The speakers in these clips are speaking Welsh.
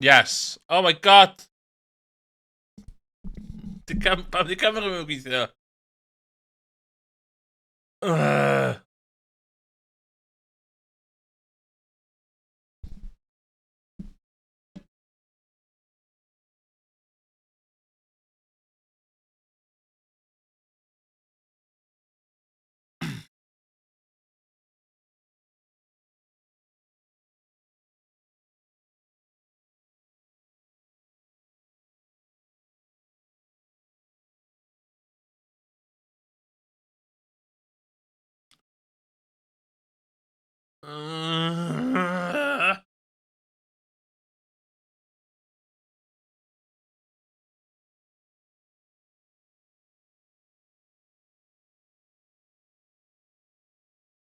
Yes. Oh my God! Di cam pam di camera ddim yn gweithio? Ugh.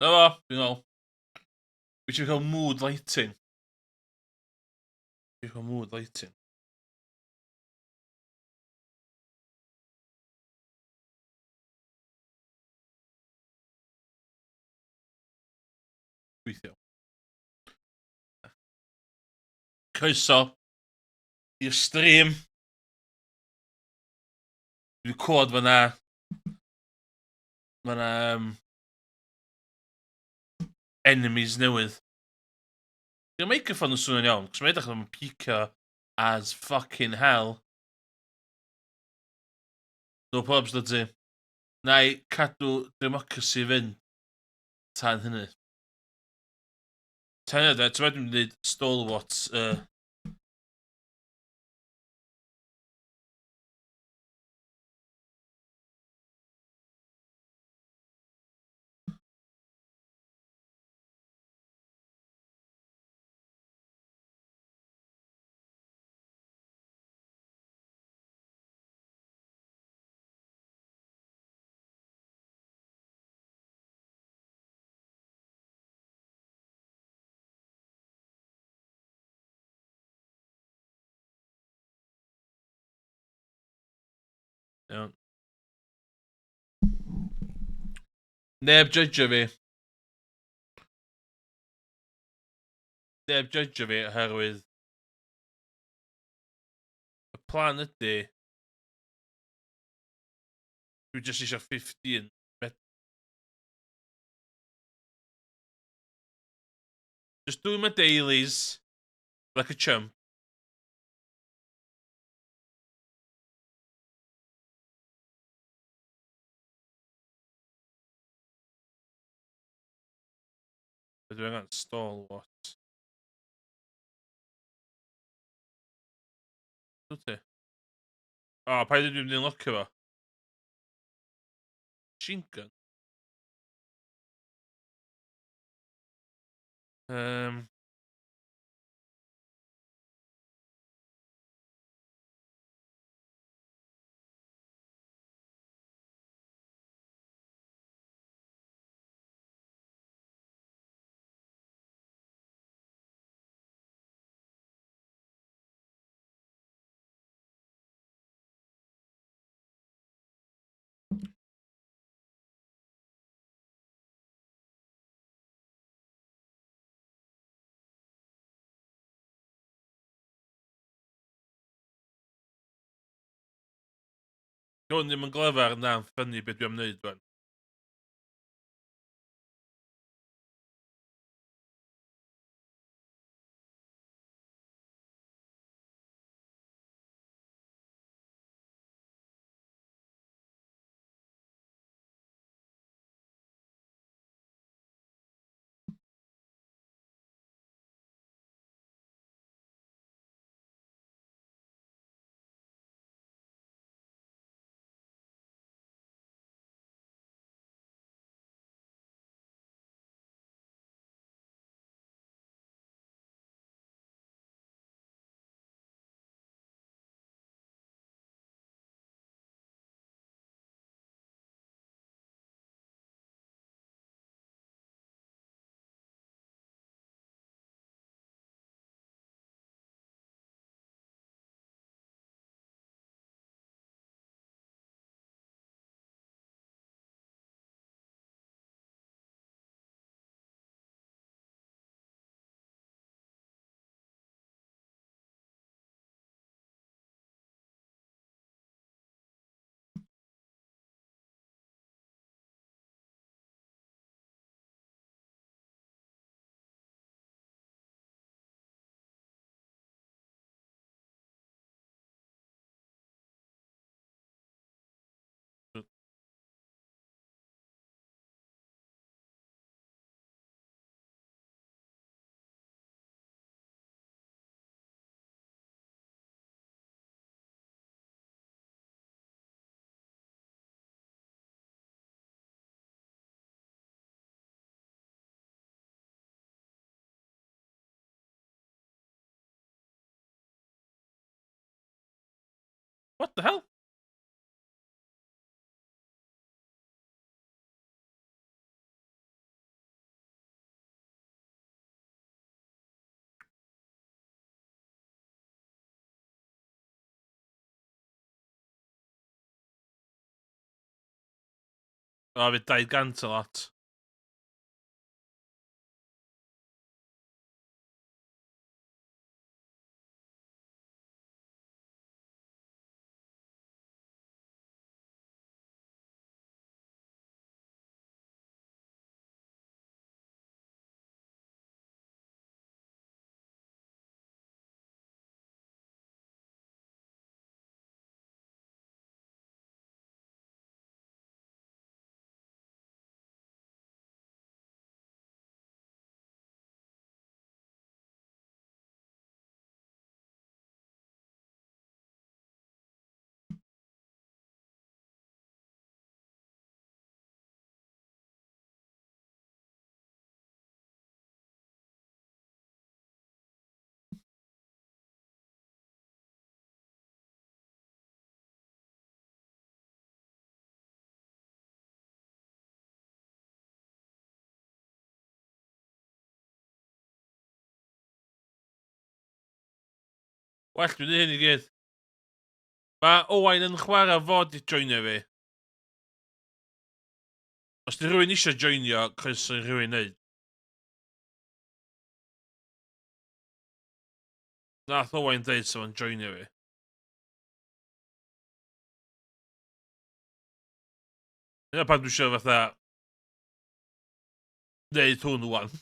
Na fo, dwi'n ôl. Dwi eisiau cael mood lighting. Dwi eisiau cael mood lighting. Gweithio. Croeso i'r stream. Dwi'n cod fyna. Mae yna enemies newydd. Di'r microphone yn swnio'n iawn, cos mae'n edrych yn picio as fucking hell. No probs, da ti. Na i cadw democracy fynd tan hynny. Tan hynny, ti'n meddwl dwi'n gwneud stalwart Iawn. Neb judge fi. Neb judge fi oherwydd y plan ydy dwi jyst eisiau 15 med. Just doing my dailies like a chump. Be dwi angen? Stalwart. Dwi ti? O, paid dwi'n mynd i'n locio fo. Machine gun? Hwn ddim yn glyfar na'n ffynnu beth dwi am wneud rwan. What the hell? O, fydd 200 a lot. Well, dwi'n hyn i gyd. Mae Owain yn chwarae fod i joinio fi. Os di rhywun eisiau joinio, croeso i rhywun wneud. Nath Owain dweud sef o'n joinio fi. Dyna pan dwi eisiau fatha neud hwn wan.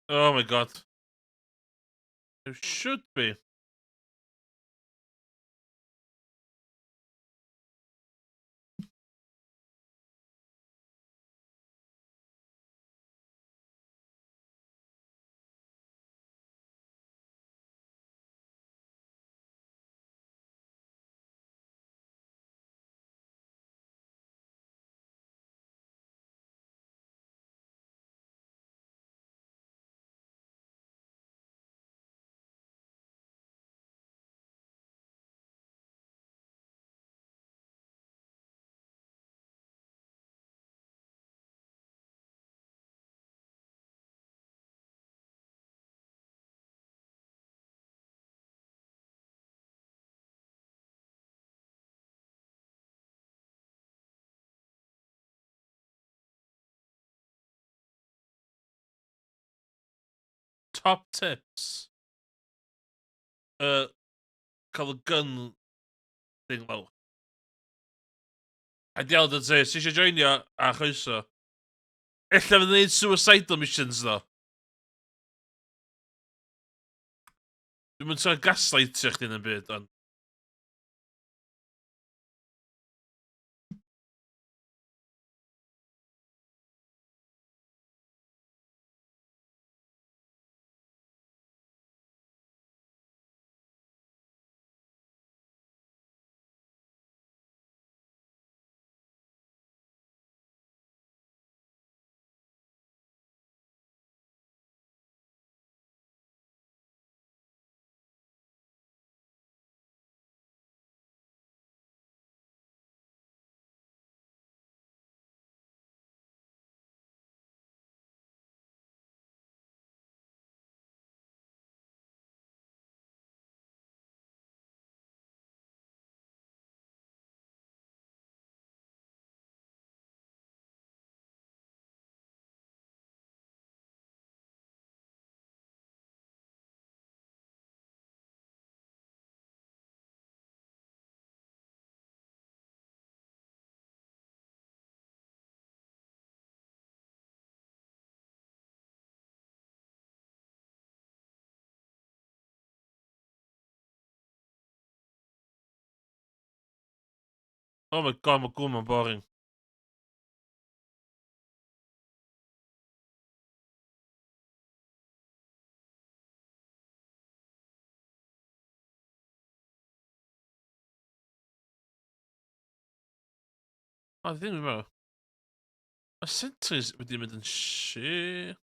Oh my god. It should be. Top tips. Cael y gun thing lawr. A diolch yn te, si eisiau joinio, a chroeso. Ella fydd yn gwneud suicidal missions ddo. Dwi'n mynd trio gaslightio chdi yn y byd, ond... Oh my God, mae gwm yn boring. O, ddim yn meddwl. Mae sentries wedi mynd yn shit.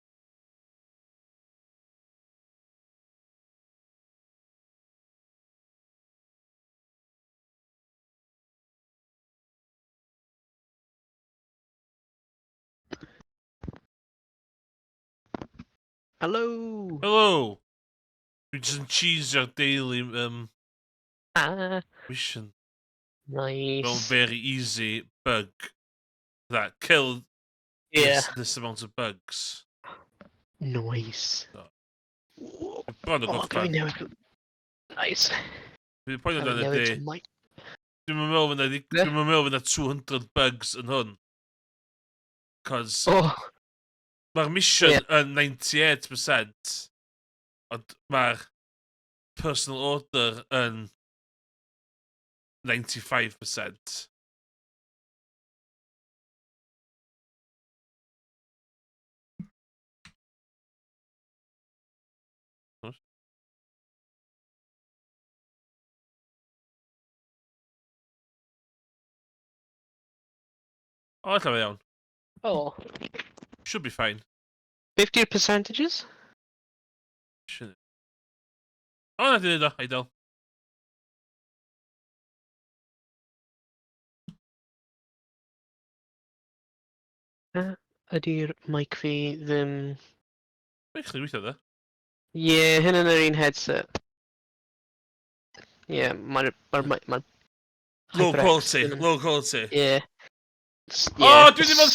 Hello! Hello! Dwi jyst yn cheesio'r daily Ah, mission. Nice. Mewn very easy bug. That kill this amount of bugs. Nice. So. Bron o Oh, gorffan. dwi newydd. Nice. Dwi'n poeni Dwi amdano newydd ydi. mic. Dwi'n meddwl fydd 'na Dwi'n meddwl fydd 'na 200 bugs yn hwn. Cos Oh. mae'r mission yn 98%, ond mae'r personal order yn 95%. O, ella fe iawn. Oh. Should be fine. 50 percentages? Should. O, na, di wneud o, ideal. Ydy'r mic fi ddim. Mae'n chdi weithio, dde? Ie, yeah, hyn yn yr un headset. Ie, yeah, mae'r... Mae'r... Mae'r Low HyperX quality, ddim. Low quality. Ie. O, Ie. dwi di bod.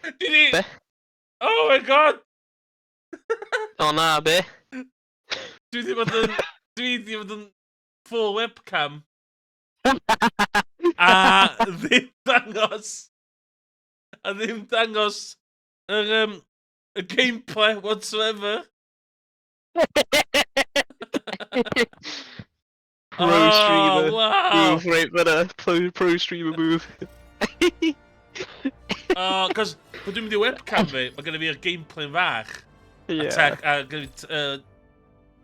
Dwi di. Be? Oh my God! O na, be? Dwi di bod yn full webcam. A ddim dangos. A ddim dangos y gameplay whatsoever. Pro Oh, streamer. wow! Move right fyna. Pro streamer move. Oh, cos pan dwi'n mynd i webcam fi, mae gennym fi'r gameplay'n fach. A tech, a gen fi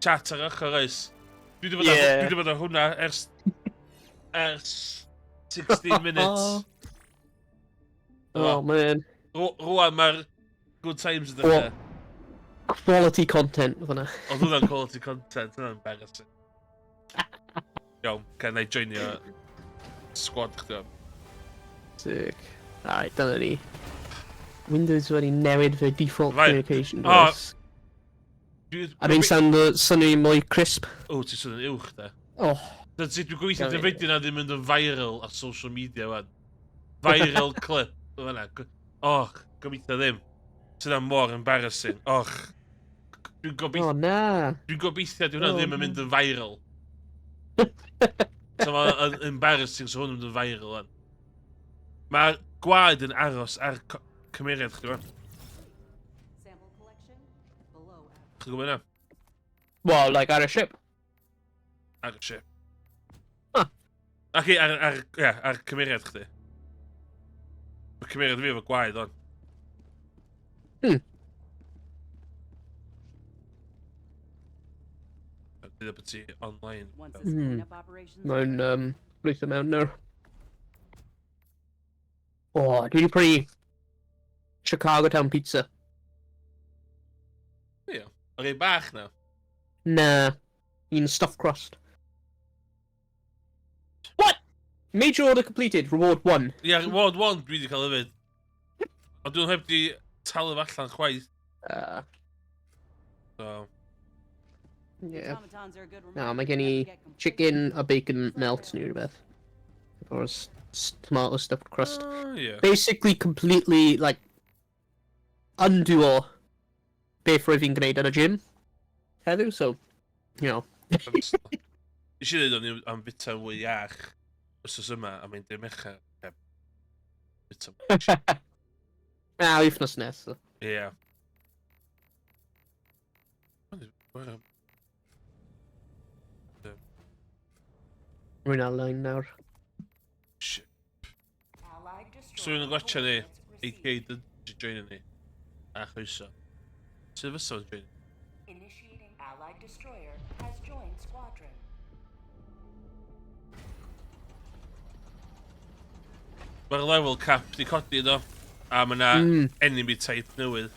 chat ar ochr oes. Dwi wedi bod ar hwnna ers 16 minutes. Oh, man. Rwan mae'r good times yn dechrau. Quality content fyna. Oedd hwnna'n quality content, hwnna'n embarrassing. Iawn, can I joinio squad chdi o'n? Sick. Alright, dyna ni. Windows wedi newid fy default communication Oh. device. A fi'n sound swnio mwy crisp. O, ti'n swnio'n uwch, de. Oh. Dyna ti, dwi'n gobeithio Gael dy fideo na ddim mynd yn viral ar social media, wan. Viral clip, fan'na. Och, gobeithio ddim. Sydd mor embarrassing. Och. Dwi'n gobeithio, Oh, na. dwi'n gobeithio di hwnna Oh, ddim yn na. mynd yn viral. So mae'n embarrassing so hwn yn mynd yn viral, wan. Mae'r gwaed yn aros ar cymeriad chdi, wan. Sample collection below average. Chi'n gwybod hynna? Well, like ar y ship. Ar y ship. Huh. Ac ie, ar cymeriad chdi. Mae cymeriad fi efo gwaed on. Bydd bod ti online. Once this cleanup operation's Mae'n over, lwytho mewn nawr. O, dwi wedi prynu Chicago Town Pizza. Ie. Yr un bach na. Na, un stuffed crust. What? Major order completed, reward one. Ie, reward one dwi wedi cael hefyd. Ond dwi'n heb di talu fo allan chwaith. So, Yeah. Automatons are a good Na, reminder mae gen to i never get complacent. chicken a bacon melt neu rhywbeth. Efo'r tomato stuffed crust. Ie. Basically completely, like, undo o beth roedd fi'n gwneud yn y gym heddiw, so. Nes i ddweud o'n i am bita fwy iach wythnos yma, a mae'n dim echa. Bita. Na, wythnos nesaf. Ie. Yeah. Rwy'n ar-lein nawr. So destroyer rwy'n gwachio ni, coordinates AK received. dy join ni. A chwyso. Sydd fysa fo'n join? Initiating allied destroyer has joined squadron. Mae'r level cap di codi do. A mae yna enemy type newydd.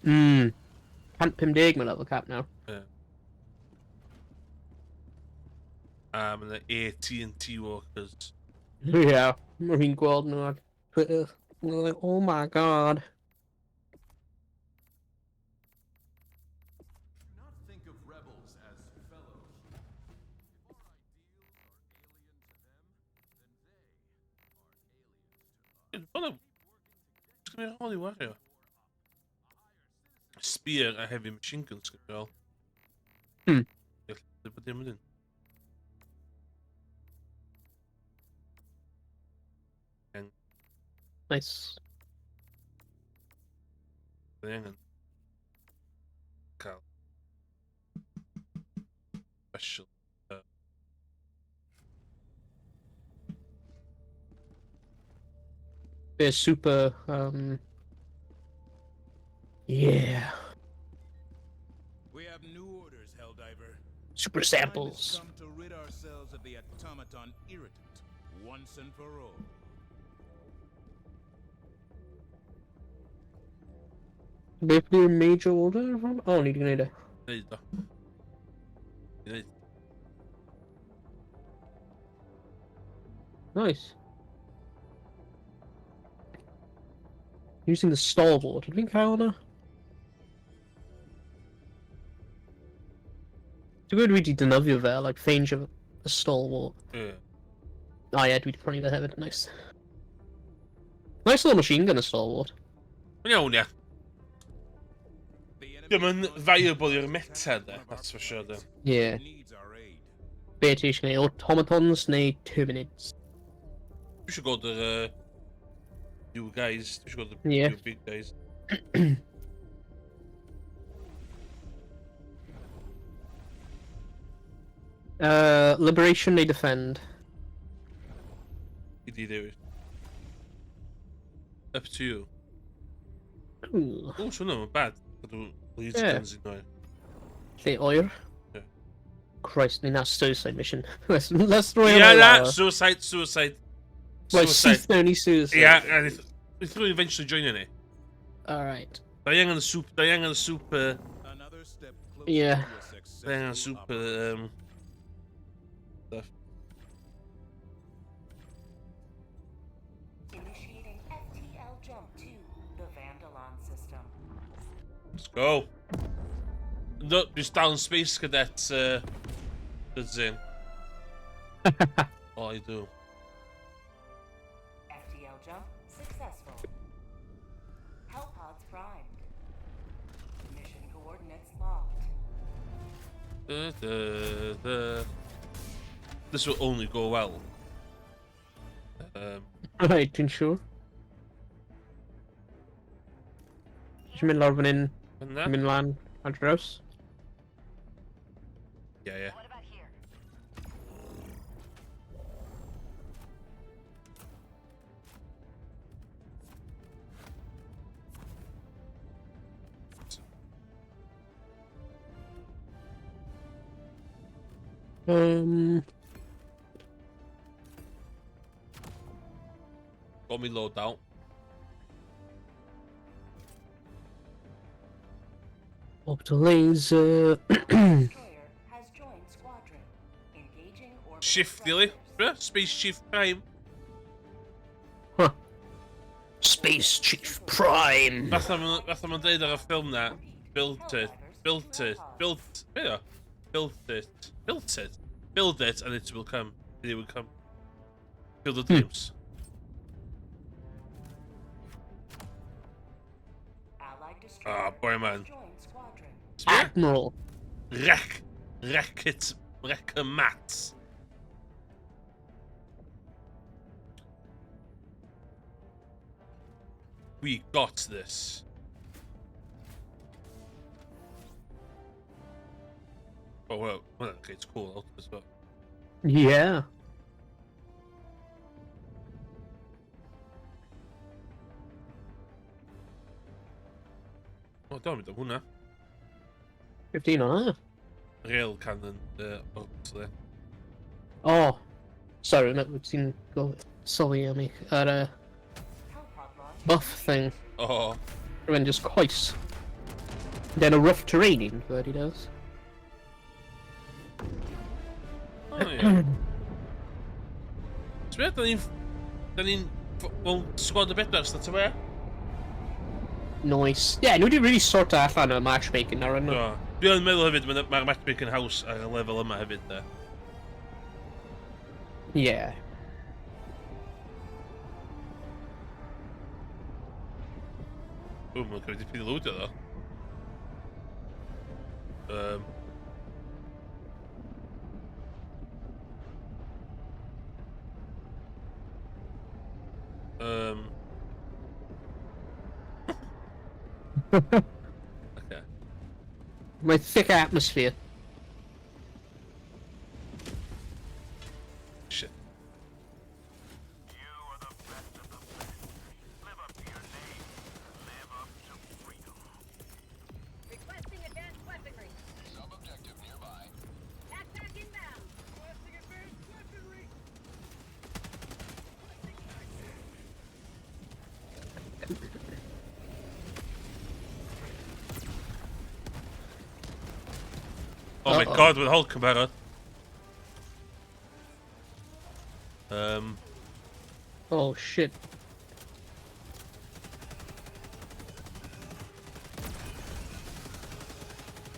150 mae level cap now. Yeah. A mae yna AT&T walkers. Yeah, mae fi'n gweld nhw ar Twitter. They're like, oh my god. Do not think of rebels as fellow If our ideals are alien to them, then they are alien to us. Hwna... Sgyn i rôl i wario. Spear a heavy machine gun sgyn i rôl. Gallu bod dim yn un. Nice. Dwi angen cael special Bit super, yeah. We have new orders, Helldiver. Super Time has samples. come to rid ourselves of the automaton irritant once and for all. Beth yw'r major order from? Oh, ni wedi gwneud e. Neud o. Neud. Nice. Using the stalwart. Ydw fi'n cael hwnna? Dwi'n gwybod dwi wedi defnyddio fe, like, ffeindio y stalwart. Ie. Oh ie, dwi wedi prynu fe hefyd, nice. Nice little machine gun, y stalwart. Mae'n iawn, ia. The enemy Dim yn has launched viable i'r an meta, attack de, on one of our that's for sure, de. planets. Yeah. It needs our aid. Be ti eisiau gwneud? Automatons neu Terminids? Dwi eisiau gweld yr new guys. Dwi eisiau gweld y Yeah. new big guys. Liberation neu Defend? I di ddewis. Up to you. Ooh. O, so hwnna'n bad. Cadw laser Yeah. guns i nhw. Lle oer? Yeah. Christ, ni na suicide mission. Let's roi Ie, hwnna na, lawr. suicide, suicide. Right, Suicide. syth mewn i suicide. Ie, a neith rhywun eventually joinio ni. Alright. Da i angen y super, da i angen y super, Another step closer Yeah. to a da i angen y successful super, operation. stuff. Initiating FTL jump to the Vandalon system. Let's go. No, just down Space Cadet, that's in. All I do. FTL jump successful. Hellpods primed. Mission coordinates locked. Da, da, da. This will only go well. Right, dwi'n siŵr. Eisiau mynd lawr fan hyn, Hwnna? mynd lan ar draws. Yeah, yeah. What about here? Got me load out. Orbital laser. Destroyer has joined squadron. Engaging orbital Shift, really? thrusters. Yeah, Space Chief Prime. Huh. Space Chief Prime. Fatha ma'n deud ar y ffilm na, built it, built it, built, be o? Built it, built it, build it, and it will come. It will come. Build the dreams. Allied destroyer Ah, boy, has man. joined squadron. Sbia? Admiral. Wreck, wreck it, wreck a mat. We got this. Oh well, okay, it's cool as well. Yeah. O, dwi'n mynd am hwnna. 15 o'na. Rail cannon, obviously. Oh, sorry, ti'n sylwi am i ar y buff thing. Oh. Rwy'n just coes. Then a rough terrain un, he does. Oh, yeah. Ti'n meddwl, da ni'n... Mewn squad o bedwar, start away? Nice. Yeah, nhw wedi really sort allan y matchmaking ar yno. Do. Dwi'n meddwl hefyd, mae'r matchmaking haws ar y lefel yma hefyd, de. Yeah. O, mae'n cymryd dipyn i loadio, ddo. Okay. My thick atmosphere. Shit. You are the best of the best. Live up to your name. Live up to freedom. Requesting advanced weaponry. Sub-objective nearby. Backpack inbound. Requesting advanced weaponry. Oh my Uh-oh. God, with Hulk yn barod. Oh shit.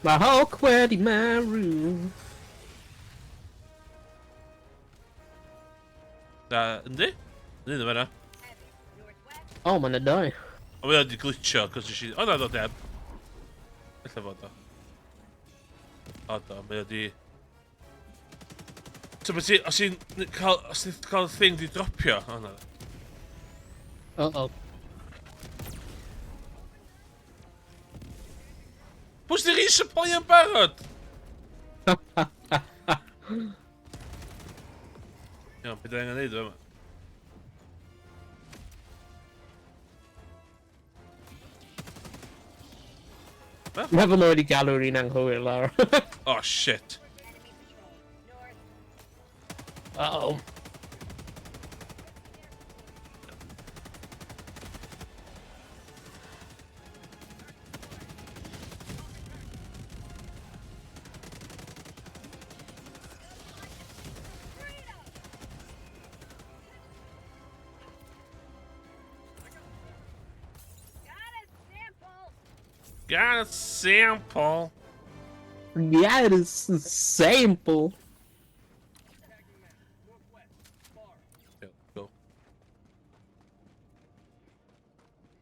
Mae Hulk wedi marw. Da, yndi? Yndi ddim yna. Heavy. Northwest. Oh, mae'n die. O, mae o wedi glitcho, cos nes i... O, na, do, deb. Ella fod o. O, do, mae o di... So, beth ti... Os ti'n cael... Os ti'n cael thing di dropio... O, na. Uh-oh. Pwy sy'n resupply yn barod? Iawn, beth angen neud yma? Mae fy wedi galw'r un anghywir lawr. Oh, shit. Enemy patrol. North. Uh-oh. Got a sample. Got a sample. Yeah, it is sample. Yeah, go.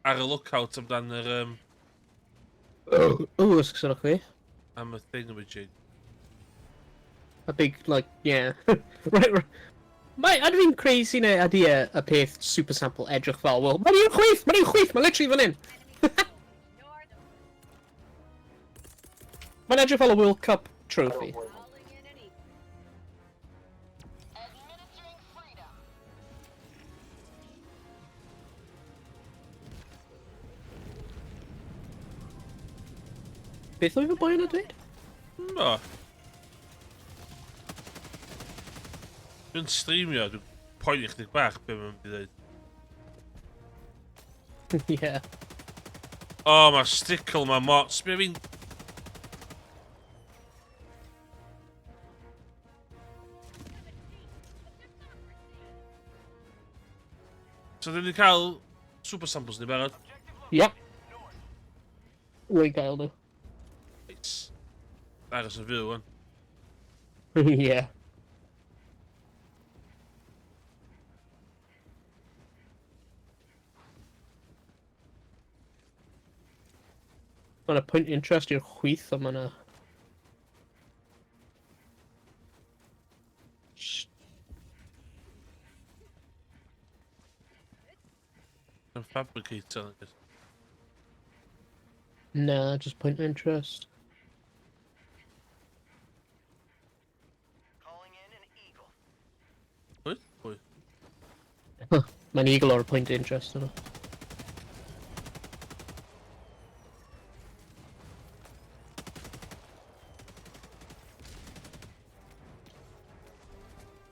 Ar y lookout amdan yr, Oh, ysgwch chi. am y thingamajig. A big, like, yeah. Right. Mae, ydw i'n crazy neu ydy y peth super sample edrych fel, well, mae'n i'n chwith, mae'n i'n chwith, mae'n literally fan hyn. Enemy patrol. North. Mae'n edrych fel y World Cup trophy. Calling in an eagle. Administering freedom. Beth oedd y boi yna dweud? No. Dwi'n streamio, dwi'n poeni chdig bach be mae'n mynd i ddweud. Yeah. O, oh, mae'r stickle ma mor... Sbio fi'n... So, dyn ni cael super samples ni barod. Yep. Wy'n gael nhw. Nice. Aros yn fyw, wan. Yeah. Mae'n a point interest i'r chwith a mae'n a... Yn fabricator. I guess. Nah, just point of interest. Calling in an eagle. Pwy? Pwy? Mae'n eagle o'r point of interest yna.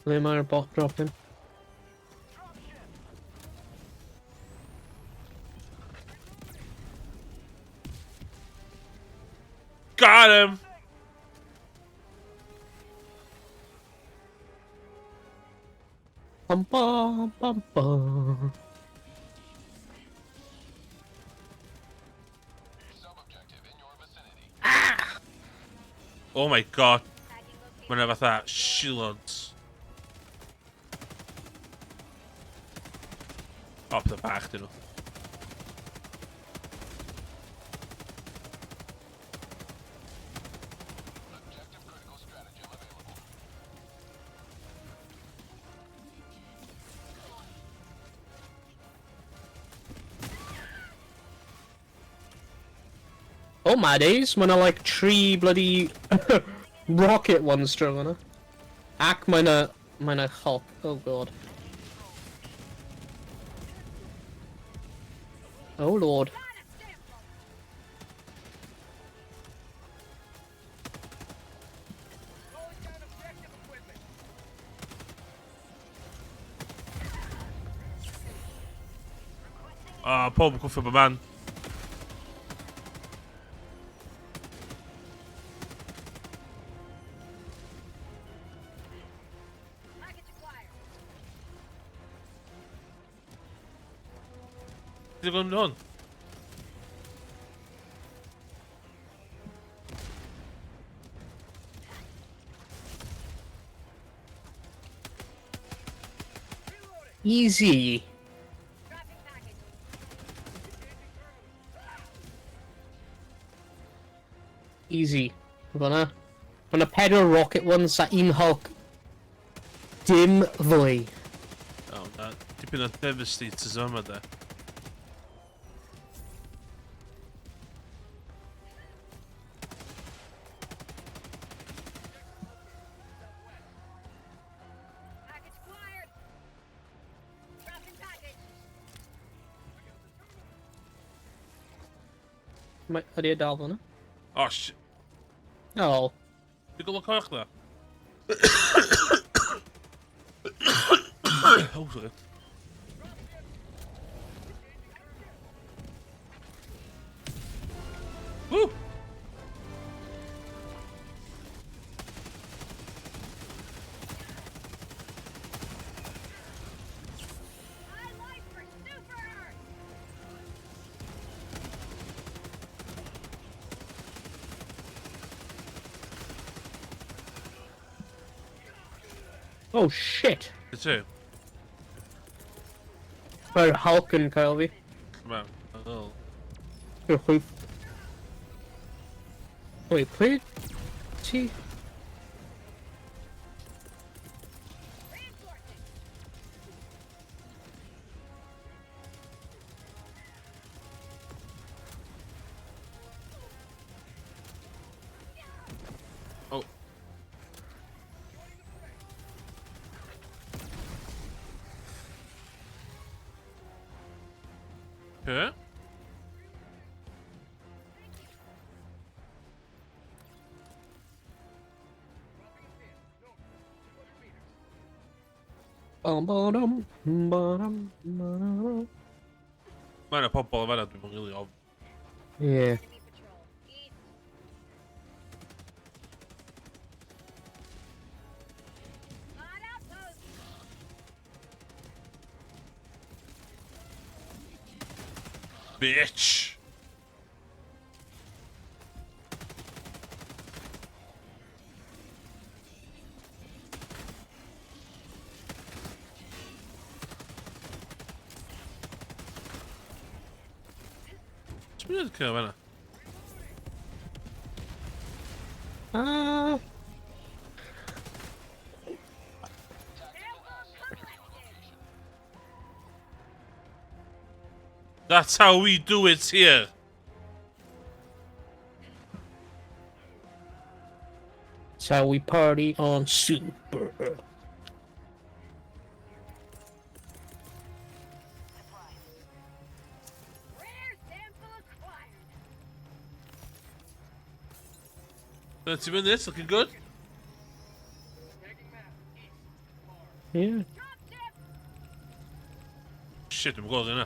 Ble mae'r bot drop in? Got him! Bum bum bum bum. Sub-objective in your vicinity. Oh my god. Mae yna fatha shields. O, pethau bach dyn nhw. Objective critical stratagem available. Oh my days, mae yna like tri bloody rocket ones draw yna. Ac mae yna, mae yna Hulk, oh god. Oh lord. O, pob yn cwffio bod man. Package acquired. Ti'n gwybod hwn? Easy. Dropping package. Easy. Fyna. Mae yna pedwar rocket ones a un Hulk. Dim fwy. O, na. Dipyn o Devastators yma da. Package acquired. Dropping package. Mae, ydy e dal fyna? O, sh... Oh. Ti'n gwybod coch da? Oh, sorry. Woo! High life for Super Earth. Oh shit. The two. Mae'r Hulk yn cael fi. Come on. Oh. Yw'r chwyth. Wait, pwy ti? Reinforcing. Oh. Huh? Bum ba-dum, ba-dum, ba-dum. Mae yna pobl yn fan'na dwi'n rili ofn. Yeah. Enemy patrol. East. On outpost. Bitch! Ti'n mynd i'r cyf yna? Ah. Sample collected. That's how we do it here! That's how we party on Super Earth. Rare sample acquired. 30 minutes, looking good. Yeah. Shit, dwi'n gweld yna.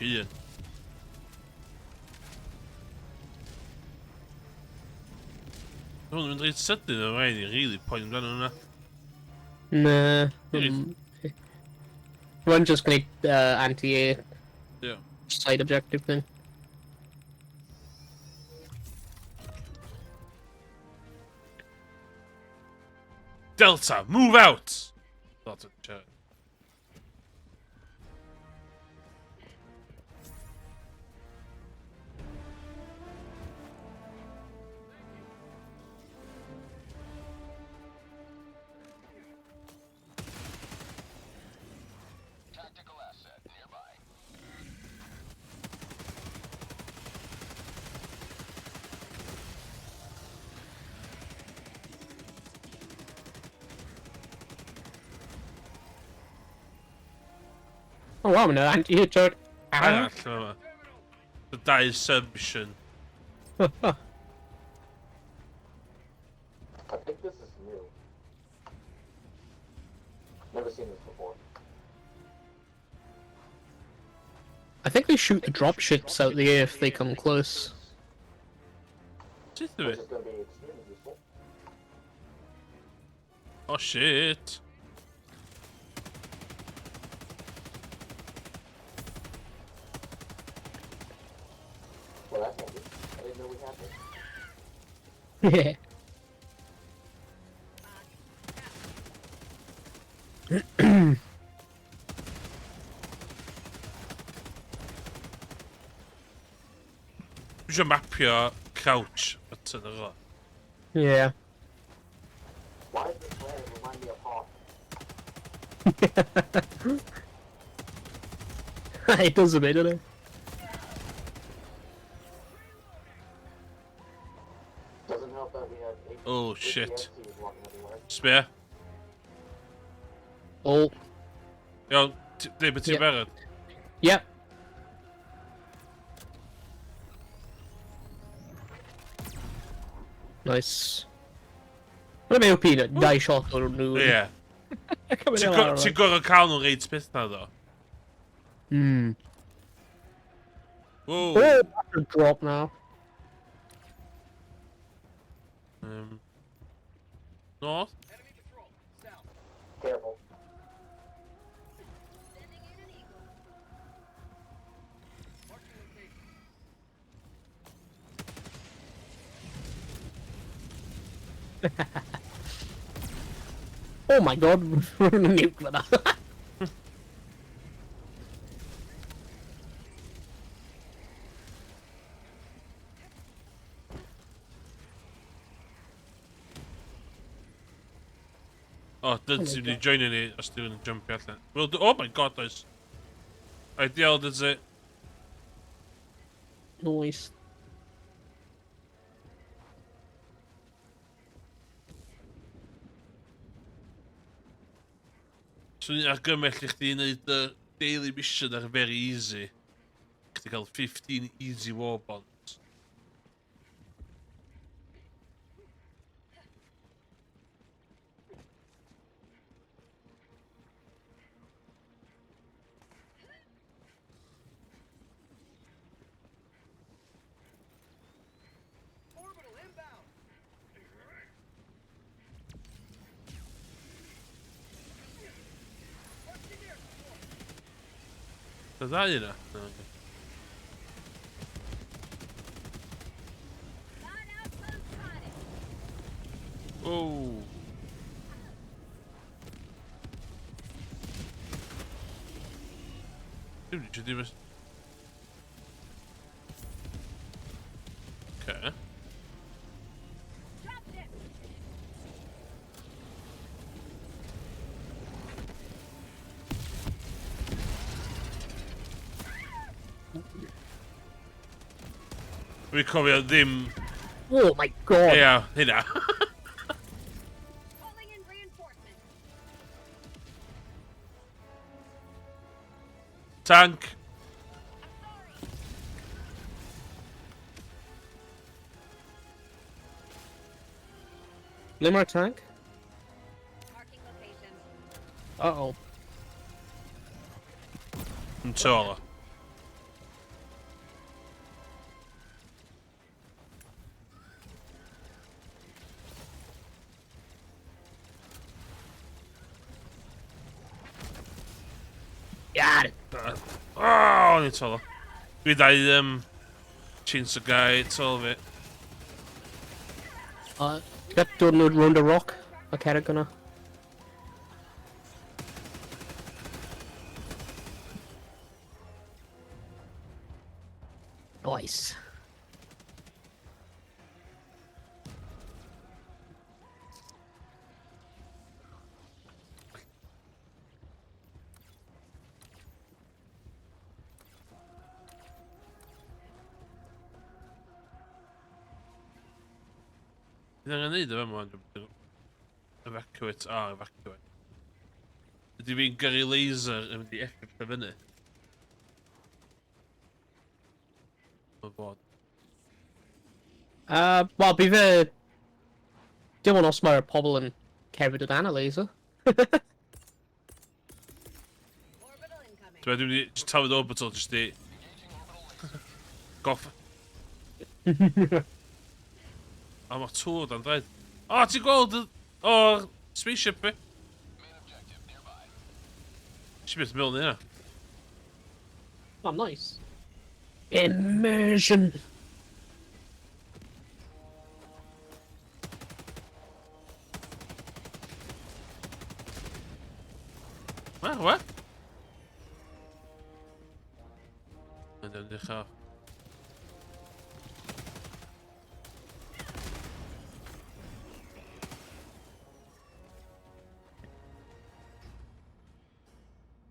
Un. Hwn yn mynd reit sydyn o'n rhaid i really poen amdano hwnna. Na. Really? Rwy'n just gwneud anti-air Yeah. side objective thing. Delta, move out! That's a chat. Tactical asset nearby. Oh wow, mae'n anti-air turret. Arall yma. The dau submission. I think this is new. Never seen this before. I think they shoot the dropships out the air if they come close. Sut Which yw is going to be extremely useful. Oh shit. Well, that's handy. I didn't know we had this. Yeah. Dwi eisiau mapio crouch button ar o. Yeah. Why does this planet remind me of Hoth? It does a bit, doesn't it? Doesn't help that we have eight Oh shit. ATSTs walking everywhere. Sbia. Oh. Iawn, dweud bod ti'n Ie. barod. Yep. Nice. Mae'n ei OP na, dau shot o'r nhw. Ie. Ti'n gorfod cael nhw'n reit peth na ddo. Whoa. Oh, that's a drop now. North? Careful. Oh my god, we're in a nuke for that. Oh, dyn sy'n wedi joinio ni os dwi'n yn jumpio allan. Well, oh my god, oes. Ideal, does it? Nice. Swn i'n argymell i chdi wneud y daily mission ar very easy. Chdi cael 15 easy war bonds. Y ddau yna? No, okay. Oh. Dim wedi dim... Okay. Dwi'n cofio ddim... Oh my god. Ia, yeah, hynna. Calling in reinforcements. Tank. Ble mae'r tank? Marking location. Uh-oh. Yn tu ôl o. Got it! Oh, o'n i tu ôl o. Dwi dau chainsaw guy tu ôl fi. Ti'n dod nhw rownd y rock? Y cerrig yna. Nice. Dwi'n angen neud o fe mwan. Evacuate, ah, evacuate. Ydy fi'n gyrru laser yn mynd i effort o fyny? Mae'n bod. Wel, bydd e... Dim ond os mae'r pobl yn cerdded o dan y laser. Orbital incoming. Dwi'n mynd i just tafod orbital just i... Goff. A mae tŵr dan draed. O, ti'n gweld o'r spaceship fi? Main objective nearby. Nes i byth meddwl hynna. Oh, nice. Immersion. What? What? Mae'n edrych off.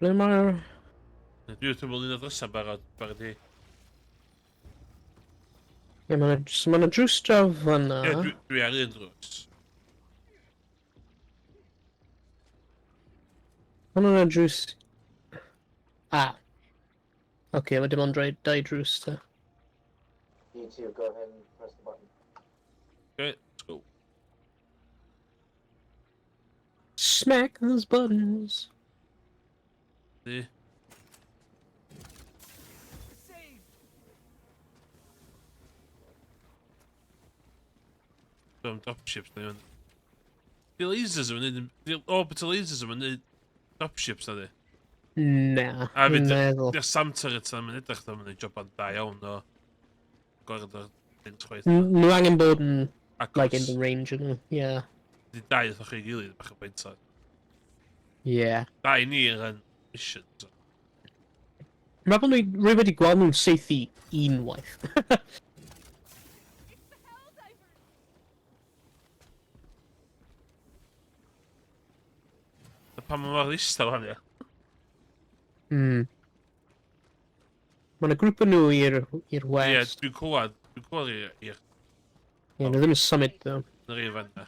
Ble mae'r... Dwi wrth ymwyl un o ddrysau barod, barod i. Ie, mae yna drws draw fyna. Ie, dwi ar un drws. Mae yna drws... Ah. Oce, okay, mae dim ond rhaid dau drws te. You two, go ahead and press the button. Okay, let's go. Smack those buttons. Di. Dwi'n dropships na yun. Di lasers yn mynd, di orbital lasers yn mynd dropships na di. Na, A dwi'n fyd, meddwl. di'r SAM turret na mynd edrych na mynd job da iawn o gwared o'r things chwaith. Nhw angen bod yn, Agos. like, in the range yn nhw. Yeah. Di dau wrth o'ch gilydd bach o bwynt. Yeah. Dau ni yn mission. So. Mae'n meddwl rwy wedi gweld nhw'n saethu unwaith. Pa mae mor ddistaw hwn, ia? Mae yna grŵp o nhw i'r Ie, west. dwi'n clywed i'r Ie, nhw ddim yn symud, though. yr un fan na.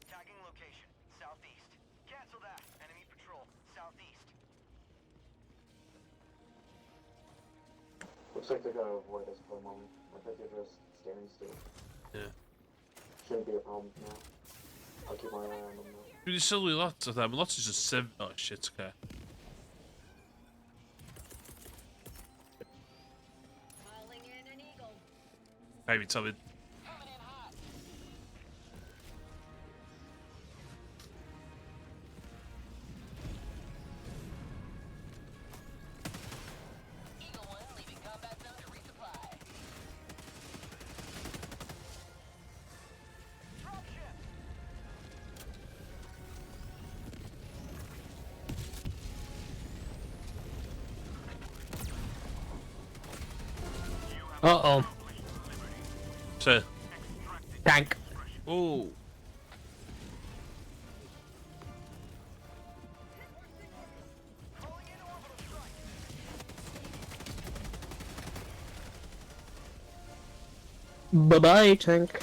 Tagging location, southeast. Cancel that. Enemy patrol, southeast. Looks like they're gonna avoid us for a moment. I think they're just standing still. Yeah. Shouldn't be a problem now. I'll keep my eye on them though. Dwi wedi sylwi lot o dda, mae lot o just sef... Oh shit, okay. Calling in an eagle. Rhaid fi taflu... Coming in hot. Eagle 1 leaving combat zone to resupply. Dropship! Uh-oh. So... Tank. Ooh. Calling in orbital strike. Bye-bye, tank.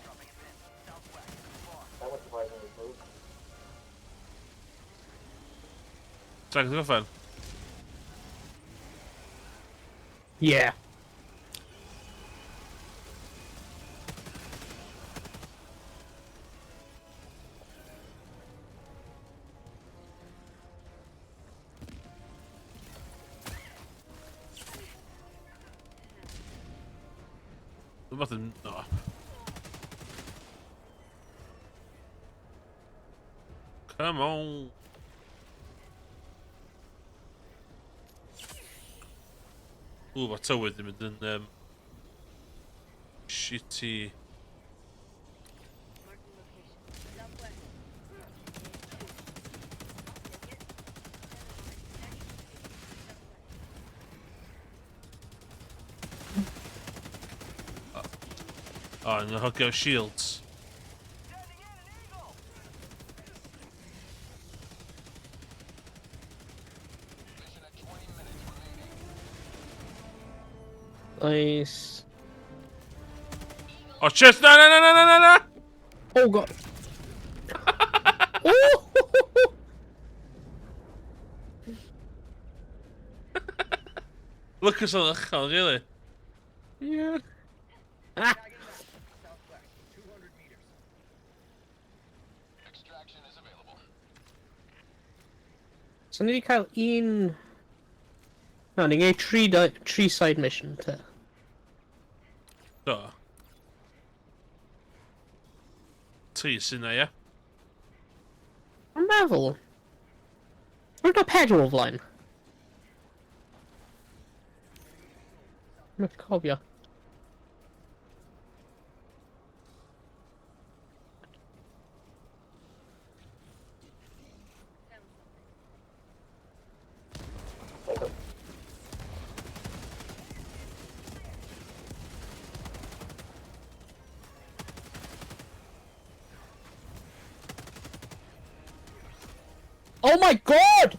Dropping a pin, southwest, far. That went surprisingly smooth. Tank yn gorffen? Yeah. Rhywbeth yn... No. Come on. Ww, mae tywydd yn mynd yn shitty. Marking location. Southwest. O, yn hogio shields. Sending in an eagle. Mission at 20 minutes remaining. Nice. Oh, shit! Na, na, na, na, na, na, na! Oh god. Oh! Lwcus o'n uchel, really. Yeah. Ah! Southwest, 200 meters. Extraction is available. So ni wedi cael un... Na, ni'n gwneud tri side mission, te. Do. Tri sy'n na, ie? Dwi'n meddwl... Rwy'n cael pedwar o flaen. Dwi'n cofio. Take 'em. Oh my god!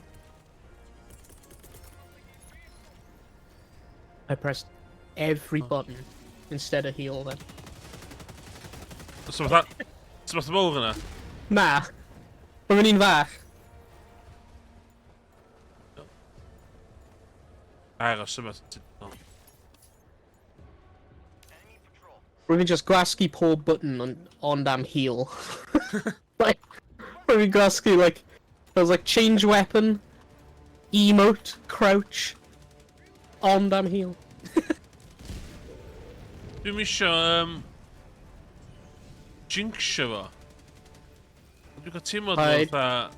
I pressed every button instead of heal then. So fatha... So fatha mowr yna? Na. Mae'n mynd i'n fach. Aros yma. Enemy patrol. Rwy'n fi'n just gwasgu pob button ond am heal. Like, rwy'n fi'n gwasgu, like, I was like, change weapon, emote, crouch, ond am heal. Dwi'm isio, jinxio fo. Dwi'n cael teimlo Paid. fatha...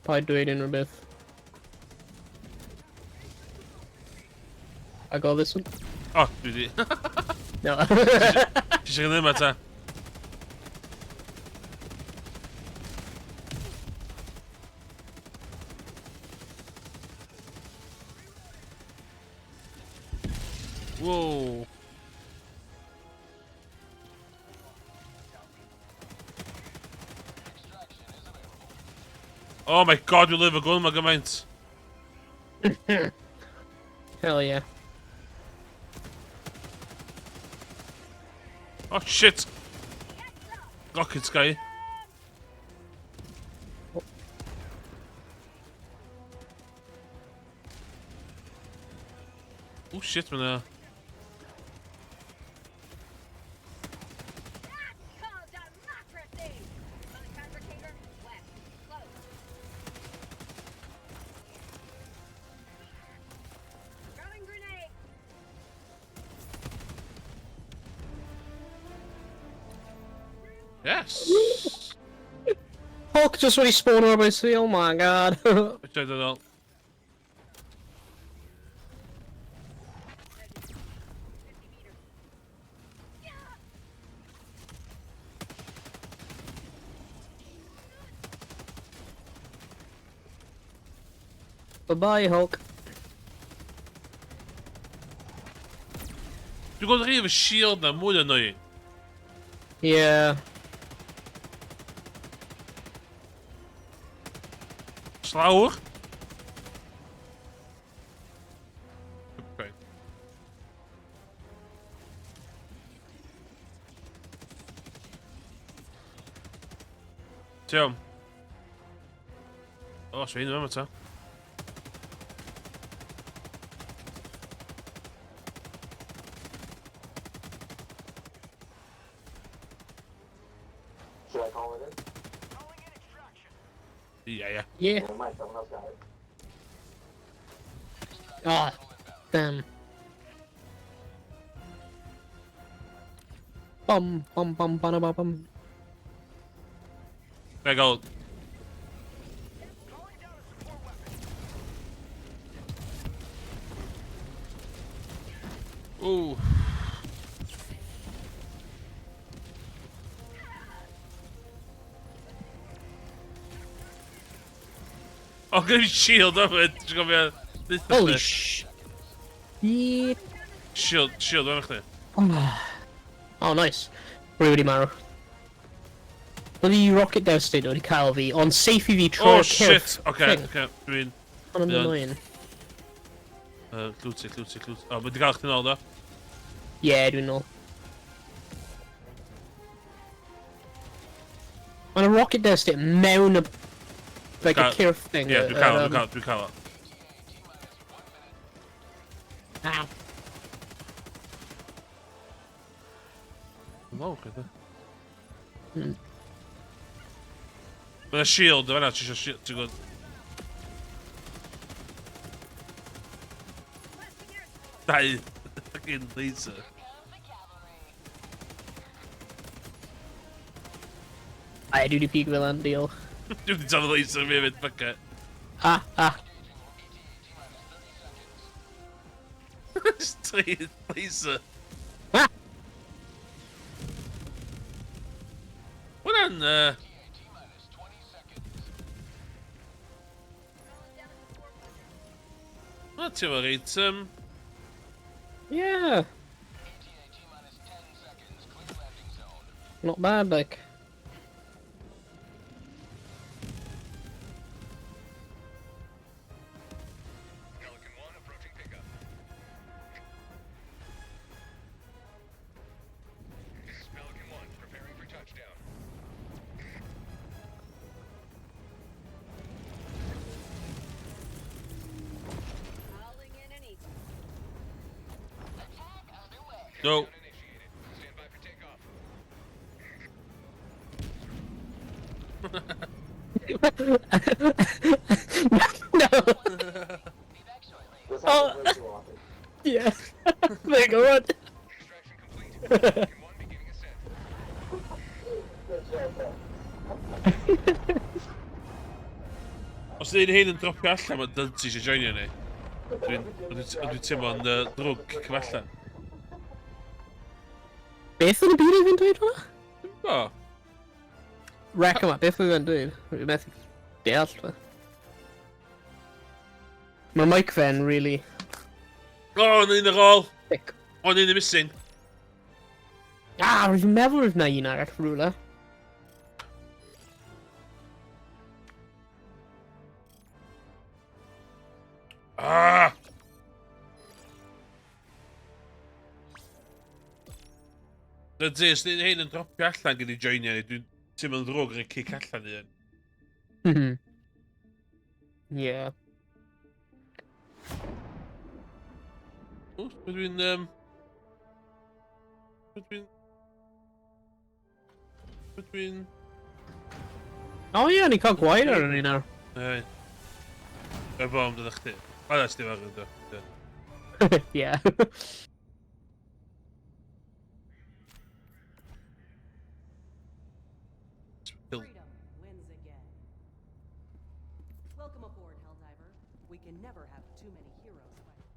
Paid dweud unrhyw beth. I got this one. O, dwi di. No. Ti eisiau gwneud yma ta? Whoa. Extraction is available. Oh my god, dwi'n lyfio gwn yma gymaint. Hell yeah. Oh shit! Rocket guy. Oh shit, mae'n That's called democracy! Mother fabricator, west. Close. Throwing grenade! Yes! Hulk just wedi spawn o'r bwys fi, oh my god. Which I don't know. 50 meters. Yeah! Bye-bye, Hulk. Dwi'n gweld rhai efo shield na mwy annoying. Yeah. Slawr. Okay. Ti iawn? O, swn i'n yma ta. Should I call it in? Calling in extraction. Ia, ia. Yeah. Never mind, someone else got it. Ah, damn. Bum, bum, bum, bum, bum, bum. Fe gael... Ww. O, gen i shield o fyd. Ti'n gofio... Holy sh... Yeah. Shield, shield o'n chdi. Oh, nice. Rwy wedi marw. Oedd i Rocket Devastator wedi cael fi, ond safe i fi trwy'r Oh shit! Oce, oce, dwi'n... Ond yn annoying. Glwti, glwti, glwti. O, mae wedi cael chdi nôl, do? Ie, yeah, dwi'n nôl. Mae'n a Rocket Devastator mewn y... Like a cyrff thing. Ie, dwi'n cael, dwi'n cael, dwi'n cael o. Ah. Lawr, gyda. Mae'n shield, fan'na, ti eisiau shield, ti'n gwybod. Dau fucking laser. Ai, dwi wedi pig fel an, diolch. Dwi wedi taflu laser fi hefyd, fuck it. Ah, ah. Just tri laser. Ah! Hwna'n... Hwna'n teimlo reit... Yeah. Not bad, like. Pelican 1 approaching pickup. This is Pelican 1, preparing for touchdown. Calling in an eagle. Attack underway. No. Initiated. Stand by for takeoff. No. Be back shortly. This Oh. happens way too often. Yeah. There you go, run. Extraction complete. Pelican 1 beginning ascent. Good job, though. Os ydy'n hyn yn dropio allan, mae Dudesy eisiau joinio ni. Dwi'n dwi teimlo'n drwg cicio allan. Beth yn y byd oedd fi'n dweud hwnna? O, Rec yma, beth oedd e'n dweud? Rwy'n methu deall fe. Mae'r mic fe'n really O, yn un ar ôl. thick. O, yn un yn missing. Ah, rwy'n meddwl roedd na un arall rhywle. Ah! Dydy, os ydy'n hyn yn dropio allan gyda joinio ni, dwi'n teimlo'n ddrwg yn cic allan un. Yeah. O, dwi'n... Dwi'n... Dwi'n... Oh yeah, ni'n cael gwaed ar ni nawr. Ei. Y bom, dydych chdi. O, na, ti ddim ar do. Yeah. Freedom wins again. Welcome aboard, Helldiver. We can never have too many heroes fighting.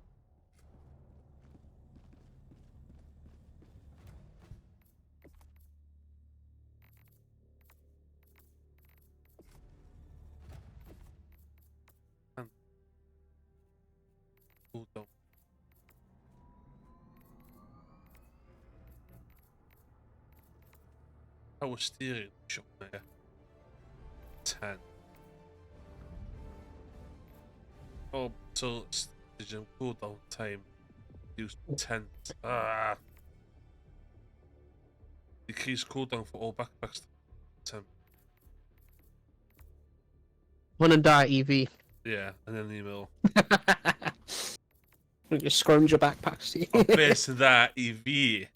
Cooldown. Power steering, shot there. 10. Oh, so cooldown time. Use 10. Ah. Decrease cooldown for all backpacks. 10. Hwn yn da i fi. Yeah, and then email. Just scrounge your backpacks ti. O, beth sy'n dda i fi?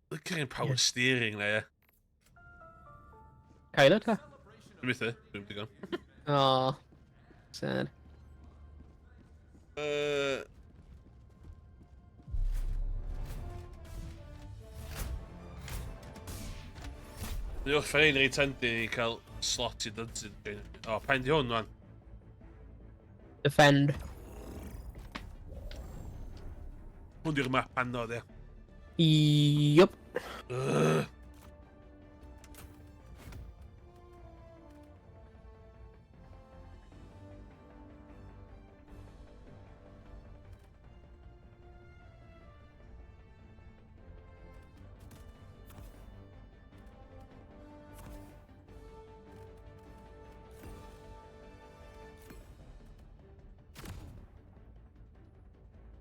Look power steering na, ie. Cael e ta? Dwi'n methu, dwi'n digon. Oh, sad. Ni wrth ein reit handy i cael slot i dungeon. O, pa'n di hwn, wan? Defend. Hwn di'r map anodd, ie. Yup. Ugh.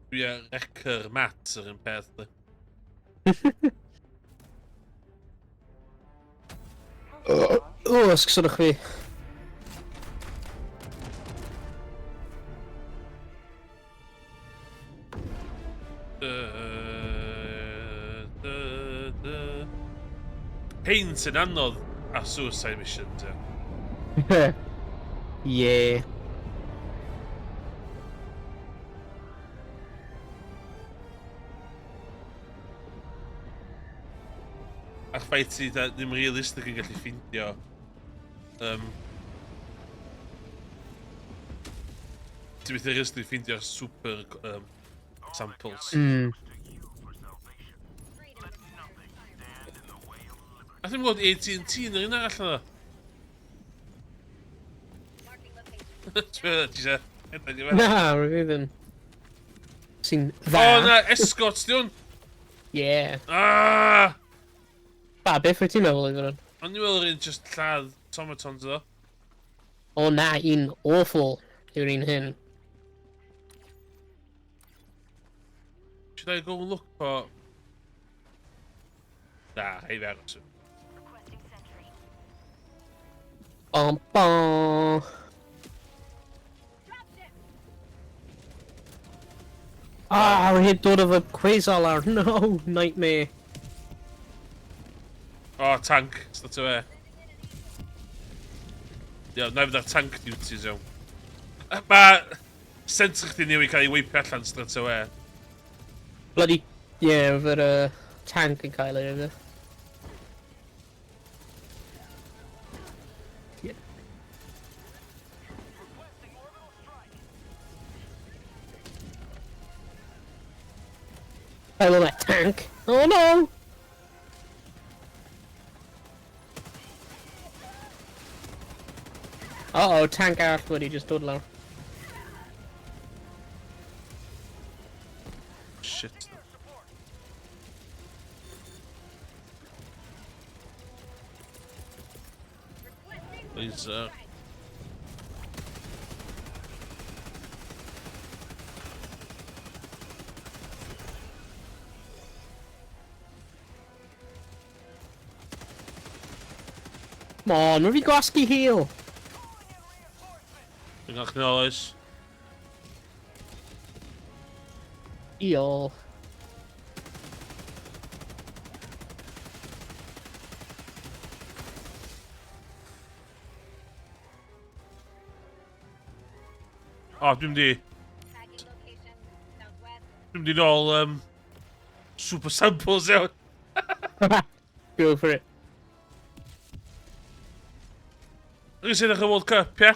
Dwi ar wrecker mat yr un peth. Dwi. O, ysgysodwch fi. Hein sy'n anodd a suicide missions, ie. Yeah. A'r ffaith sydd ddim realistig yn gallu ffindio Ti'n methu realistig ffeindio'r super samples. A ddim gweld AT&T yn yr un arall yna. Ti eisiau rhedeg i fewn? Na, rwy fi ddim. Sy'n dda. O na, escorts di hwn! Yeah. Ah! Ba, beth wyt ti'n meddwl oedd hwn? O'n i'n meddwl yr un just lladd automatons iddo. O na, un awful yw'r un hyn. Should I go and look for... Na, rhaid fi aros. Requesting sentry. Bom, bom. Dropship. Ah, rwy heb dod efo Quasar lawr. No, nightmare. O, tank, start away. Iawn, na i fynd ar tank duties, iawn. Mae sensor chdi newydd cael ei weipio allan straight away. Bloody... Yeah, efo'r tank yn cael ei efo. Yeah. I love that tank. Oh no! Uh-oh, tank arall wedi just dod lawr. Shit. Please, Come on, rwy'n fi gwasgu heal. Dwi'n gael chdi nôl, oes? Heal. O, dwi'n mynd i... Tagging location. Southwest. Dwi'n mynd i nôl, super samples, iawn. Go for it. Dwi'n sy'n edrych y World Cup, ie?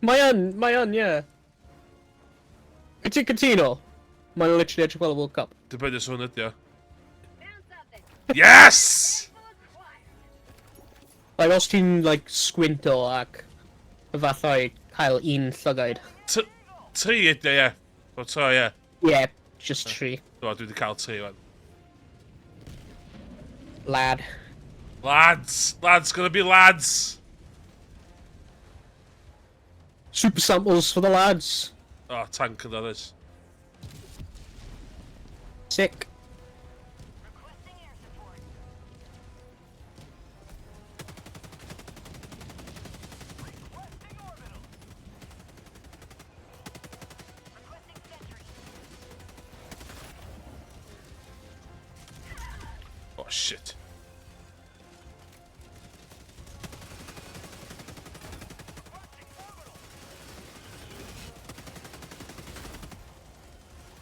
Mae yn, mae yn, ie. Wyt ti'n cytuno? Mae'n literally edrych fel y World Cup. Dibynnu os hwn ydi o. Found something. Yes! Acquired. Like, os ti'n, like, squinto ac efallai cael un llygaid. Tri ydi o, ie. O, tro, ie. Yeah, just tri. Do, dwi wedi cael tri, wan. Lad. Lads! Lads, gonna be lads! Super samples for the lads. O, tank yn dod, oes. Sick. Requesting air support. Requesting sentry. Oh, shit.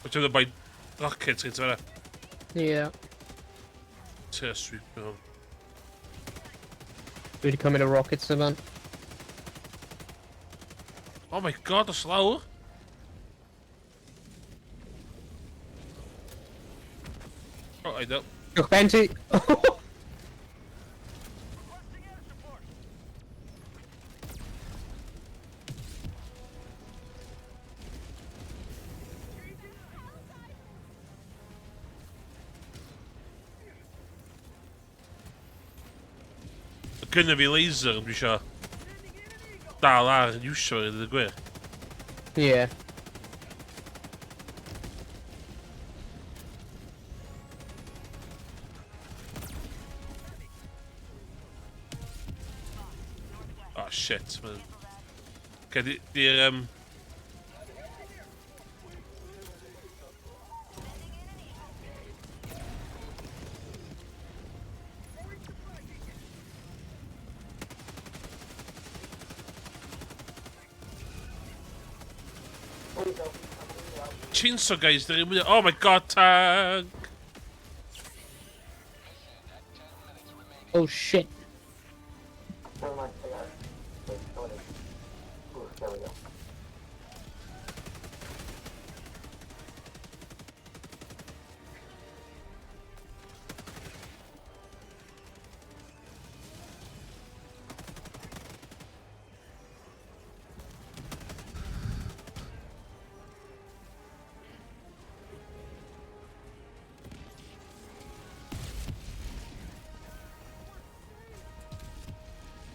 Wyt ti'n bai rockets gyda fe? Yeah. Trio sweep hwn. Dwi wedi cymryd y rockets yma. Oh my god, os lawr! Oh, I don't. Uwch ben ti! Gynna fi laser yn dwi isio dal ar yn iwsio i ddweud y gwir. Ie. Oh shit, man. Okay, di'r... Chainsaw guys, dyn ni'n... Oh my god, tank! Oh shit. Never mind, I got it. Wait, oh, it is. Ooh, there we go.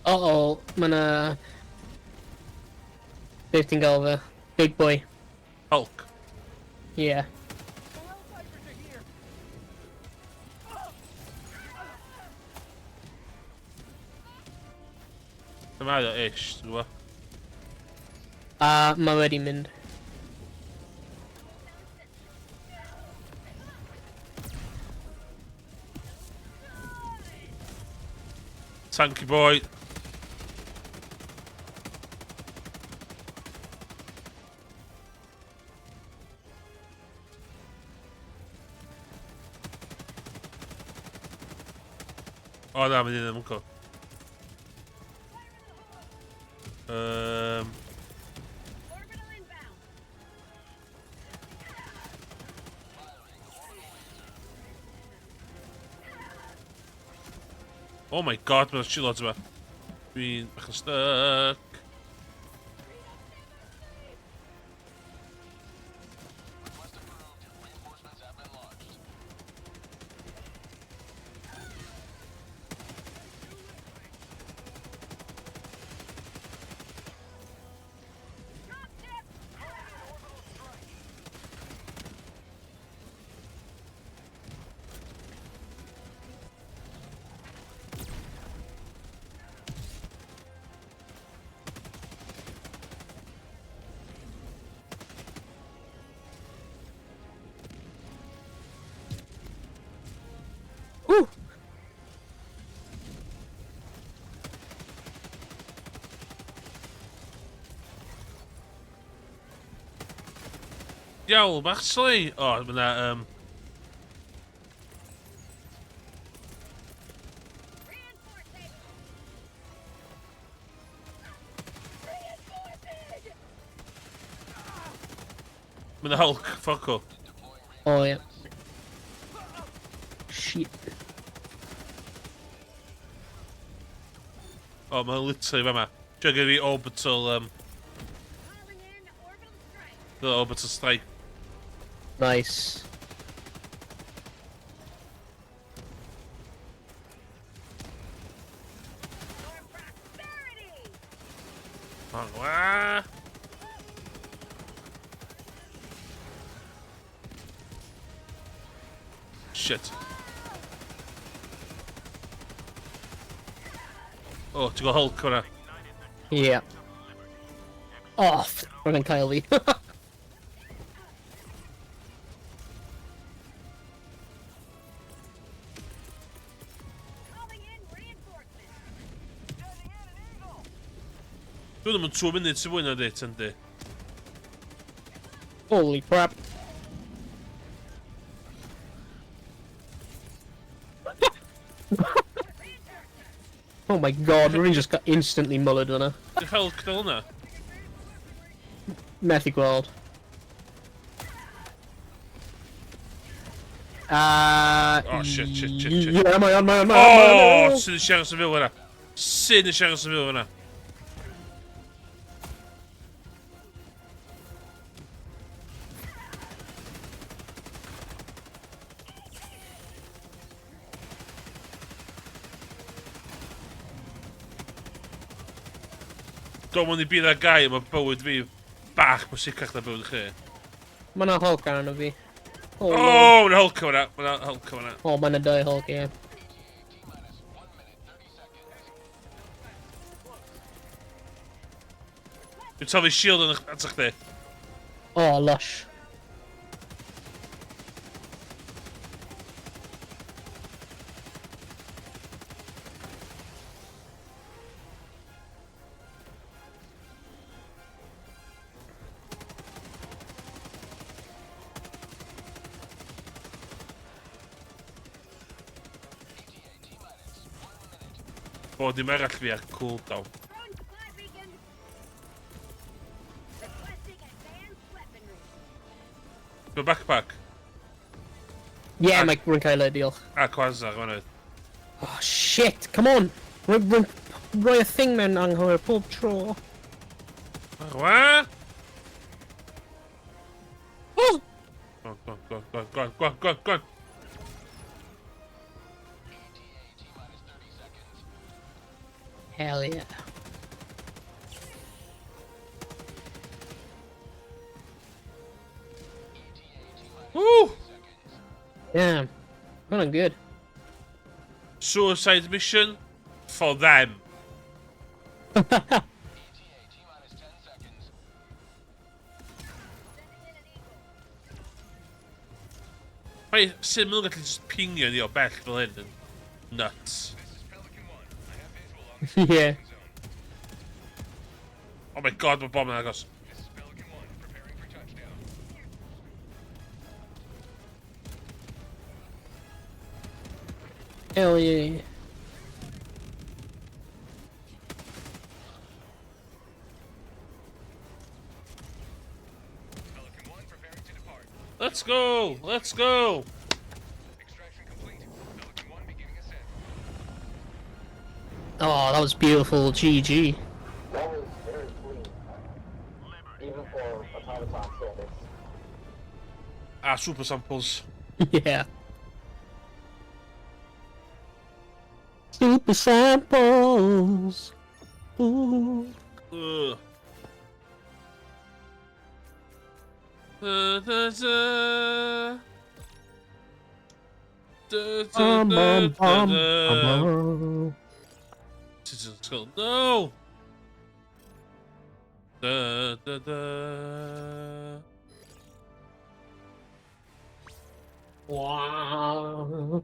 Uh-oh, mae 'na... Beth ti'n gael fe? Big boy. Hulk. Yeah. Dyma o ish, ti'n gwybod? A mae wedi mynd. Tanky boy. O na, mae'n un ddim yn co. Orbital inbound. Oh my god, mae'n shitloads yma. Dwi'n bach yn stuck. Request approved. Reinforcements have been launched. Drop ship. Woo! Iawn, bach sli. O, oh, mae na... Reinforcing. Reinforcing. Mae na Hulk, ffoc o. Oh yeah. Shit. O, mae'n literally fama. Dwi'n gyrru fi orbital, Calling in orbital strike. the orbital strike. Nice. For prosperity. Oh, wah. Shit. Oh, ti'n gweld Hulk hwnna? Yeah. Off! Roedd yn cael fi. Calling in reinforcements. Dwi'n ddim yn 2 munud sy'n fwy na di, tyndi. Holy crap. Oh my god, rwy'n just got instantly mullered fyna. Dwi'n Hulk nôl yna. Methu gweld. Oh, shit, shit, shit, shit. Yeah, mae on, mae on, mae on, mae Oh, on. sy'n siarad sy'n fyw fyna. Sy'n siarad sy'n fyw fyna. Don't want to be that guy, mae bywyd fi bach bwysicach na bywyd chi. Mae 'na Hulk arno fi. Oh, Oh, Lord. mae'n Hulk fyna. Mae'n Hulk fyna. Oh, mae 'na dau Hulk, ie. Dwi'n taflu shield yn atoch chdi. Oh, lush. Bod dim arall fi ar cooldown. Throwing supply beacon. Requesting advanced weaponry. Dwi'n backpack. Yeah, mae rwy'n cael ei, diolch. A Quasar, fan oedd. Oh, shit, come on! Rwy'n rhoi y thing mewn anghywir pob tro. Arwa! Oh! Go on, go on, go on, go on, go on, go on, go on. Hell yeah. Woo! Yeah. Feeling good. Suicide mission for them. Sending in an eagle. Mae sut maen nhw'n gallu just pingio ni o bell fel hyn yn nuts. Yeah. Oh my god, mae bom yn agos. Hell yeah. Let's go! Let's go! Oh, that was beautiful. GG. That was very clean. Even for automaton standards. Ah, super samples. Yeah. Super samples. Ooh. Ugh. Da, da, da. Da, da, Bum, da, bum, da, bum, da. bum. Citizen Skull. No! Da, da, da. Wow.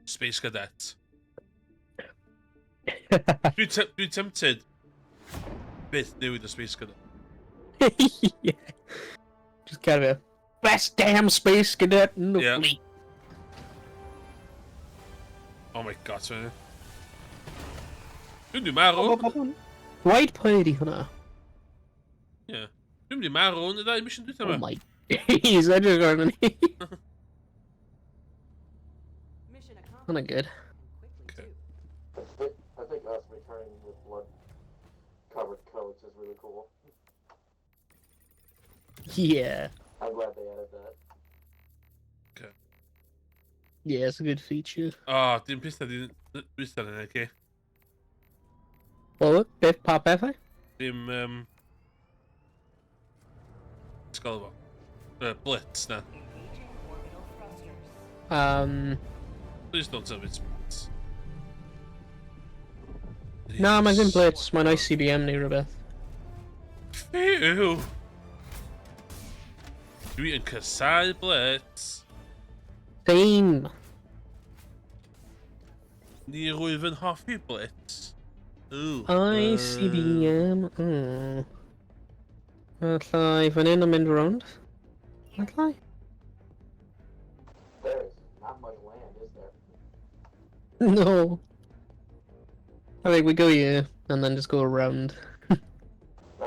Space Cadet. Dwi'n te dwi tempted byth newid y Space Cadet. Yeah. Just kind of a best damn space cadet in the Yeah. fleet. Oh my god, sorry. Dwi'n di marw. Gwaed pwy ydi hwnna? Yeah. Dwi'n di marw yn y ddau mission dwytha Oh yma. my days, edrych arno ni. Mission accomplished. Hwnna good. And quickly, Okay. too. I think us returning with blood-covered coats is really cool. Yeah. I'm glad they added that. Yeah, it's a good feature. Oh, dim pethau di dwytha na, okay. Well, beth pa pethau? Dim, Sgol fo. Blitz, na. Engaging orbital thrusters. Please don't tell me it's Blitz. Na, mae'n ddim Blitz, mae'n ICBM neu rhywbeth. Phew! Dwi yn casau Blitz. Same. Ni rwyf yn hoffi Blitz. Ooh. ICBM. Allai fan hyn a mynd rownd. Allai? much land, is there? No. I think we go here and then just go around. I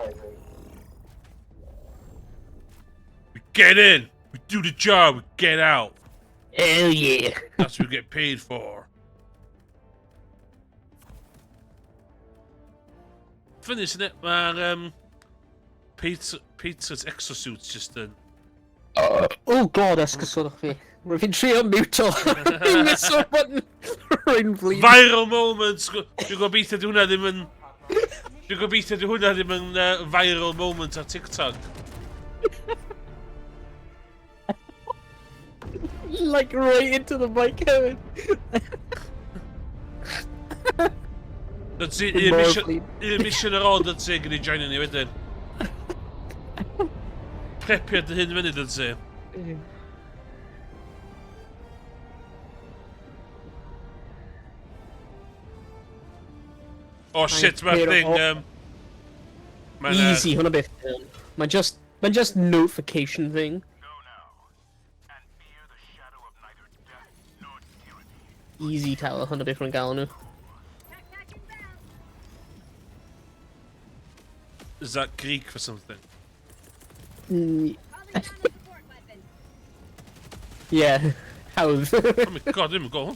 agree. We get in, we do the job, we get out. Hell yeah. That's what we get paid for. Funny, isn't it? Mae'r Peter's exosuits just yn... Oh god, esgusodwch fi. Rwy'n fi'n trio mute-o. Fi'n miso button. Rwy'n flin. Viral moments! Dwi'n gobeithio di hwnna ddim yn... Dwi'n gobeithio di hwnna ddim yn viral moment ar TikTok. Like right into the mic hefyd. That's it, Mor un mission, flin. un mission ar ôl dyn ti, gyda join ni wedyn. Prepio dy hyn fyny dyn ti. Oh shit, mae'r Pero thing... o- Mae'n, Easy, hwnna beth. Mae just, mae just notification thing. Go now, and fear the shadow of neither death nor tyranny. Easy tower, hwnna beth rwy'n gael nhw. Tac tac inbound. Is that Greek for something? Calling down the support weapon. Yeah. Hawdd. Oh my god, dwi'n go.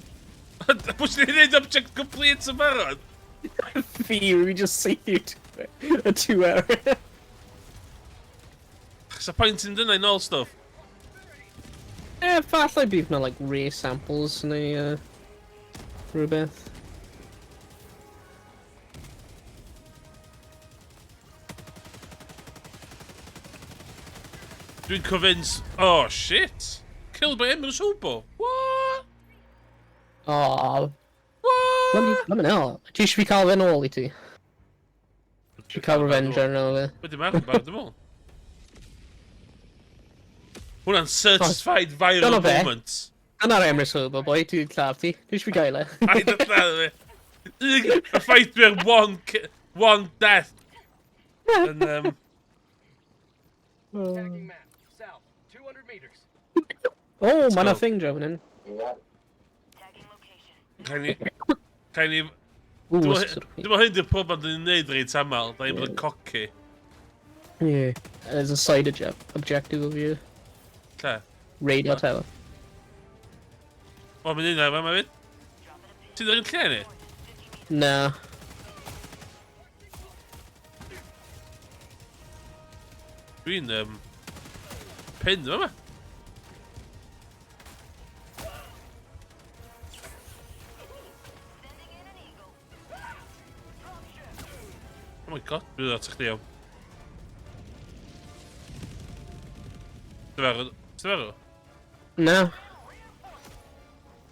Pwy sy'n ei wneud object complete yn barod? Fi, we just saethu y two hour. Sa pwynt yn dyna i nôl stuff. Eh, falle bydd na like rare samples neu rhywbeth. Dwi'n convinced... Oh shit! Killed by Emrys Hobo. What? Oh, What? let me know. Ti eisiau fi cael fe nôl i ti? Ti cael revenge arno fe? Wedi marw yn barod, dwi'n meddwl. Hwna'n certified viral Dyna fe. moment. Dyna'r Emrys Hobo boi, ti'n lladd ti. Ti eisiau fi gael e? Ai, dy lladd fi. Y ffaith dwi'n one death. Yn, Tagging map. South, 200 meters. Oh, mae 'na go. thing draw fan hyn. You got it. Tagging location. Cael ni... Ooh, Dwi'n esgusodwch fi. meddwl hyn di'r problem dyn ni'n neud reit aml. Da ni'n bod yn cocky. Yeah. There's a side objective over here. Lle? Radar tower. O, mae'n un ar yma fyd. Drop it a pin. Ti'n yr un lle ni? Na. Dwi'n, pin yma. Sending in an eagle. Oh my god, dwi'n dod at chdi iawn. Ti'n farw? Ti'n farw? Na.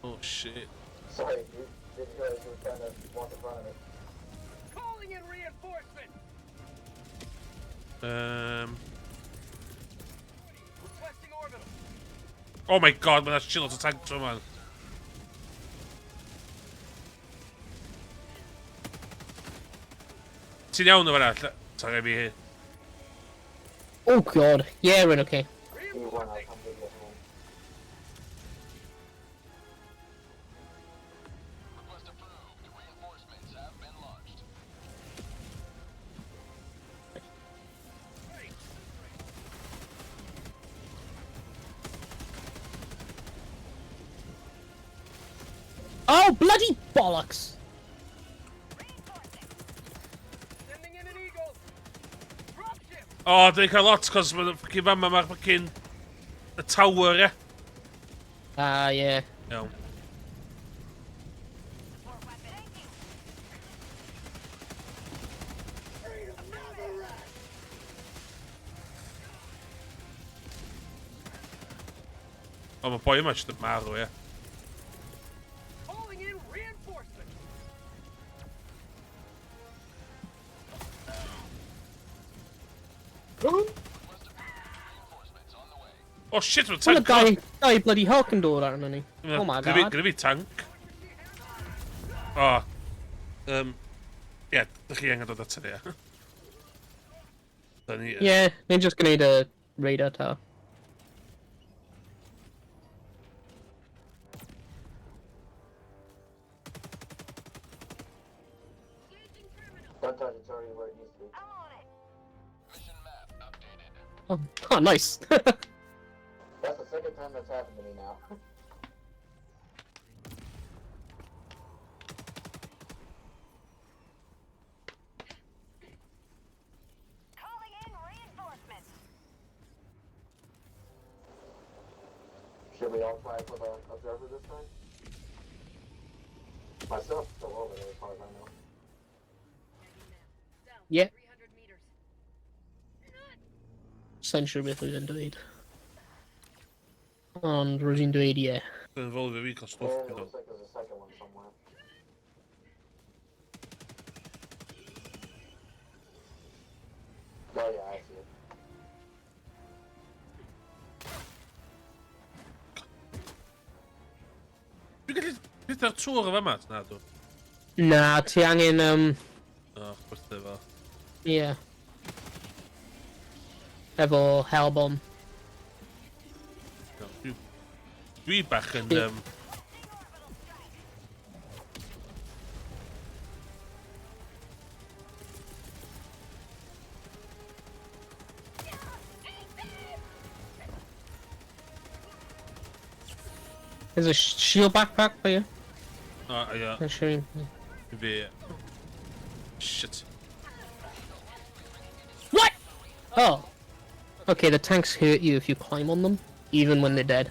Oh shit. Sorry, you didn't realize you were trying to walk in front of me. Calling in reinforcements. Requesting orbital. Oh my god, mae'n shit lot o tanks yma. Ti'n iawn o fan'na? Sorry fi hi. Oh god. Yeah, rwy'n okay. You won, I'll come get you at home. Request approved. Reinforcements have been launched. Oh, bloody bollocks! Sending in an eagle. Dropship. O, oh, dwi'n cael lot, cos mae'n fucking fama mae'r fucking... Y tower, ie. Ah, yeah. Iawn. Support weapon. Thank you. O, mae boi yma jyst yn marw, ie. Calling in reinforcements. Oh shit, mae'n Mae'n tank. dau, dau bloody Hulk yn dod arno ni. Oh my god. Gyda fi tank. O. Ie, dych chi angen dod ato ni, ie. Da ni... Yeah, ni'n just gwneud y radar tower. Don't touch it, it's already where it needs to be. I'm on it. Mission map updated. Oh, oh nice. That's the second time that's happened to me now. Calling in reinforcements. Should we all try for the observer this time? My stuff's still over there as far as I know. South, Yeah. 300 meters. Essentially beth wy'n dweud. Ond rwy'n i'n dweud ie. Dwi'n involve fi cael stwff And it gyda. looks like there's a second one somewhere. Oh yeah, I see it. Dwi'n gallu pethau'r tŵr o fama, na dw. Na, ti angen, O, chwerthu fo. ie. Efo hellbomb. No, Dwi bach yn... Ie. There's a shield backpack for you. O, ie, I'm sure. fi... Shit. What? Oh. Okay, the tanks hurt you if you climb on them, even when they're dead.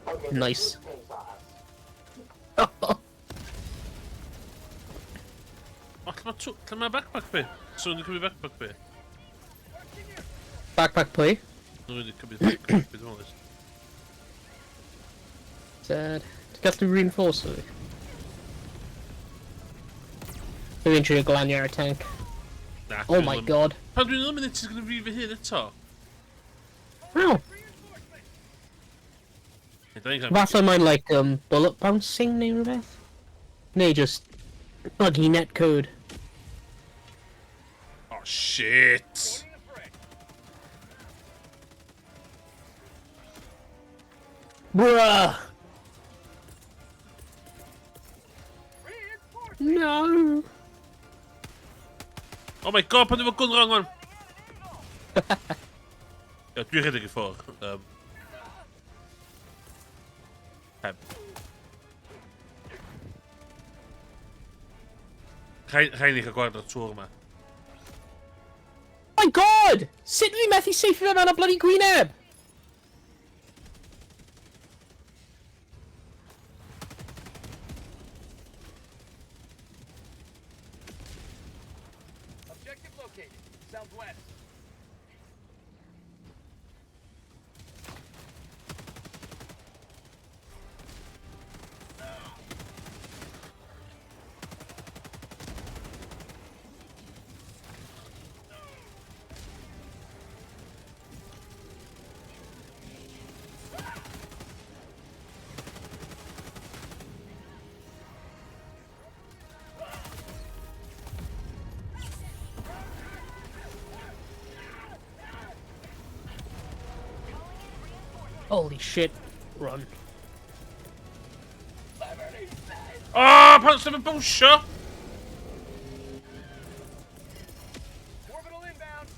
Okay, the Nice. two tanks are us. O, lle mae tŵr... Lle mae backpack fi? So, dwi'n cymryd backpack fi? Backpack play. Dwi'n mynd i cymryd backpack fi, dwi'n meddwl. Dead. Ti'n gallu reinforce fi? Dwi'n trio glanio ar y tank. Na, Oh dwi'n my ddim- god. Pan dwi'n eliminated gyda fi fy hun eto? How? Ie, da ni'n cael- Falle mae'n like bullet bouncing neu rhywbeth? Neu just buggy netcode. Oh, shit! Joining the fray. Bruh! Reinforcements. No! Oh my god, pan dwi'n gun wrong one! Ie, dwi'n rhedeg i ffwrdd. Heb. Rhaid ni cael gwared o'r tŵr yma. My god! Sut fi methu saethu fe mewn y bloody gwyneb? Objective located. Southwest. Holy shit. Run. Oh, pan sy'n mynd bwysio! Orbital inbound.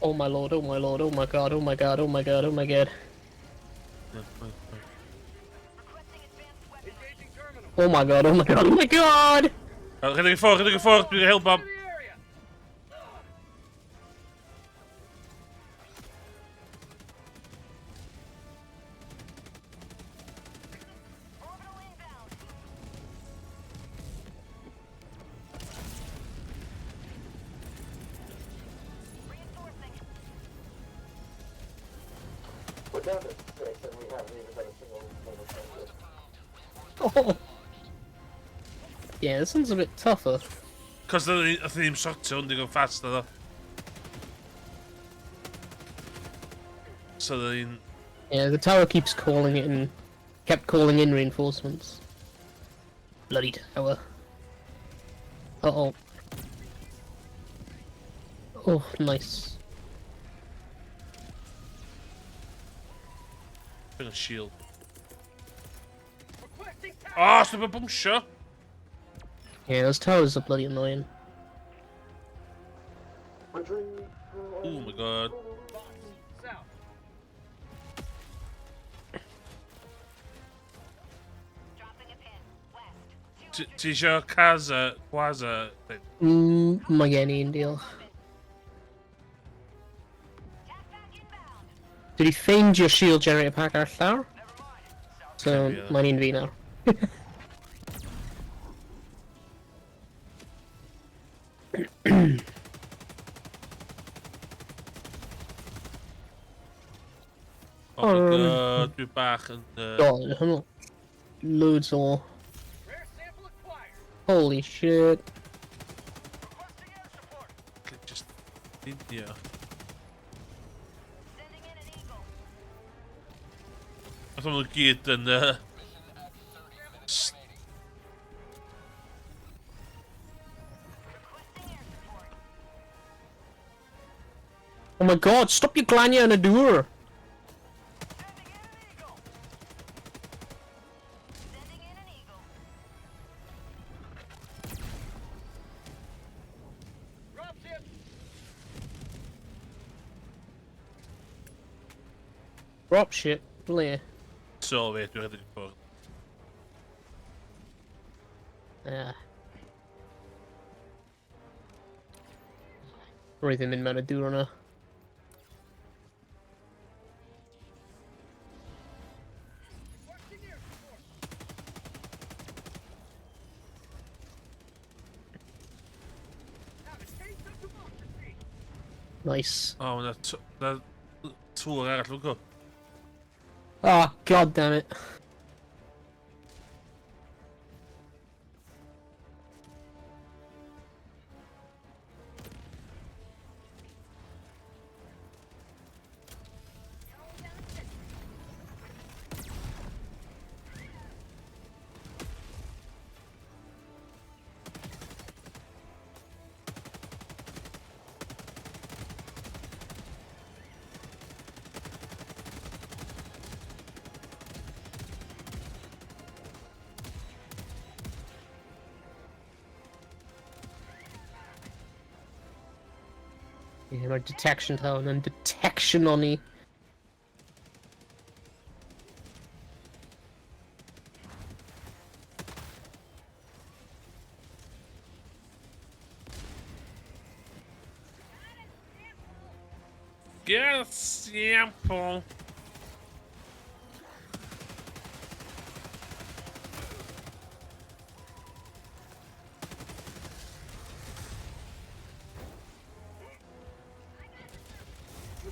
Oh my lord, oh my lord, oh my god, oh my god, oh my god, oh my god. Requesting advanced weapons. Engaging terminal. Oh my god, oh my god, oh my god! Rhedeg i ffwrdd, rhedeg i ffwrdd, dwi'n hellbomb. To the area. Orbital inbound. Reinforcing. We're down to six and we haven't even got a single naval tank yet. Oh. Yeah, this one's a bit tougher. Cos nath ni ddim sortio hwn digon fast, na ddo. So ni'n... Yeah, the tower keeps calling it and kept calling in reinforcements. Bloody tower. Uh oh. Oh, nice. Bring a shield. Requesting Oh, sy'n mynd bwnsio! Yeah, those towers are bloody annoying. Retreat. Oh my god. Bots. South. Dropping a pin. West. Ti ti isio Kaza, Quaza thing? Mae gen i un, diolch. Tac back inbound. Dwi wedi ffeindio shield generator pack ar llawr. So, Ie. mae'n un fi nawr. Oh my god, dwi bach yn... God, hwnnw. Loads o... Rare sample acquired. Holy shit. Requesting air support. Just... Indio. Sending in an eagle. Nath nhw gyd yn... Requesting air support. Oh my god, stop your glanio yn y dŵr! Sending in an eagle. Sending in an eagle. Drop ship. Drop shit. Ble. Sorry, dwi'n rhedeg i ffwrdd. Ah. Roedd ddim mynd mewn y dŵr yna. Requesting air support. Have a taste of democracy. Nice. O, oh, mae 'na tŵr arall yn go. Ah, god damn it. Calling down a sentry. Yeah, mae'r detection tower yn detection on i. Get a sample.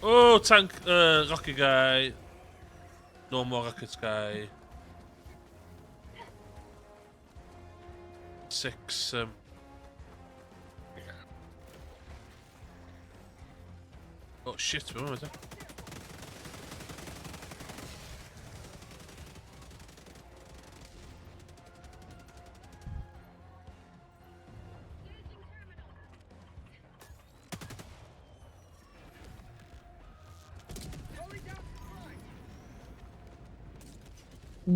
Oh, tank, rocket guy. No more rocket guy. 6, Oh shit, be mae'n Calling down supplies.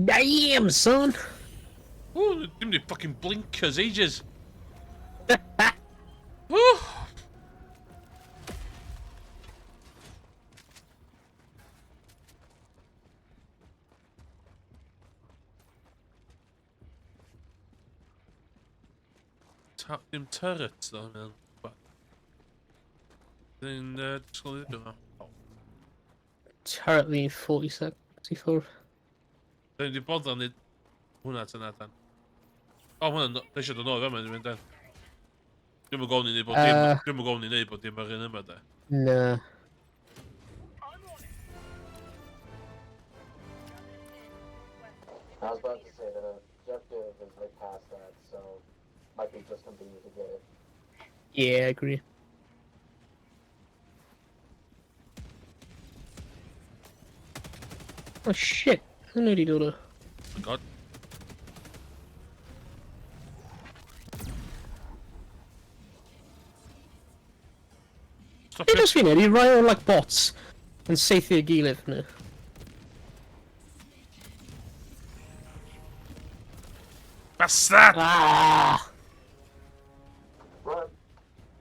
Damn, son! Ooh, dim di fucking blinkers ages. Woo! Dim turrets though, man. But then disgwyl i ddod. Turret fi 46 i ffwrdd. Dyn ni wedi bod yn neud hwnna tan dan. O, hwnna'n... Da eisiau dod nôl i fama, dwi'n mynd dan. Dwi'm yn gofyn i neud bod dim... Dwi'm yn gofyn i neud bod dim ar un yma, da. Na. I'm on it. I was about to say that objective is right past that, so might be just convenient to get it. Yeah, I agree. Oh shit, hwnna wedi dod o. Oh my god. Stop Be it. dros fi'n neud i rai o'r like bots yn saethu ei gilydd nhw. Bastard! Ah!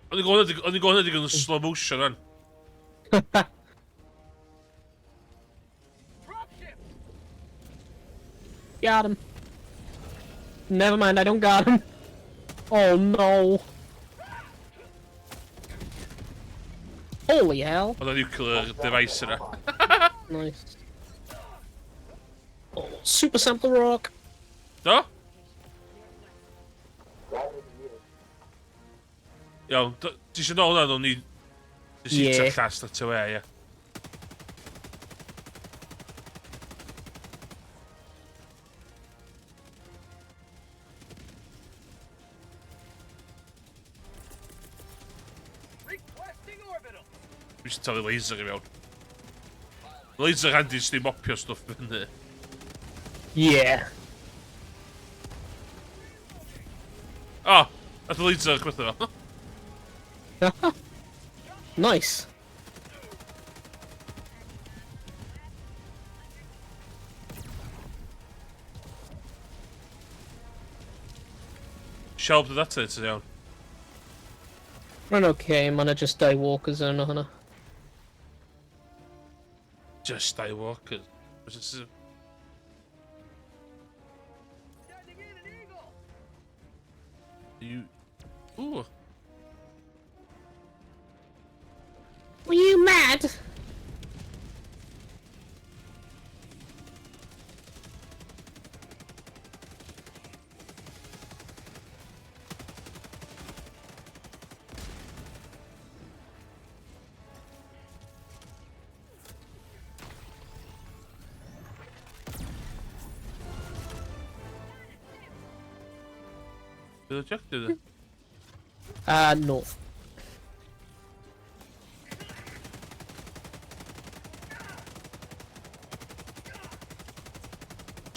O'n i'n gwybod ydy yn slow motion rhan. Got him. Never mind, I don't got him. Oh no. Holy hell. Oedd y nuclear device yna. Nice. Oh, super sample rock. Do? Grab it if you need it. Iawn, ti eisiau nôl hwnna, o'n i... Nes i Ie. yeah. last at away, ie. Requesting orbital. Dwi eisiau taflu laser i mewn. Laser handi jyst i mopio stwff fyny. Yeah. O! Oh, nath y laser chwythu fo. Nice. Siawb dod ato ti'n iawn. Rwy'n okay, mae yna just dau walkers yn hwnna. Just dau walkers. Sending in an eagle. You... Ooh. Were you mad? Bydd objective dde? North.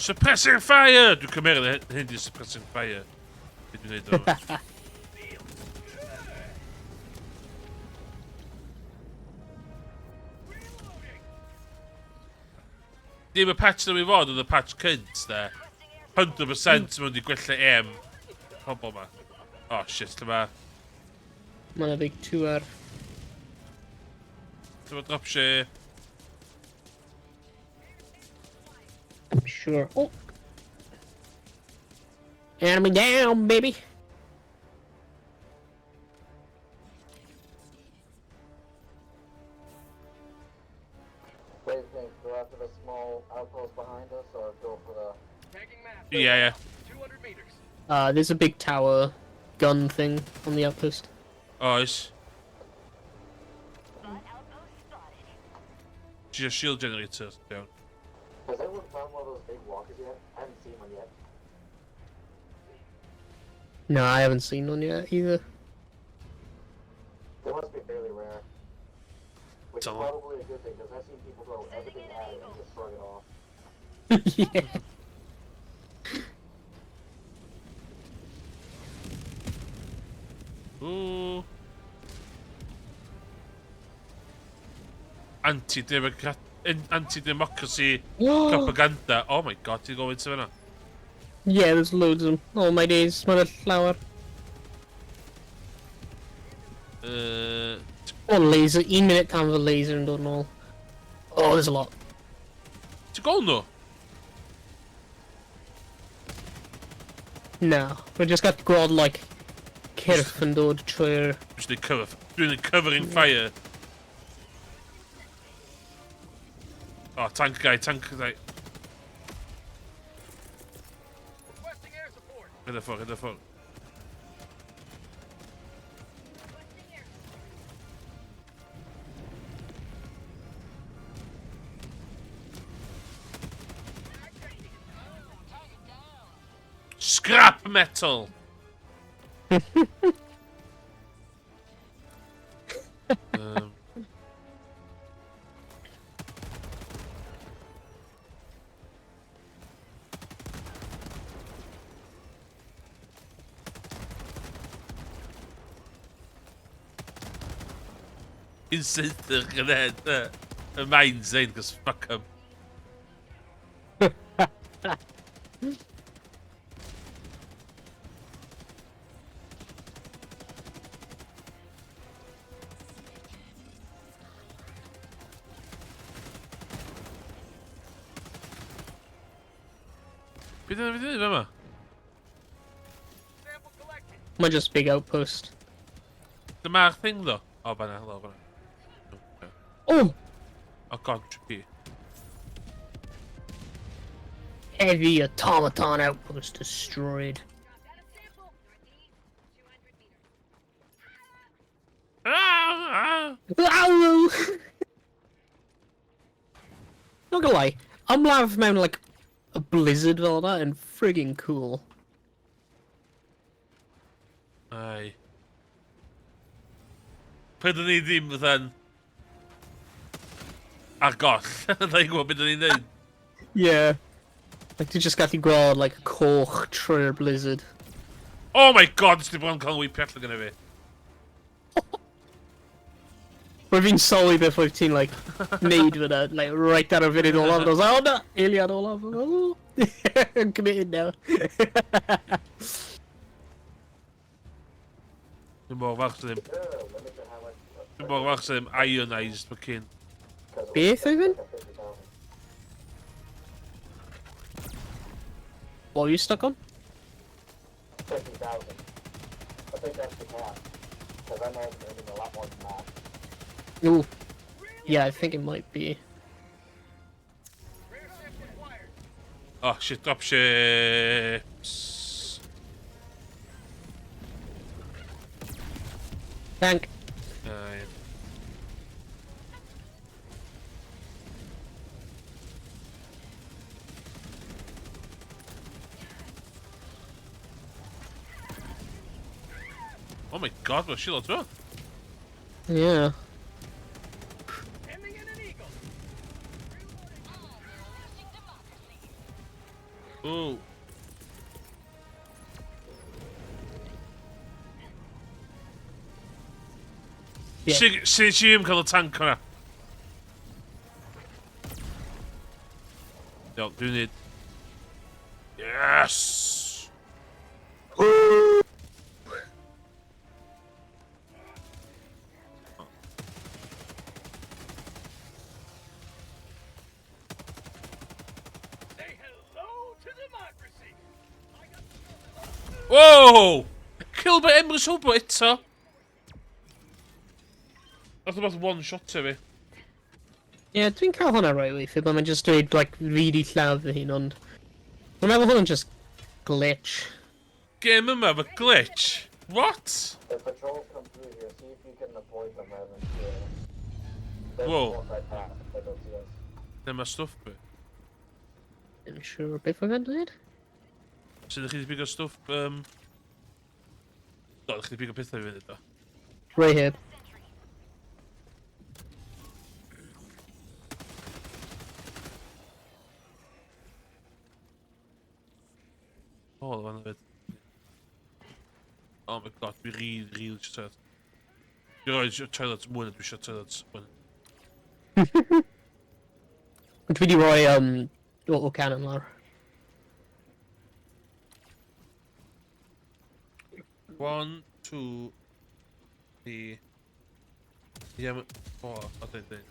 Suppressing fire! Dwi'n cymryd hyn di suppressing fire. Be dwi'n neud o? Dim y patch na mi fod, oedd y patch cynt, de. 100% mae'n di gwella aim pobl ma. Oh shit, lle ma... Mae yna big two ar. Lle ma dropship. I'm sure. Oh! Enemy down, baby! What do you think? Go after the small outpost behind us, or go for the? Tagging map. Yeah, yeah. 200 meters. There's a big tower gun thing on the outpost. Oes. Bot outpost spotted. Ti eisiau shield generator, iawn. Has anyone found one of those big walkers yet? I haven't seen one yet. No, I haven't seen one yet either. They must be fairly rare. Which is Tell 'em. probably a good thing, because I've seen people throw everything at it and just shrug it off. Yeah. Ooh. Anti-democracy propaganda. Oh my god, ti'n gofyn ti fyna? Yeah, there's loads of them. Oh my days, mae'n llawer. Oh, laser. Un minute tan fy laser yn dod nôl. Oh, there's a lot. Ti'n gweld nhw? No. We just got gweld, like, cyrff yn dod trwy'r... Dwi'n neud cover. Dwi'n neud covering fire. Oh, tank guy, tank guy. Requesting air support. Rhaid y ffordd, rhaid y ffordd. Requesting air Target down. Scrap metal! Un saethu'r grenade. Y mines ein, cos fuck 'em. Be dyna fi 'di neud fama? Sample collected. Mae'n just big outpost. Dyma'r thing ddo. O, fanna, lawr fanna. Oh! Oh god, trippy. Heavy automaton outpost destroyed. Dropped out of sample. Northeast, 200 meters. Ah, ah. Ow! Not gonna lie, ymladd mewn like a blizzard fel yna yn frigging cool. Ai. Pryd o'n i ddim fatha'n ar goll. Dda i'n gwybod beth o'n i'n neud. Yeah. Like, ti'n just gallu gweld like coch trwy'r blizzard. Oh my god, ysdi bron cael weipio allan gyda fi. Rwy'n fi'n sylwi beth oedd ti'n like neud fyna, like right ar y funud olaf, and I was like, oh no, eiliad olaf, oh. I'm committed now. Dwi'n mor falch sydd ddim. Is there a limit to how much? Dwi'n mor falch sydd ddim ionized mae cyn. Beth oedd yn? What were you stuck on? 50,000. I think that's the cap. Because I know I'm earning a lot more than that. Ooh. Yeah, I think it might be. Rare sample acquired. Oh shit, drop ships. Tank. Aye. Oh my god, mae'n shit lot o. Yeah. Sending in an eagle. Unleashing democracy. Ooh. Yeah. Sut i ddim cael y tank hwnna? Iawn, dwi'n neud... Yes! Say hello to democracy. I got Whoa! Kill by Emrys Hobo eto! Nath o beth one shot fi. Yeah, dwi'n cael hwnna right weithiau, but mae'n just dweud, like, fi di lladd fy hun, ond... Dwi'n meddwl hwnna'n just glitch. Game yma efo glitch? What? If patrols come through here, see if you can avoid them rather than shoot them. They Whoa. walk right past if they don't see us. Dyma stwff fi. Ddim siŵr beth oedd e'n dweud. Sut ydych chi wedi pigo stwff... Do, ydych chi wedi pigo pethau i fyny, do. Right here. Sentry. O, oh, fan hefyd. Oh my god, dwi really, really eisiau toilet. Dwi'n rhoi toilet mwy na dwi eisiau toilet mwy. Ond dwi wedi rhoi, auto cannon lawr. 1, 2, 3... Ie, 4, o, dyn, dyn.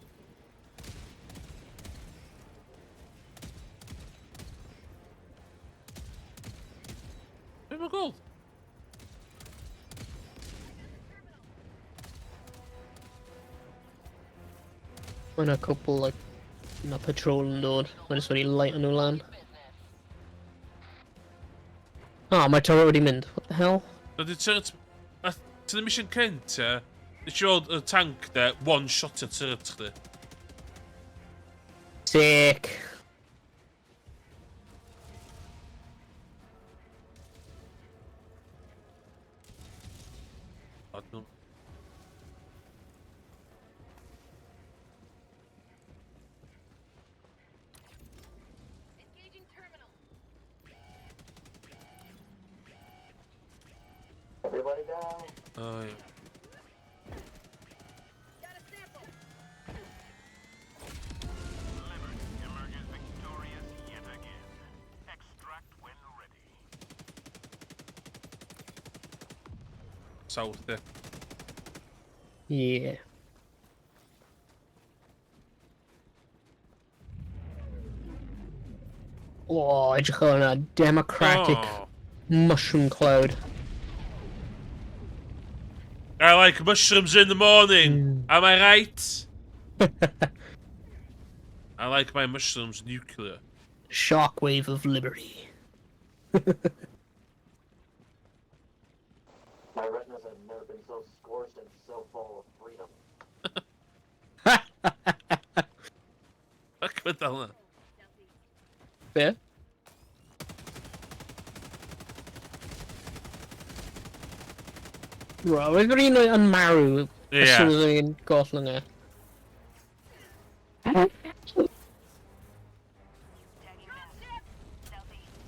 Be mae'n gold? Mae'n a cwpl, like, na patrol yn dod. Mae'n just wedi light nhw lan. Business. Ah, mae turret wedi mynd. What the hell? Na, di turret... Ti'n y mission cynt, ie? Nes i weld y tank, de, one shot at turret chdi. Sick. O, dyn nhw- Engaging terminal. Everybody down. O, ie. Got a sample. Liberty emerges victorious yet again. Extract when ready. South, ie. Yeah. O, edrych ar hwnna. Democratic Oh. mushroom cloud. I like mushrooms in the morning. Am I right? I like my mushrooms nuclear. Shockwave of liberty. My retinas have never been so scorched and so full of freedom. Fuck with that. Be? Roedd yr un yn marw as soon Yeah. as o'n i'n gollwng e.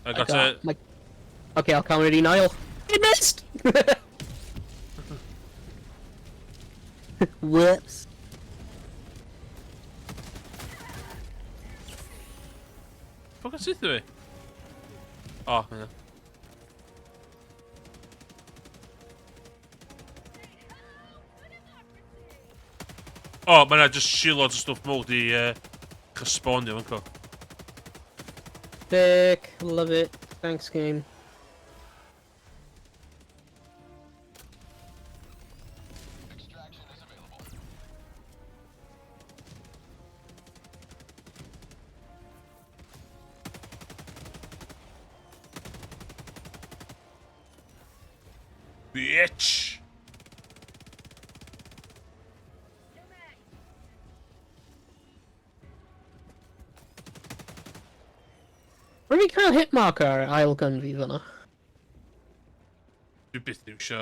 I got it. My... Okay, I'll count it in aisle. It missed! Whoops. Fuck sydd fi? O, oh, yeah. O, oh, mae yna just shitloads o stwff mowr di chysbonio fan co. Sick. Love it. Thanks, game. Extraction is available. Bitch! Rwy'n fi cael hit marker ar ail gun fi fyna. Dwi byth ddim isio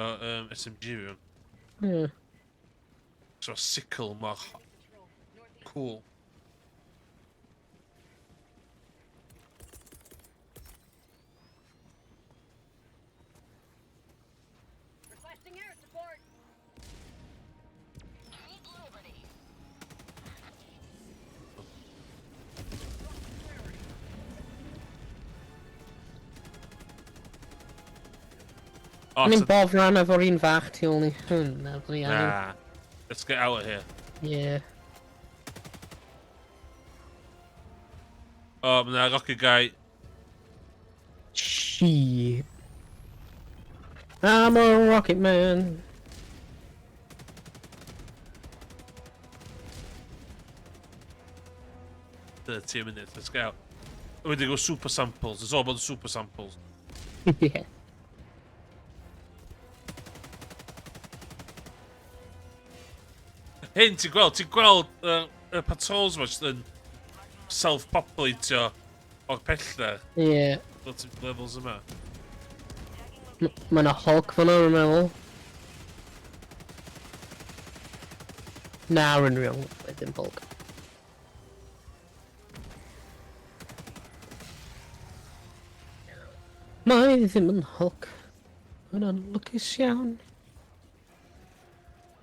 SMG fi fan. Yeah. So sickle mor cool. Requesting air support. Keep liberty. O, O'n i'n bofran efo'r un fach tu ôl ni. Na, bloody angen. Nah. Let's get out of here. Yeah. O, oh, mae yna rocket guy. Shit. I'm a rocket man. 30 minutes, let's get out. We need to go super samples. It's all about the super samples. Yeah. Hyn, ti'n gweld, y patrols ma jyst yn self-populatio o'r pellter. Yeah. Fel ti'n levels yma. Mae yna Hulk fyna, rwy'n meddwl. Na, rwy'n real, ddim Hulk. Mae ddim yn Hulk. Mae'n anlwcus iawn.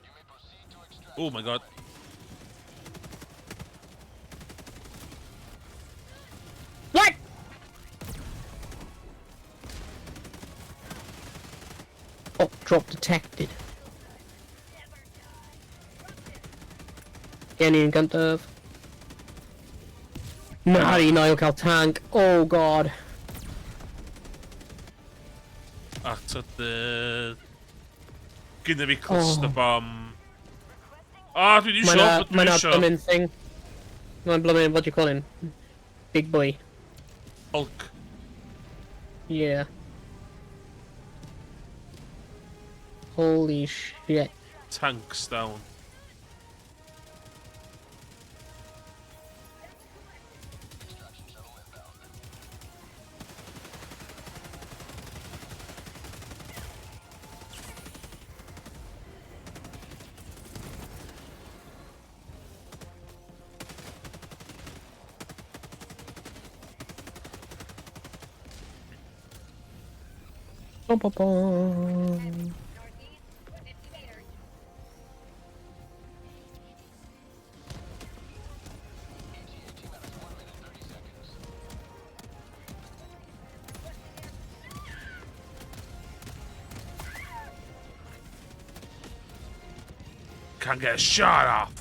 You may proceed to extraction. Oh my god. What? Oh, drop detected. Gen i'n gyntaf. Na, un ail cael tank. Oh god. A trydydd. Gynna fi cluster Oh. bomb. Ah, dwi'n Mae isio, na, dwi'n mae na isio. blymyn thing. Mae'n blymyn, what do you call him? Big boy. Hulk. Yeah. Holy shit. Tanks down. Extraction shuttle inbound. Bum, bum, bum. Northeast, 50 meters. ETA T minus 1 minute 30 seconds. Can't get a shot off.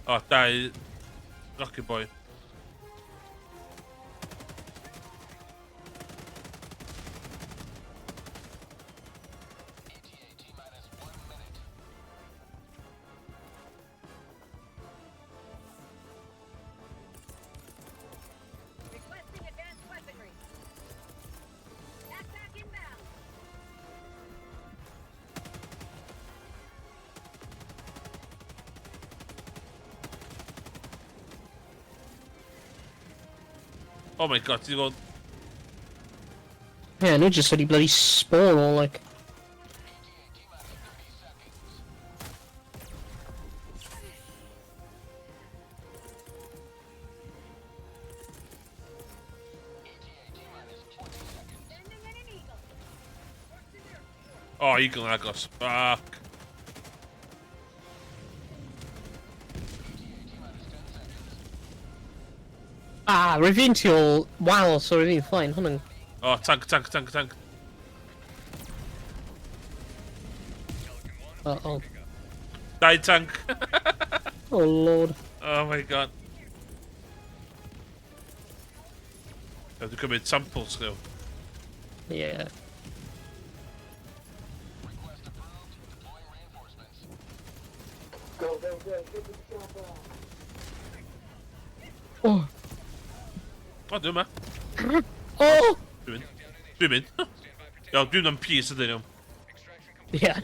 O, dau Rocket Boy. Requesting advanced weaponry. Backpack inbound. Oh my god, ti'n gweld... Yeah, nhw jyst wedi bloody spawn all like... Sending in an eagle. Oh, Eagle yn agos. Fuck. Ah, rwyf fi'n tu ôl wal, so rwyf fi'n fine, hwn yn... Oh, tank, tank, tank, tank. Uh oh. Dau tank. Oh lord. Oh my god. Dwi'n cymryd samples chdi. Yeah. Go, go, go, get the chopper! Oh. O, dwi'n yma. Oh! Dwi'n mynd. Dwi'n mynd. Iawn, dwi'n am peace ydyn nhw. Yeah.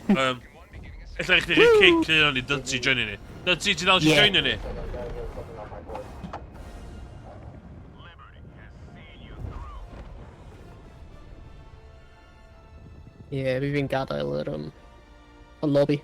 Ella i chdi rhoi kick un o'n i, Dudzi joinio ni. Dudzi, ti dal eisiau Yeah. joinio ni? I gotta get something off my board. Liberty has seen you through. Yeah, fi fi'n gadael yr, y lobby.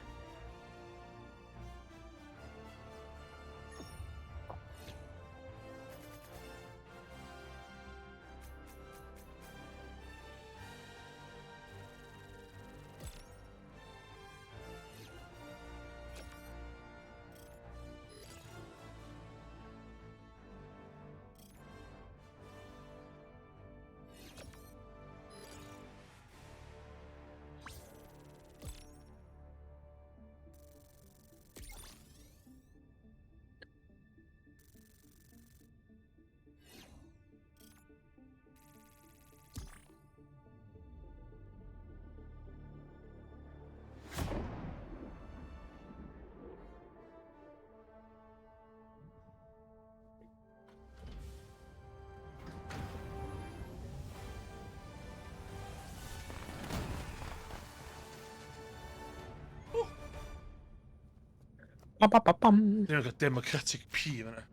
Bam, bam, bam, bam. Dwi'n gael Democratic P fan'na.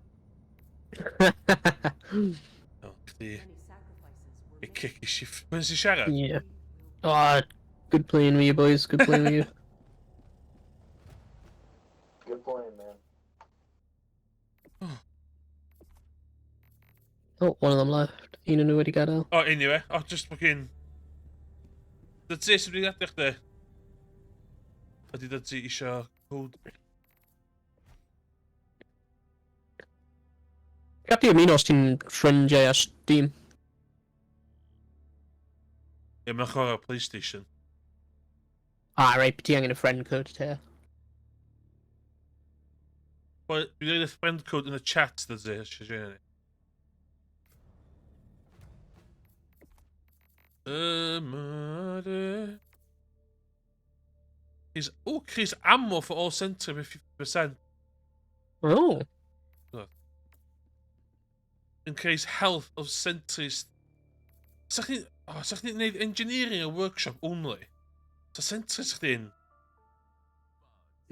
O, chdi... E kick i shift. Pwy sy'n siarad? Yeah. Oh, good playing with you boys, good playing with you. Good playing, man. Oh, one of them left. Un o'n nhw wedi gadael. O, anyway. O, just fucking... Dudzi, sy'n mynd i adeg chdi? Ydy Dudzi isio code? Gallu ymuno os ti'n ffrindiau ar Steam. Ie, mae'n chwarae PlayStation. Ah, right, ti angen y friend code te. Wel, dwi'n rhaid y friend code yn y chat, Dudzi, os eisiau joinio ni. Murder. Is oh, increase ammo for all sentry by 50%. Oh. Increase health of sentries. Sa chdi... Oh, sa chdi'n gwneud engineering a workshop only? Sa sentries chdi'n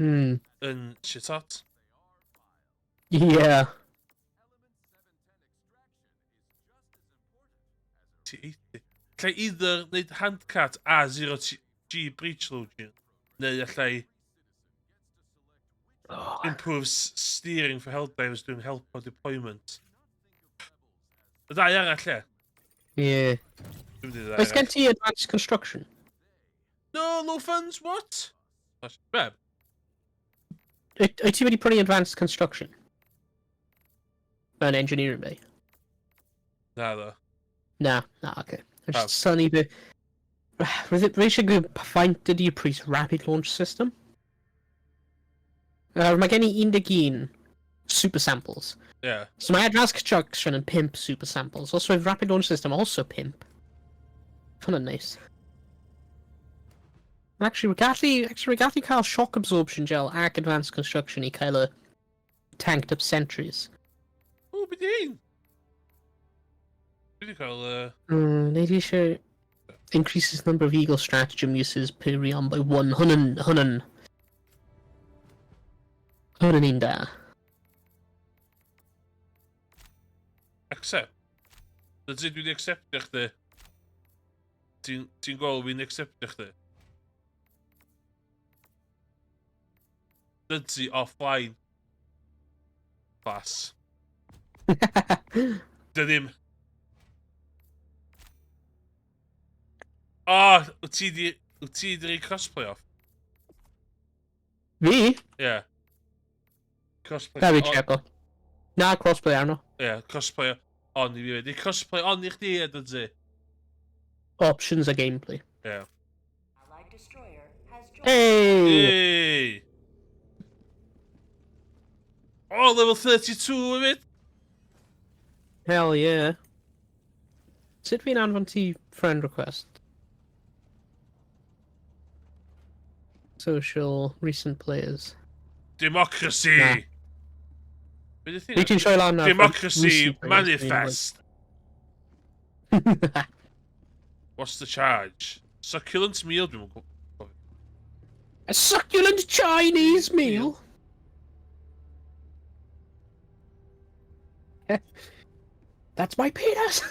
yn shit hot? Yeah. T80. Allai either wneud handcart a 0G breach loading, neu allai Oh. improve steering for Helldivers doing help or deployment. Y ddau arall, ie? Yeah. Dwi'n mynd i ddau Oes gen arall. ti advanced construction? No, low funds, what? Be? Wyt ti wedi prynu advanced construction? Yn engineering bay? Na, ddo. Na, na, okay. I'm Oh. just synnu be... Roedd e eisiau gwybod faint ydy pris rapid launch system? Mae gen i 11. Super samples. Yeah. So mae Advanced Construction yn pimp super samples. Also, mae Rapid Launch System also pimp. Hwna'n neis. Actually, we're gallu cael Shock Absorption Gel ac Advanced Construction i cael y tanked up sentries. O, beth di hyn? Dwi wedi cael... Neud eisiau increases number of Eagle stratagem uses per realm by one. Hwna'n un da. Accept. Dydy dwi wedi acceptio chdi. Ti'n ti gweld fi'n acceptio chdi? Dydy offline. Class. Dy ddim. O, oh, wyt ti di... Wyt ti di rhoi crossplay off? Fi? Ie. Yeah. Crossplay. Da fi checo. Na, crossplay arno. Ie, yeah, crossplay on i fi wedi. Crossplay on i chdi, e, dydy. Options a gameplay. Ie. Yeah. Allied destroyer has joined. Hey! Hey! Oh, level 32 hefyd! Hell yeah. Sut fi'n anfon ti friend request? Social, recent players. Democracy! Na. Be di Fi ti'n sioi lan nawr? Democracy Recent players, manifest! What's the charge? Succulent meal, dwi'n gwybod. A succulent Chinese meal? That's my penis!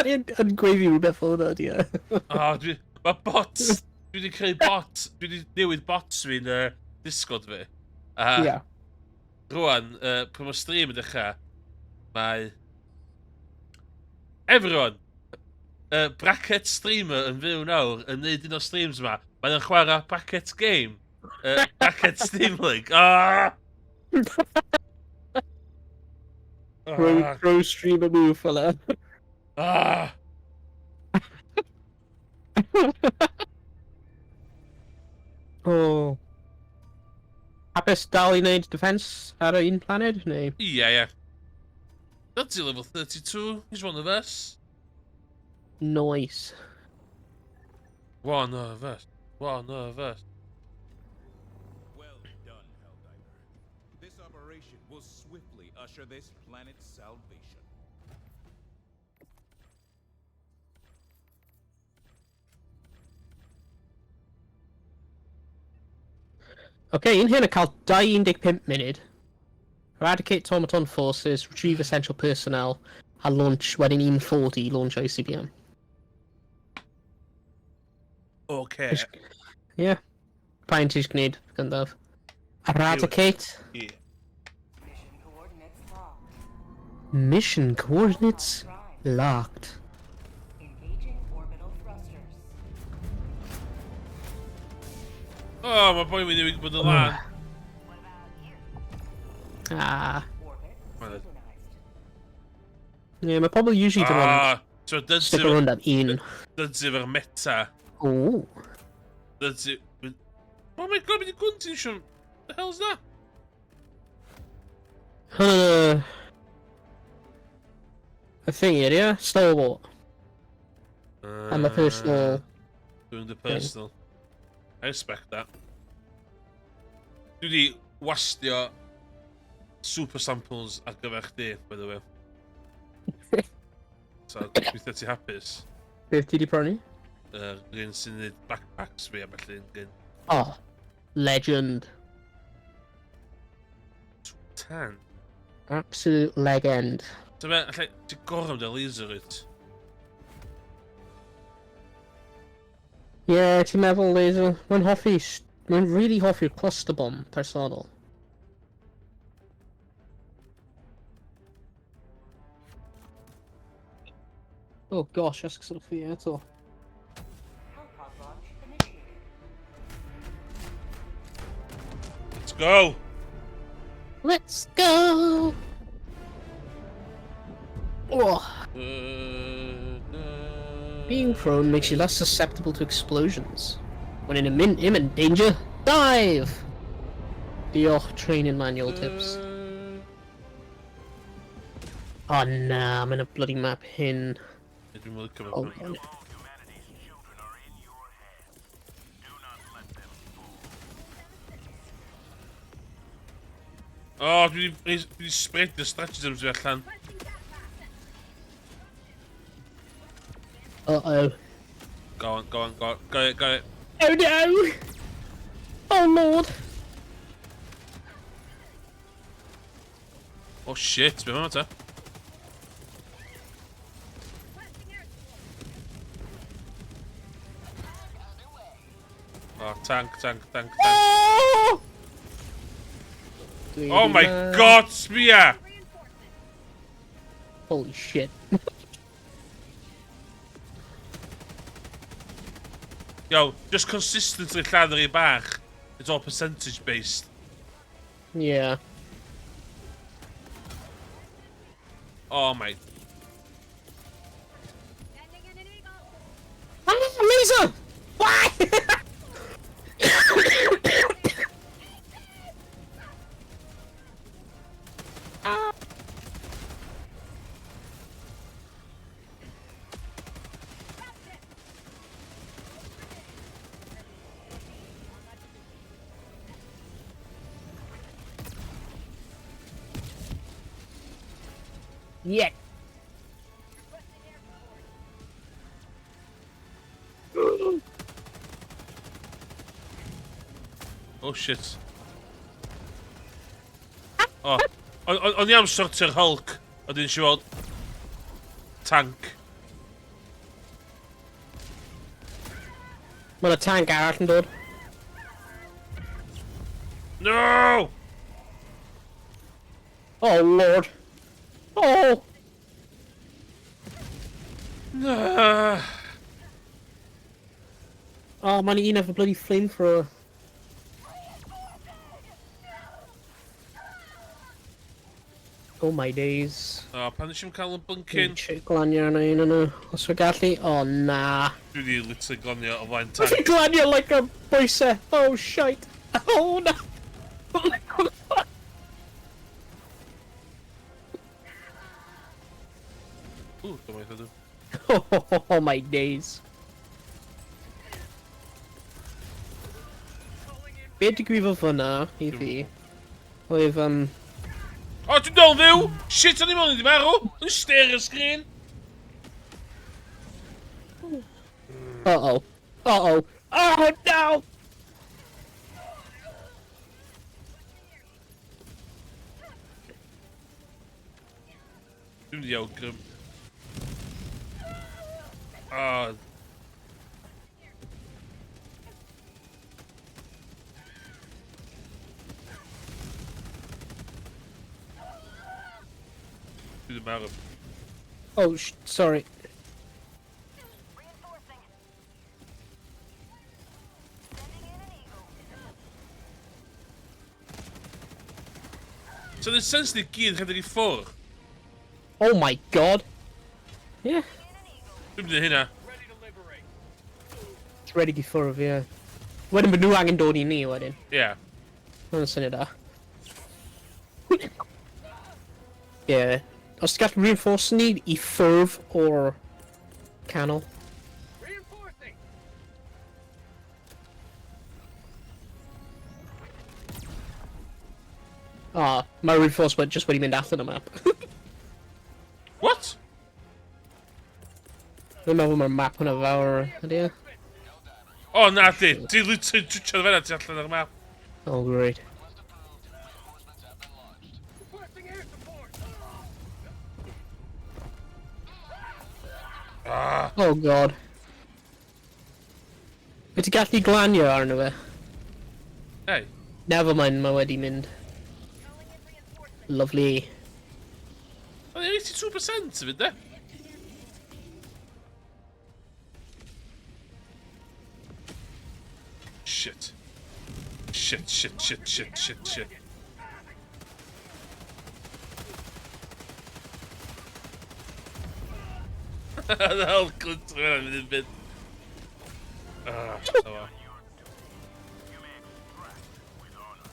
Yn gweiddi rhywbeth fel hwnna, di e? O, dwi... Mae bots! Dwi wedi creu bot. Dwi wedi newid bots fi'n Discord fi. A Ie. rwan, pan mae stream yn dechrau, mae... Everyone! Bracket streamer yn fyw nawr yn neud un o'r streams yma. Mae'n chwarae bracket game. Bracket Steam Link. Ah! Pro, pro streamer move fel e. Ah! Oh. Hapus dal i wneud defense ar y un planet, neu? Ie, ie. That's level 32. He's one of us. Nice. One of us. One of us. Well done, Helldiver. This operation will swiftly usher this planet's salvation. Okay, un hyn yn cael 25 munud. Eradicate Automaton forces, retrieve essential personnel, a launch wedyn 140 launch ICBM. Okay. Yeah. Pa un ti eisiau gwneud, gyntaf? Eradicate. Yeah. Mission coordinates locked. Mission coordinates Prime. locked. Engaging orbital thrusters. Oh, mae boi mynd i bod yn lan. What about here? Ah. Orbit Well, synchronized. Yeah, mae pobl usually dim ond Ah, so stick around am un. Dydyn efo'r meta. Ooh. Dydyn... Oh my god, mynd i gwnt i'n siwr... The hell's that? Hwnna'n y thing area, Stalwart. And the personal... Doing the personal. I respect that. Dwi wedi wastio super samples ar gyfer chdi, by the way. So, gobeithio ti hapus. Beth ti di prynu? Rhywun sy'n neud backpacks fi a felly yn gyn. Oh, legend. Tan. Absolute legend. So be, allai, ti'n gorau mynd laser wyt? Yeah, ti'n meddwl laser. Mae'n hoffi... Mae'n really hoffi'r cluster bomb personol. Oh gosh, esgusodwch fi eto. Hellpod launch initiated. Let's go! Let's go! Oh, being prone makes you less susceptible to explosions. When in imminent danger, dive! Diolch training manual tips. Oh na, mae'n y bloody map hyn. Dwi'n licio Oh, fe. oh. All humanity's children are in your hands. Do not let them fall. O, dwi wedi spread y stratagems fi allan. Uh-oh. Go on, go on, go on. Got it, got it. Oh no! Oh lord! Oh shit, be mae'n ta? Oh, tank, tank, tank, tank. Oh! Dwi Oh 'di my marw. god, sbia! Holy shit. Yo, just consistently lladd yr i bach. It's all percentage based. Yeah. Oh my. Sending in an eagle. Ah, laser! Why? Yeah. Oh shit. Oh, o'n i am sortio'r Hulk, a dwi'n siŵr weld tank. Mae yna tank arall yn dod. No! Oh lord. Oh! No! Oh, mae'n un efo bloody flamethrower. Oh my days. Oh, pan nes i'm cael y Dwi'n blinkin? check glanio arno un yna. Os fe gallu? Oh na. Dwi wedi literally glanio o flaen Dwi'n tank. glanio like a bwysau. Oh shite. Oh no. Ooh, dyma eitha dwi. Oh my days. Be digwyddodd fyna i fi oedd O, dwi'n dal yn fyw! Shit, o'n i'n meddwl i marw! O'n i'n stare sgrin! Uh-oh. Uh-oh. Oh no! Dwi'n mynd i awgrym. Ah. Dwi ddim marw. Oh, sorry. Reinforcing. Sending in an eagle. So, yn sens ni gyd rhedeg i ffwrdd. Oh my god. Yeah. Dwi'n mynd i hynna. Ready to liberate. It's ready i ffwrdd, yeah. Wedyn bod nhw angen dod i ni wedyn. Yeah. Mae'n syniad da. Yeah. Os ti'n gallu reinforce ni i ffwrdd o'r canol. Reinforcing. Ah, mae reinforcement just wedi mynd allan y map. What? Dwi'n meddwl mae'r map hwnna fawr, ydy e? O, na di. Di literally twtio fe tu allan o'r map. Oh, great. Requesting air support. Ah. Oh god. Wyt ti gallu glanio arno fe? Hey. Never mind, mae wedi mynd. Lovely. O'n 82% fyd, de? Shit. Shit, shit, shit, shit, shit, shit. The Hulk literally went yn mynd. Ah, so. You may extract with honor.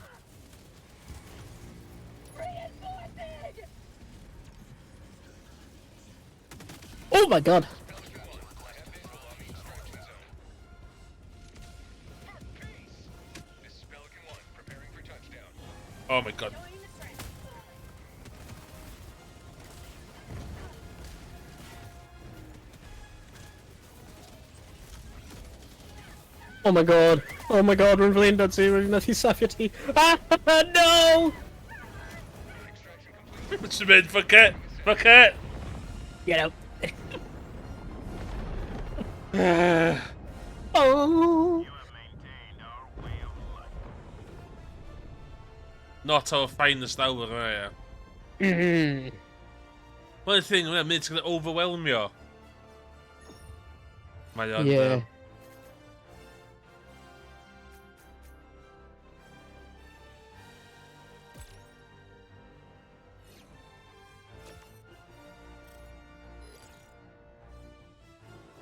Oh my god! Oh my god. Oh my god. Oh my god, rwy'n flin dod ti, rwy'n methu safio ti. Ah, no! Just mynd, fuck it! Fuck it! Get out. Oh! You have maintained our way of life. Not our finest hour, yna, ia. Mae'n thing, mae'n mynd ti'n overwhelmio. Mae o'n... Yeah.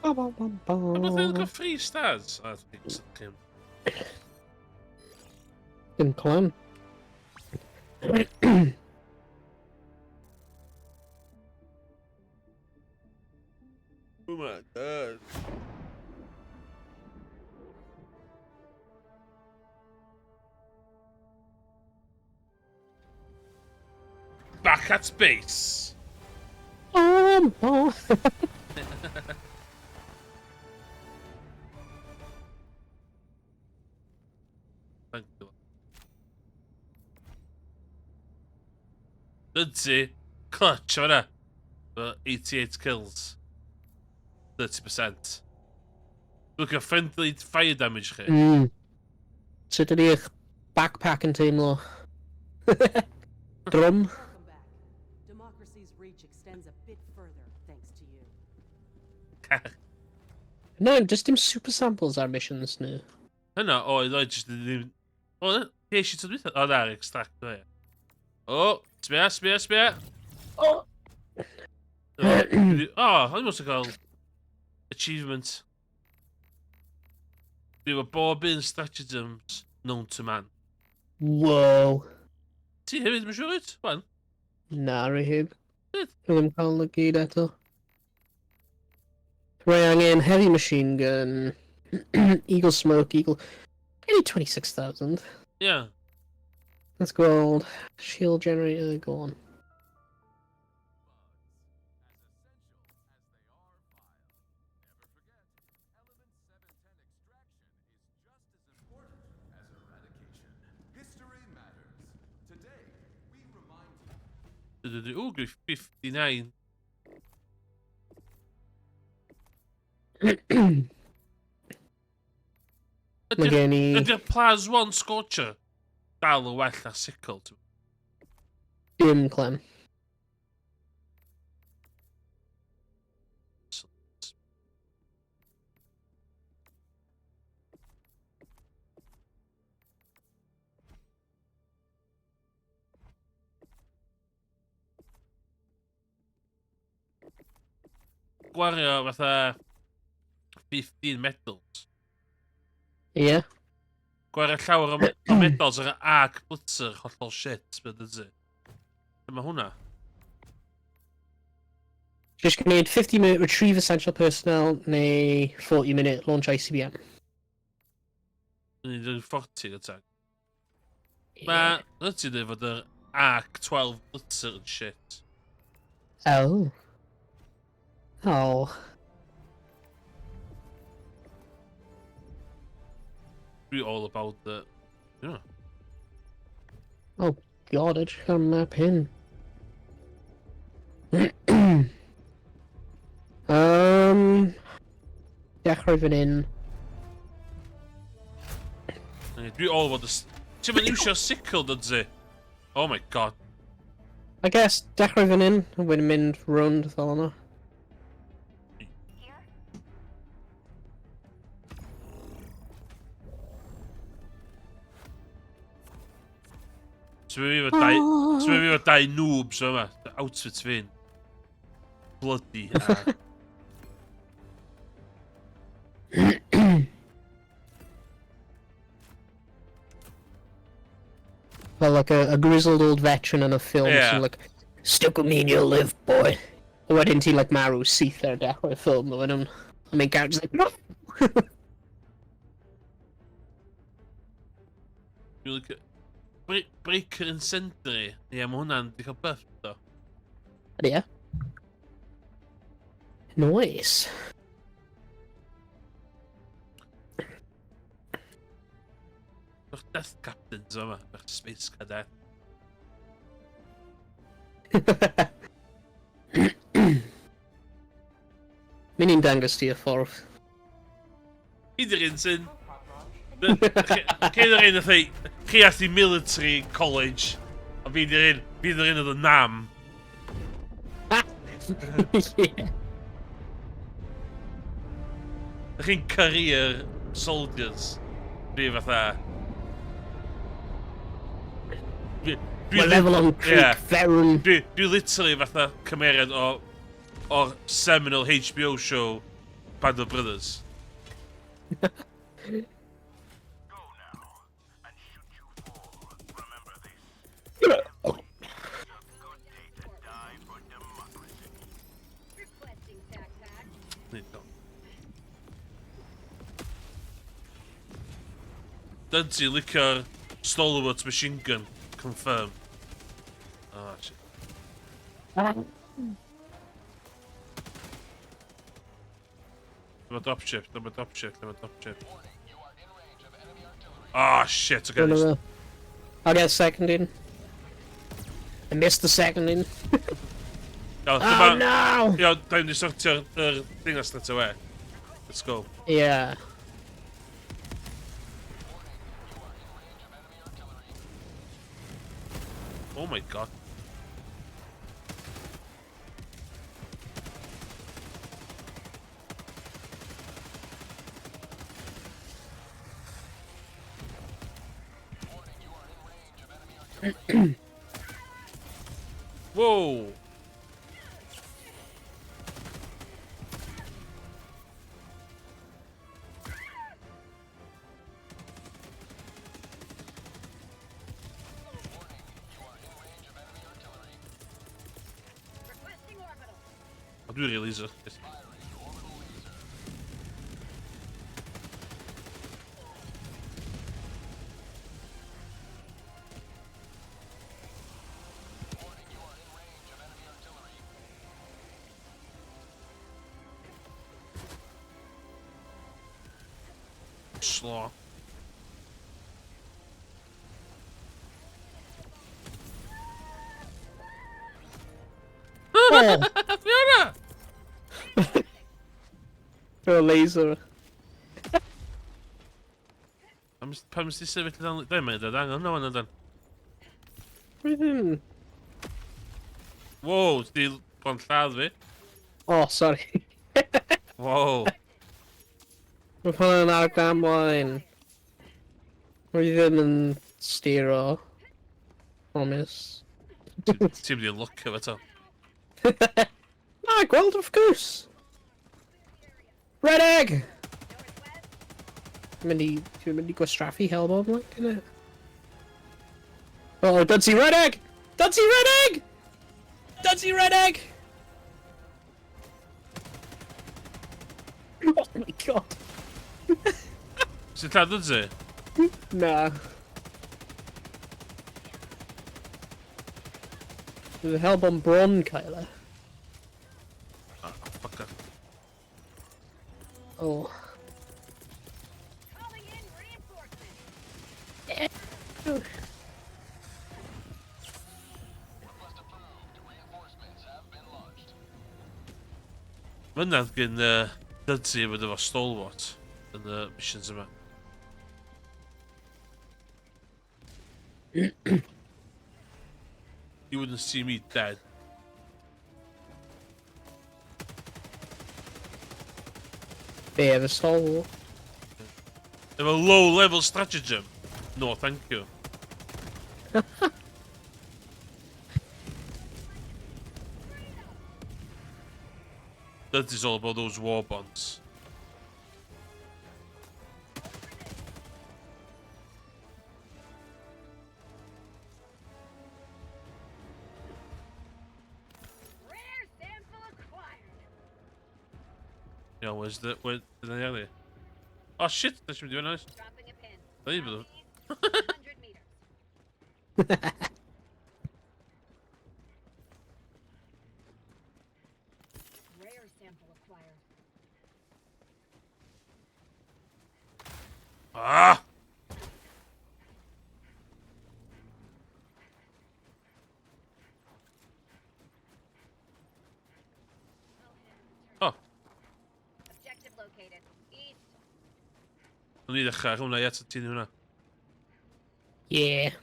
Ba, ba, ba, ba. Mae thing got 3 stars. I think it's him. Dim clem. Oh my god. Back at base. Oh. Thank you. Lindsay, clutch o'na. 88 kills. 30%. Look at friendly fire damage chi. Sut ydy eich backpack yn teimlo? Drwm? Welcome back. Democracy's reach extends a bit further thanks to you. No, just dim super samples ar missions nhw. Hynna, oedd oedd jyst ddim... O, nes i tyd dwytha? O, na, extract, o, ie. O, sbia, sbia, sbia. O! O, o'n i'n cael achievement. Dwi efo bob un stratagems known to man. Wow. Ti hefyd, mae'n siŵr wyt? Wan? Na, rwy heb. Sut? Dwi ddim cael y gyd eto. Rwy angen heavy machine gun, Eagle smoke, Eagle... I need 26,000. Ie. That's gold. Shield generator, go on. O, gwy 59. Mae gen i... Ydy'r Plas 1 Scorcher dal yn well na sickle? Dim clem. Gwario fatha 15 medals. Ie. Yeah. Gwario llawer o medals ar y Arc Blitzer hollol shit, beth ydy. Dyma hwnna. Just gwneud 50 minute retrieve essential personnel neu 40 minute launch ICBM. Ni'n dweud 40 attack. Mae, rydyn ti'n dweud fod yr Arc 12 Blitzer yn shit. Oh. Oh. Dwi all about the... Yeah. Oh god, edrych ar map hyn. Dechrau fan hyn. Dwi all about the... Ti'n mynd iwsio sickle, dydyn ti? Oh my god. I guess dechrau fan hyn, a wedyn mynd rownd fel yna. So fi efo dau noobs yma. Outfit fi'n. Bloody hell. Well, like a grizzled old veteran in a film, Yeah. so like, stick with me and you'll live, boy. A wedyn ti'n like marw syth ar dechrau'r ffilm, a wedyn y main character's like, no! Dwi'n licio... Breaker Incendiary. Ie, mae hwnna'n di cael buff, do. Ydy e? Nice. Bach Death Captains yma, bach Space Cadet. Mynd i'n dangos ti y ffordd. Chi di'r un sy'n... Chi di'r un oedd chi ath i military college, a fi di'r un, fi di'r un oedd y nam. Yeah. Ydych chi'n career soldiers. Fi fatha... We're level on Creek, yeah. Feron. Dwi literally fatha cymeriad o'r seminal HBO show Band of Brothers. Go now, and should you fall, remember this. Every day is a good day to die for democracy. Requesting tac pack. Nid o. Dyn ti licio'r Stalwart machine gun. Confirm. Oh, shit. Dyma dropship, dyma dropship, dyma dropship. Oh shit, okay. I'll get a second in. I missed the second in. Oh, Oh no! Iawn, da ni'n sortio'r yr thing straight away. Let's go. Yeah. Oh my god. Whoa! Requesting orbital. A dwi'n rili laser. Slaw. Oh, Fiona! for a laser. Pam ys ti sefyll dan... Dwi'n mynd dod angen no one dan. Rydyn. Wow, ti bron lladd fi. Oh, sorry. Wow. Mae hwnna'n ar damwain. Rwy ddim yn stiro. Promise. Ti'n mynd i lwcio fe to. Na, gweld wrth gwrs! Red egg! Dwi'n mynd i gwastraffu Hellbomb, like, innit? Oh, Dudsey red egg! Dudsey red egg! Dudsey red egg! Oh my god. Sy'n lladd ydy? Na. The Hellbomb bron cael e. Ah, fucker. Oh. Calling in reinforcements. Fyna'n gen Dudsey efo Stalwart yn y missions yma. You wouldn't see me dead. Be efo Stalwart. Efo low level stratagem. No, thank you. That is all about those war bonds. Rare sample of Iawn, where's the... Where... Dyna ni arni? Oh shit, da ti'n mynd i fyny, oes? Dropping a pin. Da ni'n mynd. Southeast, 100 meters. Rare sample acquired. Ah! Oh, Objective located. East. o'n i ddechrau ar hwnna, ie, ti'n hwnna. Yeah.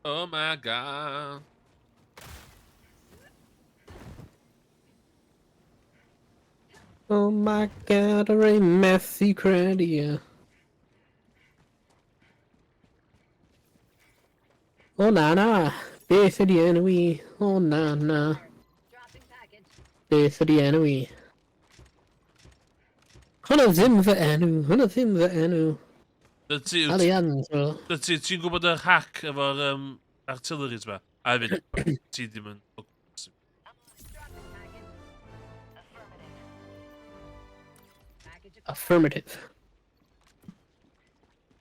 Oh my god. Oh my god, yr ein methu credu e. O na na, beth ydi enw i? O na na, Dropping package. beth ydi enw i? Hwna ddim fy enw, hwna ddim fy enw. Dy ti, Alejandro. dy ti, ti'n gwybod yr hack efo'r artilleries ma? A hefyd, ti ddim yn... Dropping package. Package acquired. Affirmative.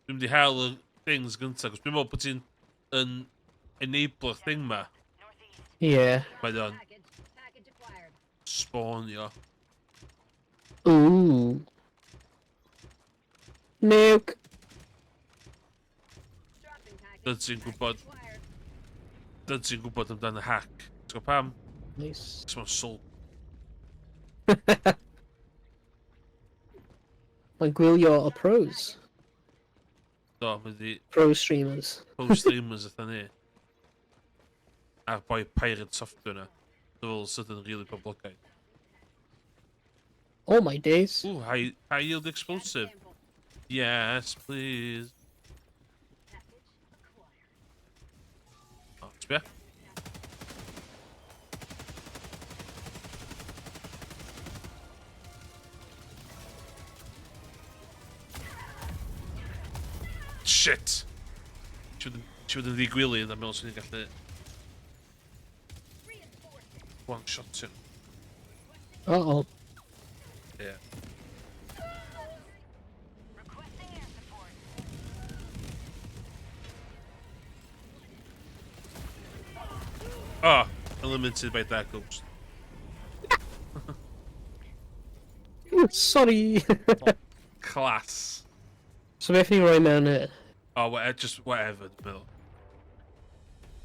Dwi'n mynd i hel y things gyntaf, cos dwi'n meddwl bod ti'n yn enablo'r thing ma. Yeah. Mae o'n Package. Package acquired. spawnio. Ooh. Nuke. Dropping package. Dy ti'n gwybod, Acquired. dy ti'n gwybod amdan y hack. Ti'n gwybod pam? Nice. Cos mae'n soul. Mae'n gwylio y pros. Do, mae'n di Pro streamers. pro streamers ytha ni. A'r boi pirate software na. Dwi'n fel sydyn really poblogaidd. Oh my days. Ooh, high yield explosive. Sample. Yes, please. Package acquired. O, sbia? Shit! Ti fod yn ddigwili yn meddwl swn i'n gallu one shot him. Uh-oh. Yeah. Requesting air support. Oh, eliminated by Dark Ghost. Ooh, sorry. Class. So beth ni roi mewn e? Oh, just whatever, dwi'n meddwl.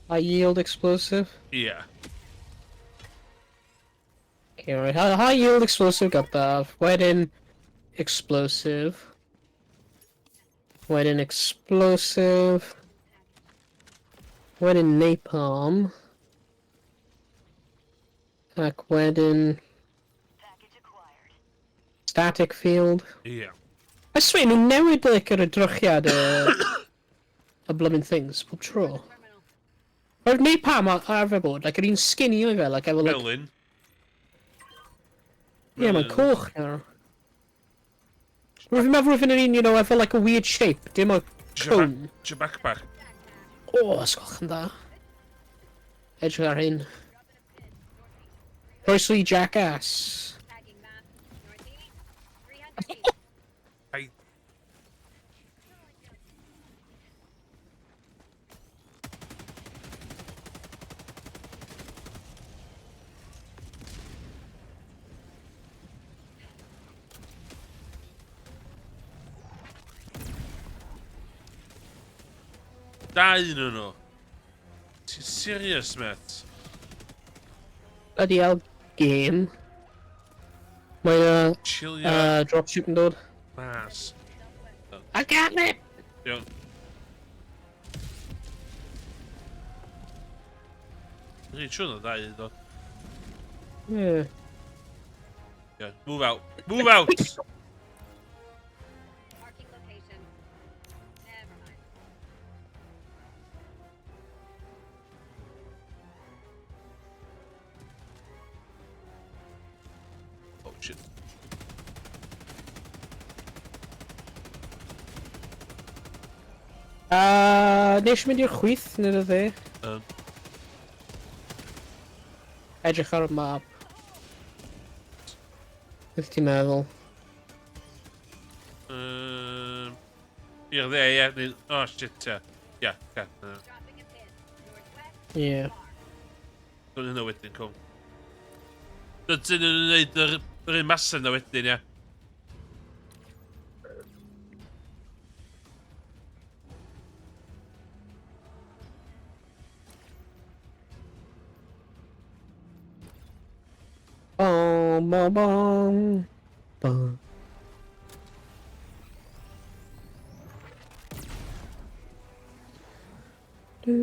High yield explosive? Yeah. Okay, right. High yield explosive, got that. Wedyn explosive. Wedyn explosive. Wedyn napalm. Ac wedyn Package acquired. static field. Yeah. I swear, nhw'n newid like, yr edrychiad y, y blooming things pob tro. Terminal. Roedd napalm arfer bod, like, yr un skinny oedd fe, like, efo, like, Melyn. ie, mae'n coch nawr. Rwy'n meddwl roedd yn un, you know, efo, like, a weird shape, dim o cone. Isio backpack. O, ysgolch yn dda. Edrych ar hyn. Croeso i Jackass. Tagging map. Northeast. 300 meters. Ai. Dau un o'n nhw. Ti'n serious, mate? Bloody hell, game. Mae Chilio dropship yn dod. mas. I got it! Iawn. Rhaid siŵr na ddau un o. Yeah. Yeah, move out. Move out! Marking location. Never mind. Oh shit. Neu eisiau mynd i'r chwith, neu y dde? Edrych ar y map. Beth ti'n meddwl? I'r dde, ie. Oh, shit, ie. Ie, ie. Dropping a pin. Northwest. Ie. Dwi'n hynna wedyn, cwn. Dydyn nhw'n gwneud yr un masaf na wedyn, ie. Bom, bom, bom. Bom. Du.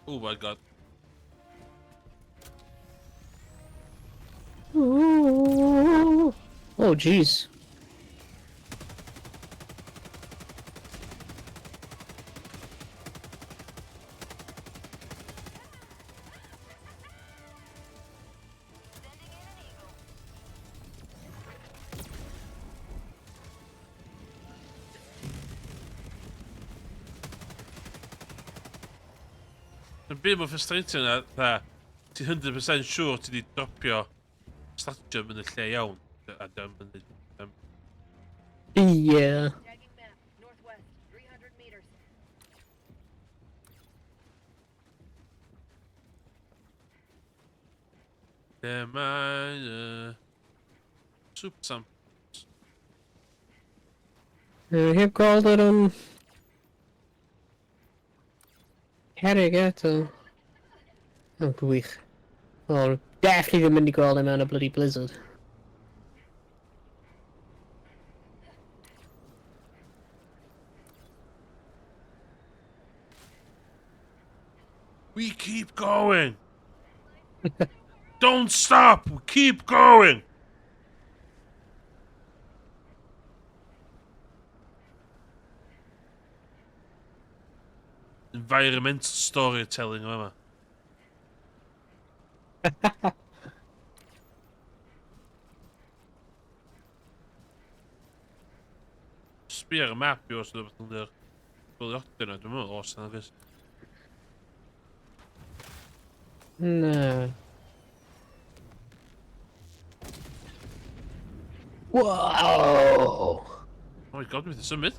Oh my god. Ooh. Oh, jeez. Sending in an eagle. Yn byd mor frustrating na, dda, ti'n 100% siŵr ti di dropio stadium yn y lle iawn. A dim yn Yeah. Tagging map. Northwest. 300 meters. Lle mae Super Sam. Heb gweld yr cerrig eto. Oh, gwych. Oh, definitely ddim mynd i gweld e mewn y bloody blizzard. We keep going! Don't stop! We keep going! Environmental storytelling yma. Sbio ar y map i os yna beth yn dweud. Gwyliodd yna, dwi'n meddwl os yna gys. Na. Whoa! Oh my god, dwi'n methu symud.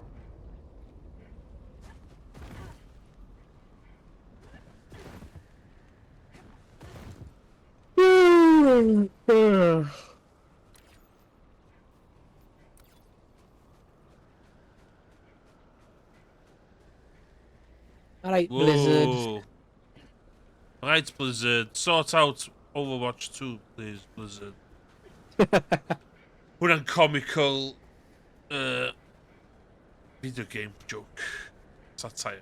Alright, Blizzard. Whoa. Right, Blizzard. Sort out Overwatch 2, please, Blizzard. Hwna'n comical video game joke. Satire.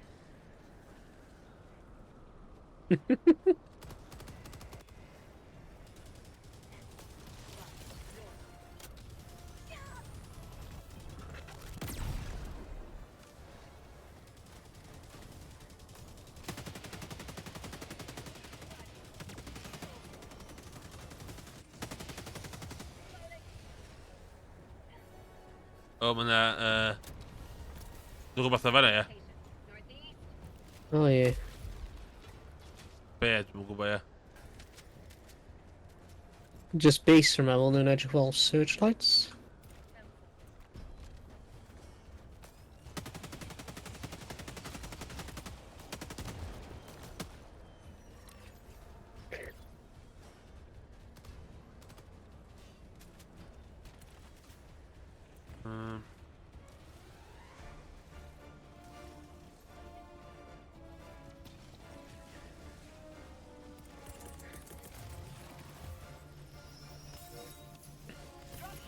O, mae yna rhywbeth o fan'na, ie. Northeast. Oh, yeah. Be, dwi'm yn gwybod, ie. Just base rhywbeth, nhw'n edrych fel searchlights.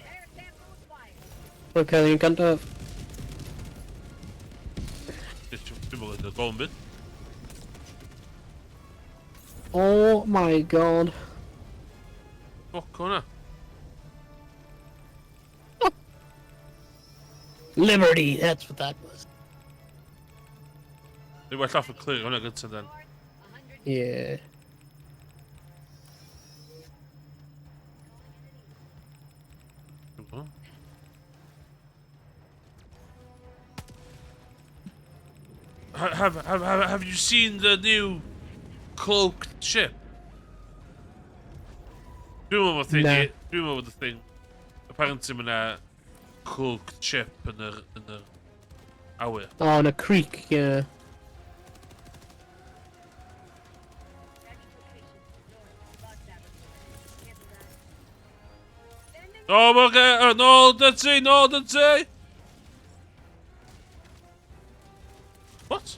Air samples fired. Okay, ni'n gyntaf. Dwi'n meddwl ydy'r gol yn byd. Oh my god. Fuck hwnna. Liberty, that's what that was. Dwi'n well off y clear hwnna gyntaf then. North, 100 Yeah. Dwi'n gwbod. Have you seen the new cloaked ship? Dwi'n meddwl bod thing... Na. Dwi'n meddwl bod y thing... Apparently mae yna cloaked ship yn yr, yn yr awyr. Oh, in a creek, yeah. Tracking location. North, Bug Laboratory. Cancel that. Sending O, oh, okay, nôl dy ti, nôl dy ti! What?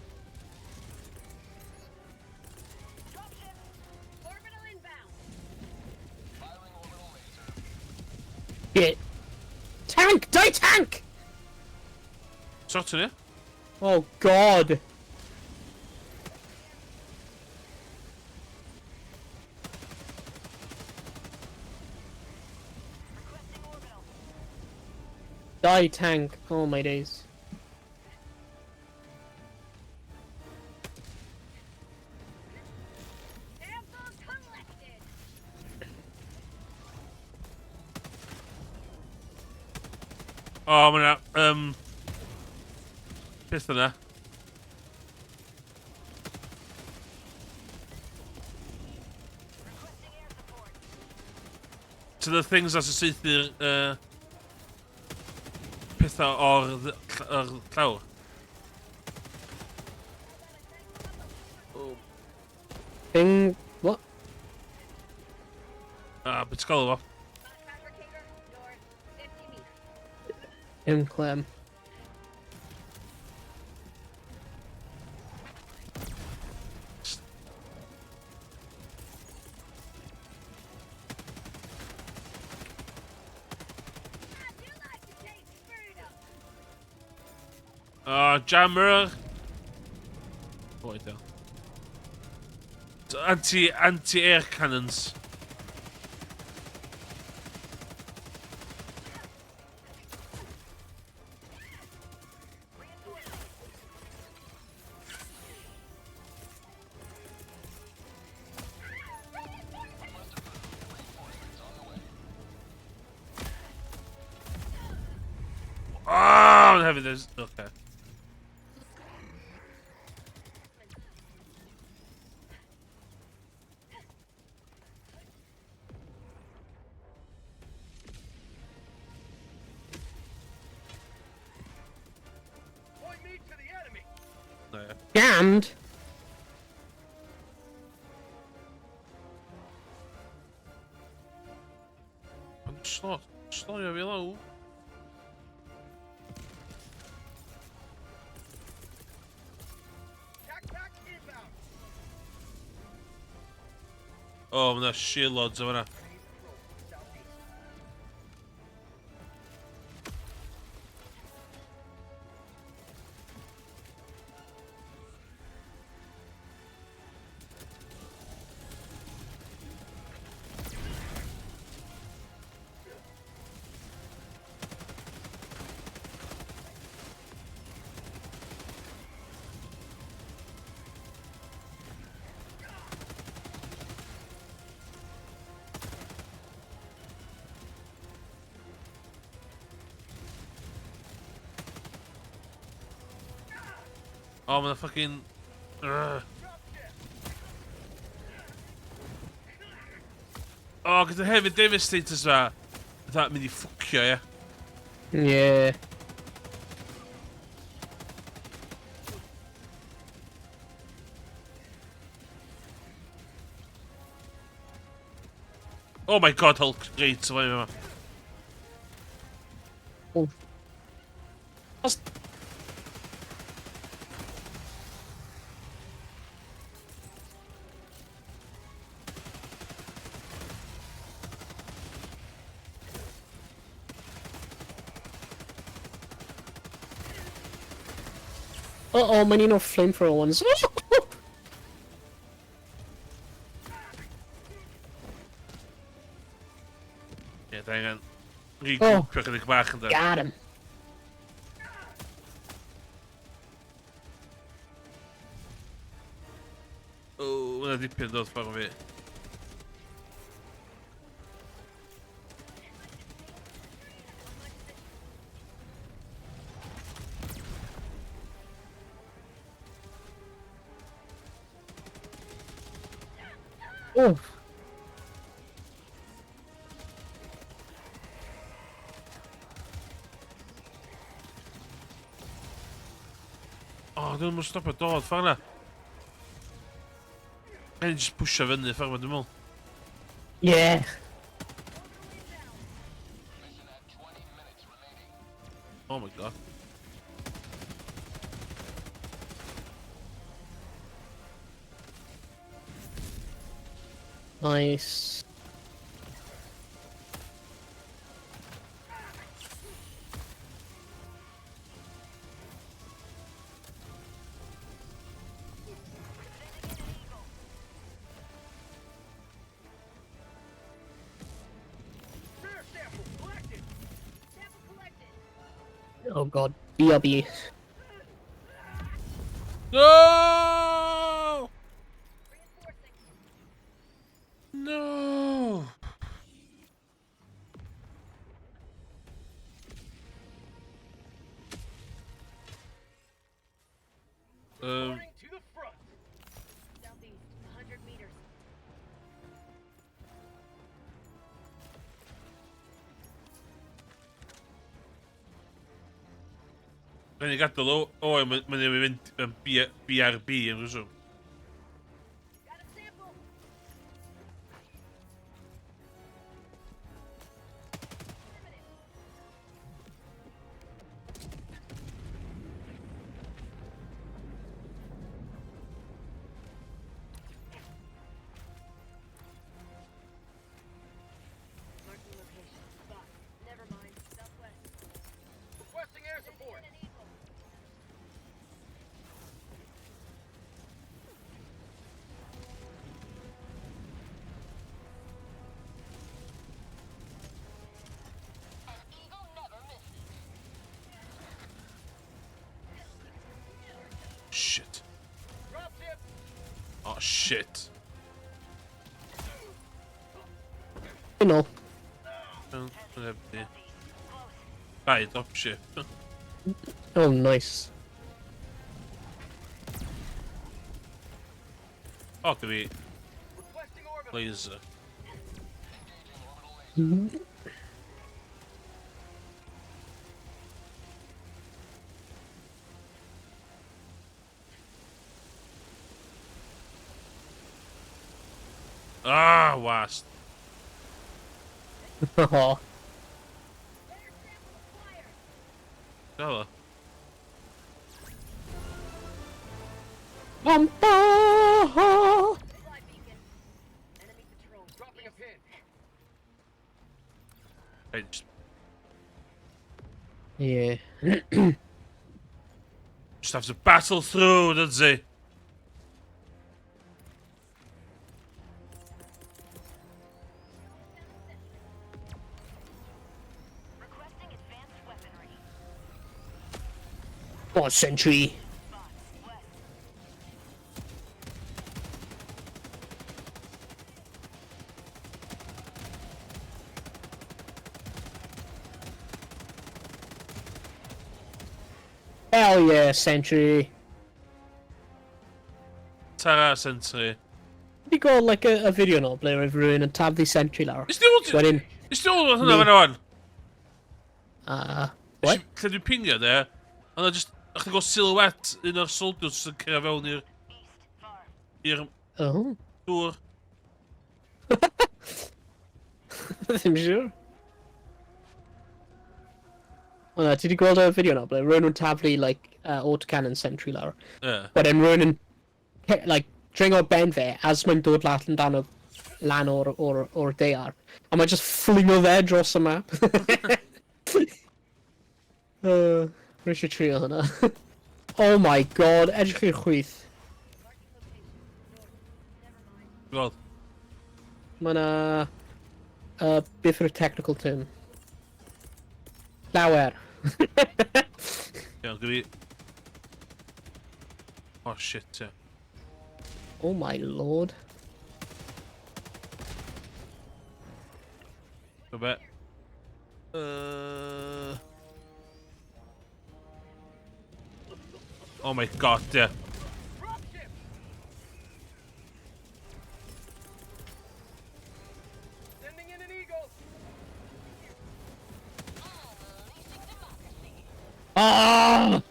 dropship. Orbital inbound. Shit. Tank! Die tank! Sortio ni? Oh god. Requesting orbital. Die tank. Oh my days. Sample collected. O, oh, mae yna, peth yna. Requesting air support. To the things that's yn saethu'r pethau o'r o'r llawr. Thing. What? Ah, beth ti'n galw fo? Bot fabricator. North, 50 meters. M clem. I do like to taste freedom. Ah, jammer. What is that? Anti-air cannons. Oh, I'm having this. Okay. Point me to the enemy. No. Jammed. Ond sloio fi lawr. Tac pack inbound. O, mae yna shitloads o fyna. Enemies approach southeast. O, mae yna fucking... Ugh. O, gyda hefyd Devastators fa. Fatha, mynd i ffwcio, ie. Yeah. Oh my god, Hulk, great, o yma. Oh. That's... Uh-oh, mae un o'r flamethrower ones. Ie, da angen regroupio oh. chydig bach yn da. Got him. O, oh, mae'n dipyn dod ffordd fi. Oh. O, oh, dwi'n mwyn stopio dod ffordd na. Rhaid just pwysio fyny ffordd ma, dwi'n meddwl. Yeah. Oh my god. Nice. Rare sample collected. Sample collected. Oh god. BRB. No! Reinforcing. No! Reporting to the front. Southeast, 100 meters. Rhaid ni gadael o... O, mae'n mynd yn BRB yn rhywswm. Got a sample. Marking location. Spot. Never mind. Southwest. Requesting air support. Sending in an eagle. An eagle never misses. Shit. Drop ship. Oh, shit. You know. Dau dropship. Oh, nice. O, gyda fi Requesting orbital. laser. Ah, wast. Oh. Rare sample acquired. Gael o. Bum, ba, Supply beacon. Enemy patrol. Dropping a pin. Right, just, Yeah. just have to battle through, does he? Requesting advanced weaponry. Oh, sentry. Spots west. Hell yeah, sentry. Tara sentry. Di gweld like a video no ble roedd rhywun yn taflu sentry lawr. Nes di weld... Wedyn, Nes di weld hwnna fan o'n? What? Lle dwi'n pingio de, ond just... Ach, ti'n gweld silhouette un o'r soldiers sy'n cyrraedd fewn i'r... East. Far. i'r Oh. dŵr. Ddim siŵr. O na, ti di gweld y fideo no ble rhywun yn taflu like autocannon sentry lawr. Ie. Wedyn rhywun yn like dringo ben fe as mae'n dod lan dan o lan o'r or, or daear. A mae'n just flingo fe dros y map. Rwy eisiau trio hwnna. Oh my god, edrych i'r chwith. Marking location. North. Never mind. Gweld. Mae na... Beth yw'r technical term? Llawer. Iawn, gyda fi... Oh shit, ie. Oh my lord. Go be? Oh my god, ie. Dropship! Sending in an eagle! Unleashing democracy. Ah!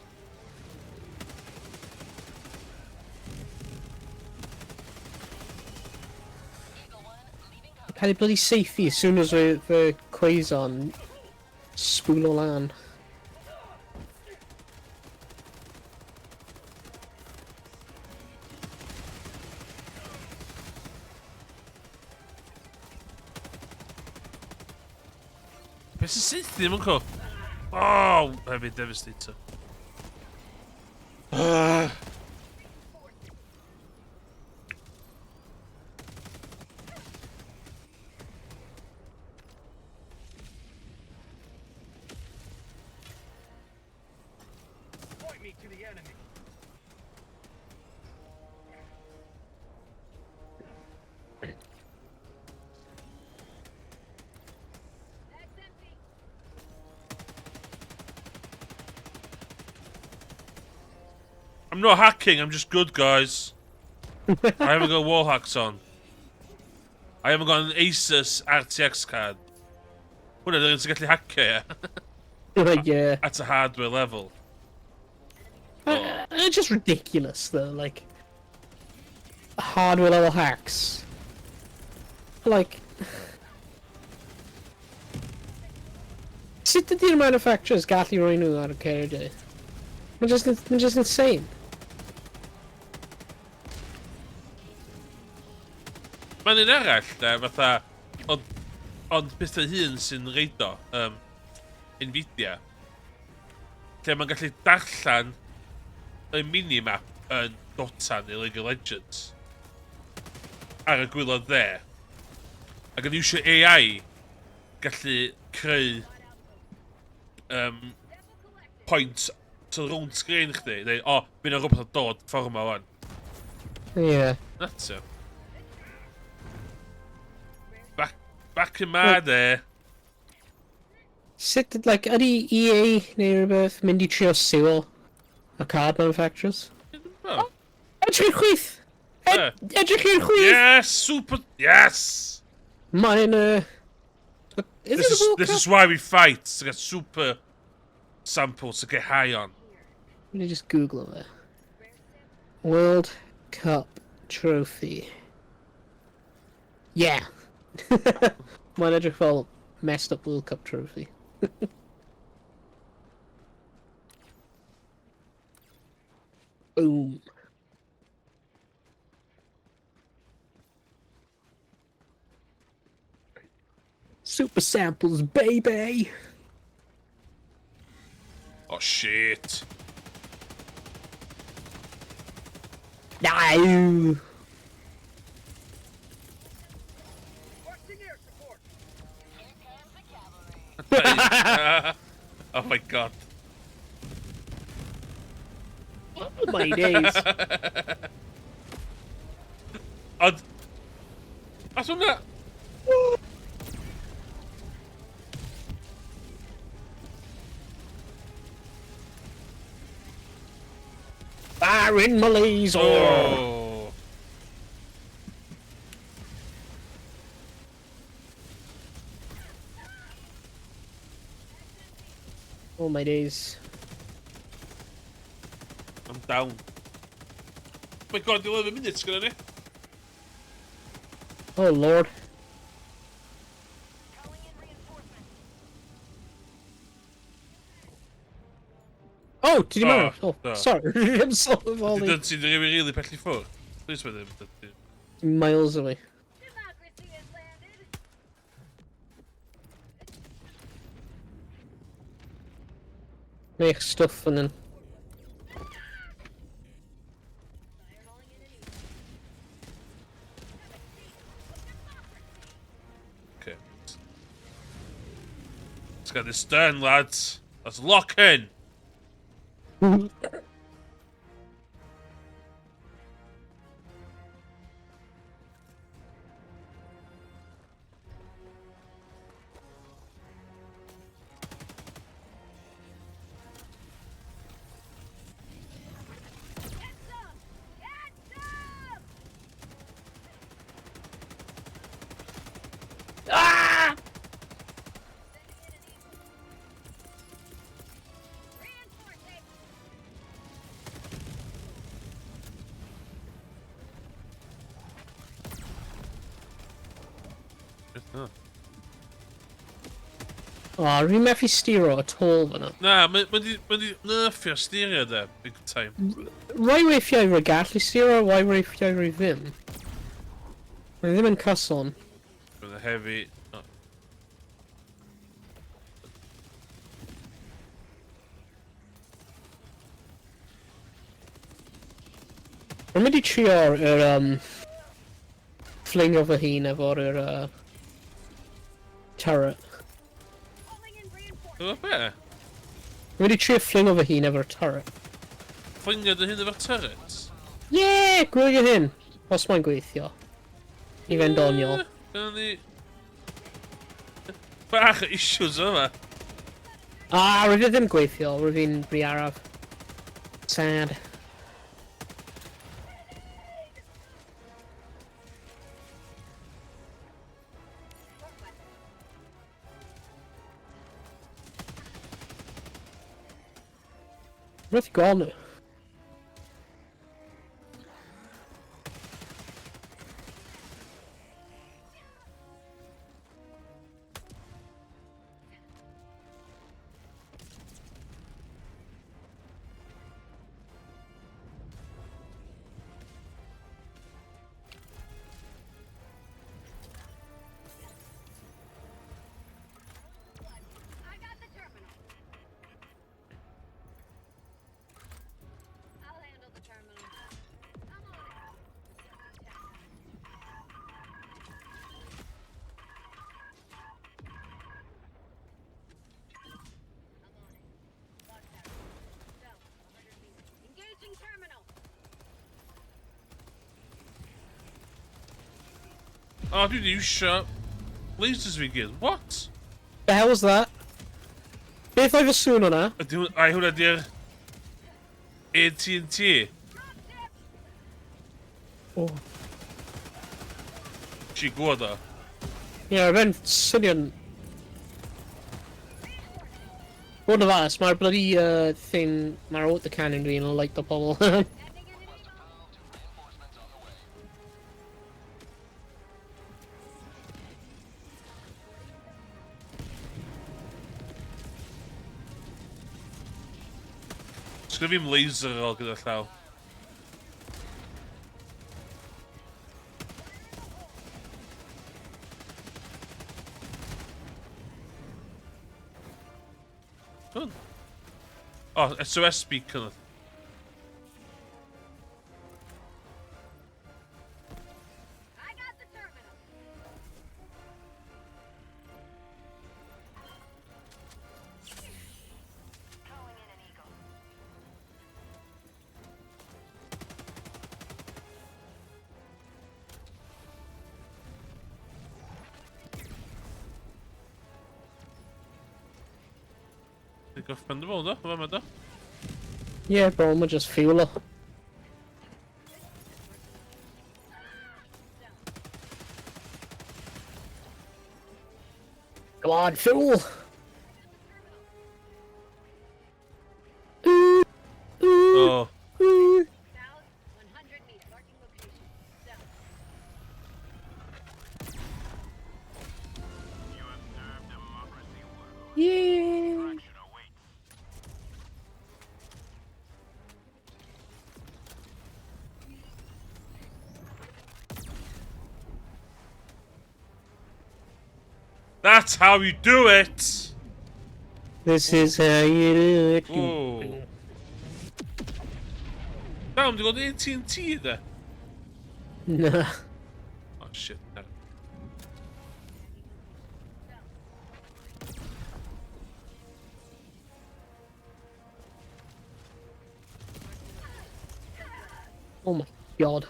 Eagle 1 leaving combat. Cael ei bloody saethu as soon as the Quasar yn spŵlo lan. Beth sy'n saethu ddim yn co? Oh, hefyd Devastator. Ah. Point me to the enemy. That's empty. I'm not hacking, I'm just good, guys. I haven't got wall hacks on. I haven't got an Asus RTX card. Hwna, dyn sy'n gallu hacio, ie. Yeah. At a hardware level. It's just ridiculous though, like hardware level hacks. Like sut ydy'r manufacturers gallu rhoi nhw ar y ceiriau? Mae'n just, ma just insane. Mae'n un arall, de, fatha, ond pethau hun sy'n reido, Nvidia, lle mae'n gallu darllen y minimap yn Dota neu League of Legends ar y gwaelod dde. Ac yn iwsio AI gallu creu point so rownd sgrin chdi, neu, o, oh, fydd 'na rhywbeth yn dod ffordd yma wan. Yeah. Nuts, o. Back in my day. Sut, like, ydy EA neu rhywbeth mynd i trio suo y card manufacturers? Oh. Edrych i'r chwith! Edrych i'r chwith! Yes, super, yes! Mae'n, is This it a is, World this Cup? is why we fight, to get super samples to get high on. Let me just Google it. World Cup Trophy. Yeah. Mae'n edrych fel messed up World Cup Trophy. Boom. Super samples, baby! Oh shit. No! Requesting air support. Here comes the cavalry. Oh my god. Oh my days. Ond... As hwnna... Fire in my laser! Oh. Oh my days. I'm down. Oh my god, 11 minutes gyda ni. Oh lord. Calling in reinforcements. Oh, did you Oh, marry? Oh, no. sorry. I'm so volley. Dyn ti'n rili really pell i ffwrdd. Please mae ddim. Dydy. Miles away. Democracy has landed. Make stuff and then. Calling in an eagle. Okay. get this done, lads. Let's lock in. Get some! Get some! Ah! Reinforcing! O, rwy'n methu steero at all fyna. Na, mae di nerfio steerio de, big time. Rai weithiau rwy gallu steero, rai weithiau rwy ddim. Mae ddim yn cyson. Mae'n heavy. Oh. Rwy'n mynd i trio'r yr, flingo fy hun efo'r yr, turret. Calling in reinforcements. Dwi'n be? Rwy'n mynd i trio flingo fy hun efo'r turret. Flingio dy hun efo'r turret? Yeah! Gwylio hyn! Os mae'n gweithio. I fe'n doniol. Dyna ni... Bach o issues yma. Ah, rwy'n ddim gweithio, rwy'n fi'n rhy araf. Sad. Rwy'n gweld nhw. I got the terminal. I'll handle the terminal. I'm on it. I'm on it. Lock that. So, 100 meters. Engaging terminal. O, dwi wedi iwsio lasers fi gyd. What? The hell was that? Beth oedd y sŵn hwnna? Ydy hwn... Ai, hwnna di'r... AT&T. Oh. Ti gwybod o. Ie, yeah, fe'n swnio'n... Bod yn ofalus, mae'r bloody thing, mae'r autocannon fi'n light o pobl. Sending in an eagle. Reinforcements on the way. Sgynna fi'm laser ar ôl gyda llaw. Hwn. O, SOS beacon. I got the terminal. Calling in an eagle. Dwi'n gorffen dy fod o, fama do. Ie, yeah, bro, mae just fuel o. Come on, fuel! Ooh, ooh, O, ooh. South, 100 meters. Marking location. South. You have served democracy well. Yeah! Action awaits. That's how you do it! This is how you do it. Ooh. Na, ond dwi'n gweld AT&T de. Na. Oh shit, na. Oh my god.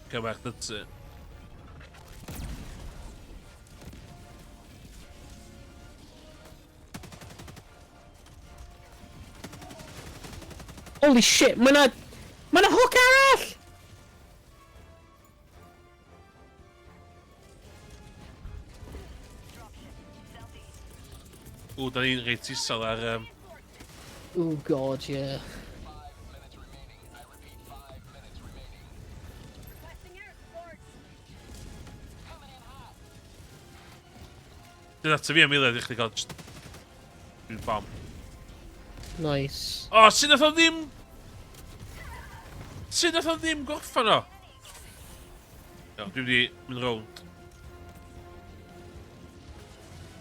Go back, that's it. Holy shit, mae na... Mae na hook arall! Ww, da ni'n reit isel ar... Oh god, yeah. Requesting air support. Dyna ti fi am eiliad i chdi gael just... Dwi'n bom. Nice. O, sut nath o ddim... Sut nath o ddim gorffan o? Iawn, dwi'n mynd i mynd rownd.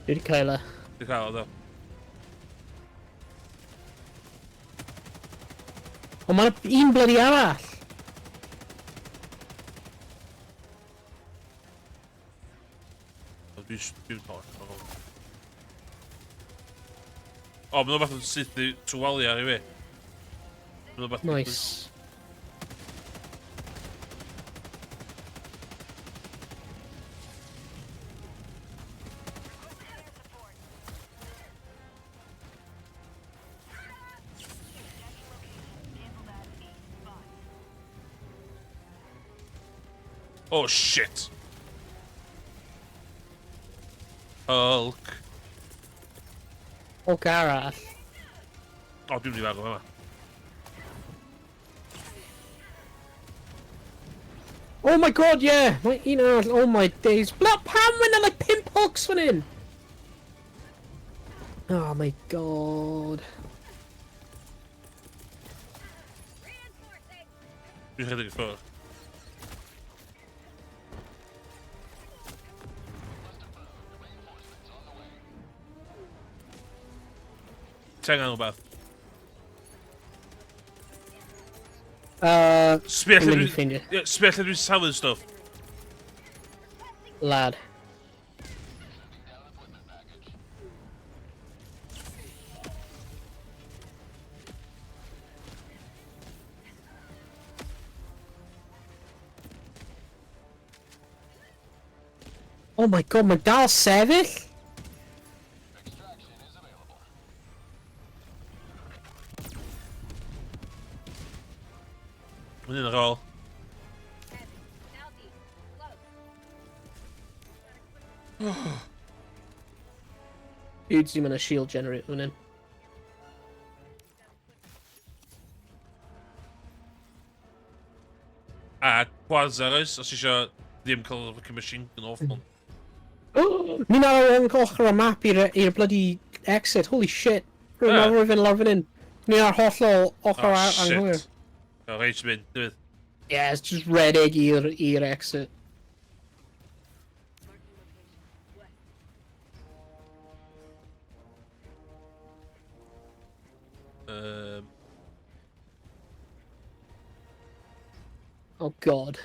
Dwi wedi cael e. Dwi'n cael o, ddo. Ond mae'n un bloody arall! O, Dwi'n dwi'n torch. O, mae'n rhywbeth yn syth i trwy ar i fi. Mae'n rhywbeth... Nice. Oh, shit. Hulk. Hook arall. O, dwi'n mynd i farw yma. Oh my god, yeah! Mae un arall, oh my days. Bla, pam mae 'na like pump hooks fan hyn? Oh my god. Reinforcing. Dwi'n rhedeg i ffwrdd. Ti angen rhywbeth? Sbia lle Dwi'n mynd i dwi'n... ffeindio. Ie, sbia lle dwi'n saflu stwff. Lad. Oh my god, mae dal sefyll? Mae'n un ar ôl. Heavy. Southeast. Close. Dudes, ddim yn y shield generator fan hyn. A Quasar oes, os isio ddim cael y fucking machine gun off one. Ni'n ar yr ochr y map i'r bloody exit, holy shit. Rwy'n Ie. meddwl rwy'n fynd lawr fan hyn. Ni ar hollol ochr Oh, anghywir. shit. O, reit, mynd, dywydd. Yeah, it's just redeg i'r exit. Marking location. West. Oh god.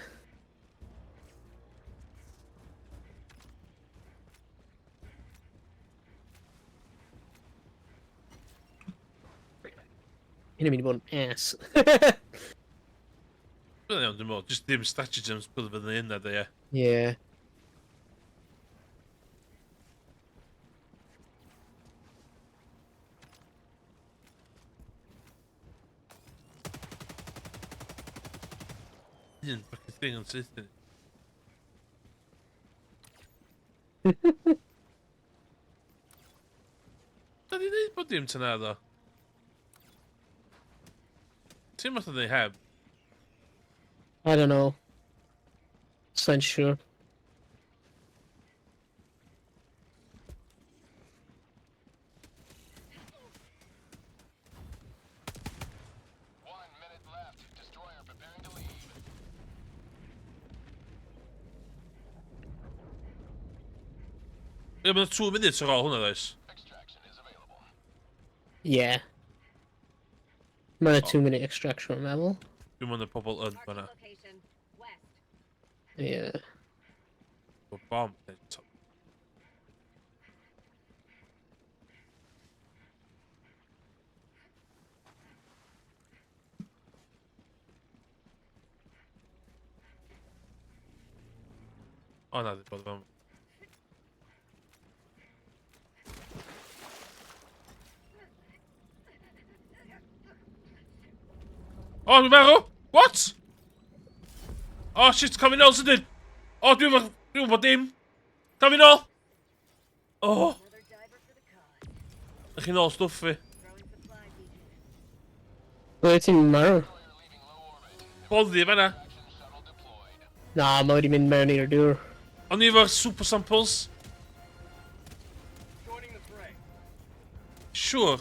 Hyn yn mynd i bod yn ass. Dwi'n iawn, dwi'n meddwl. Just ddim stratagems bydd fyny yna, de, ie. Yeah. Un fucking thing yn syth. Da ni ddeud bod dim tyna, ddo. Ti'n math o ddeud heb? I don't know. Sa'n siŵr. 1 minute left. Destroyer preparing to leave. Ie, mae'n 2 minutes ar ôl hwnna, does? Extraction is available. Yeah. Mae'n a 2 minute extraction, yn meddwl. Dwi'n mynd y pobl yn Marking fanna. location. West. Yeah. O bom. O na, ddim bod fan. O, dwi'n marw! What? O, oh, shit, cael fi nôl sydyn! O, oh, dwi'n fod... Dwi'n fod dim! Cael fi nôl! O! Oh. Ych chi'n nôl stwff fi. Ble ti'n marw? Boddi fanna. Na, mae wedi mynd mewn i'r dŵr. O'n i efo'r super samples. Sure.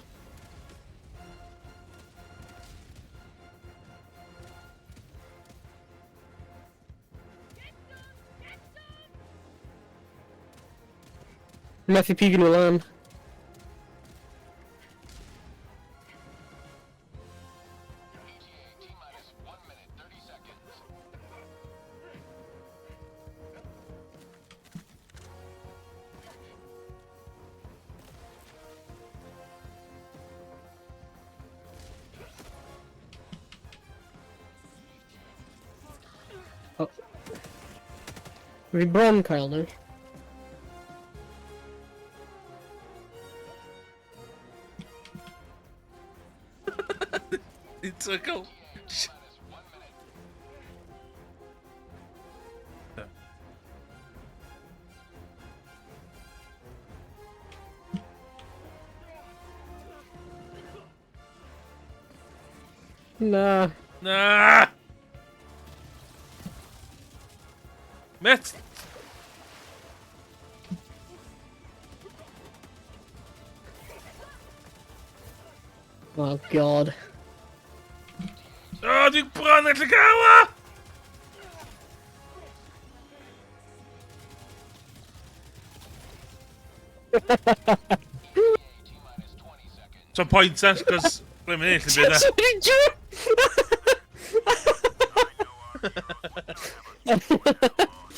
Methu pigo nhw lan. Oh. Fi bron cael nhw. It's a go. Na. Na! Met! Oh god. O, oh, dwi'n bron allu gael o! So point eh, cos dwi'n mynd i lle byd e.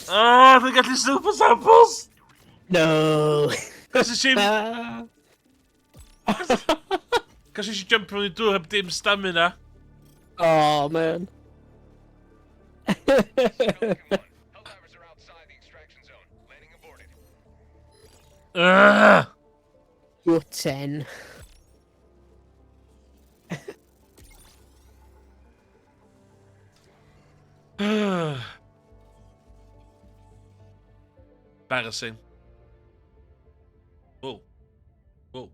Oh, dwi'n gallu super samples! No. Cos eisiau... Cos eisiau jump mewn i dŵr heb dim stamina. Oh, man. Ugh. You're 10. Embarrassing. Whoa. Whoa.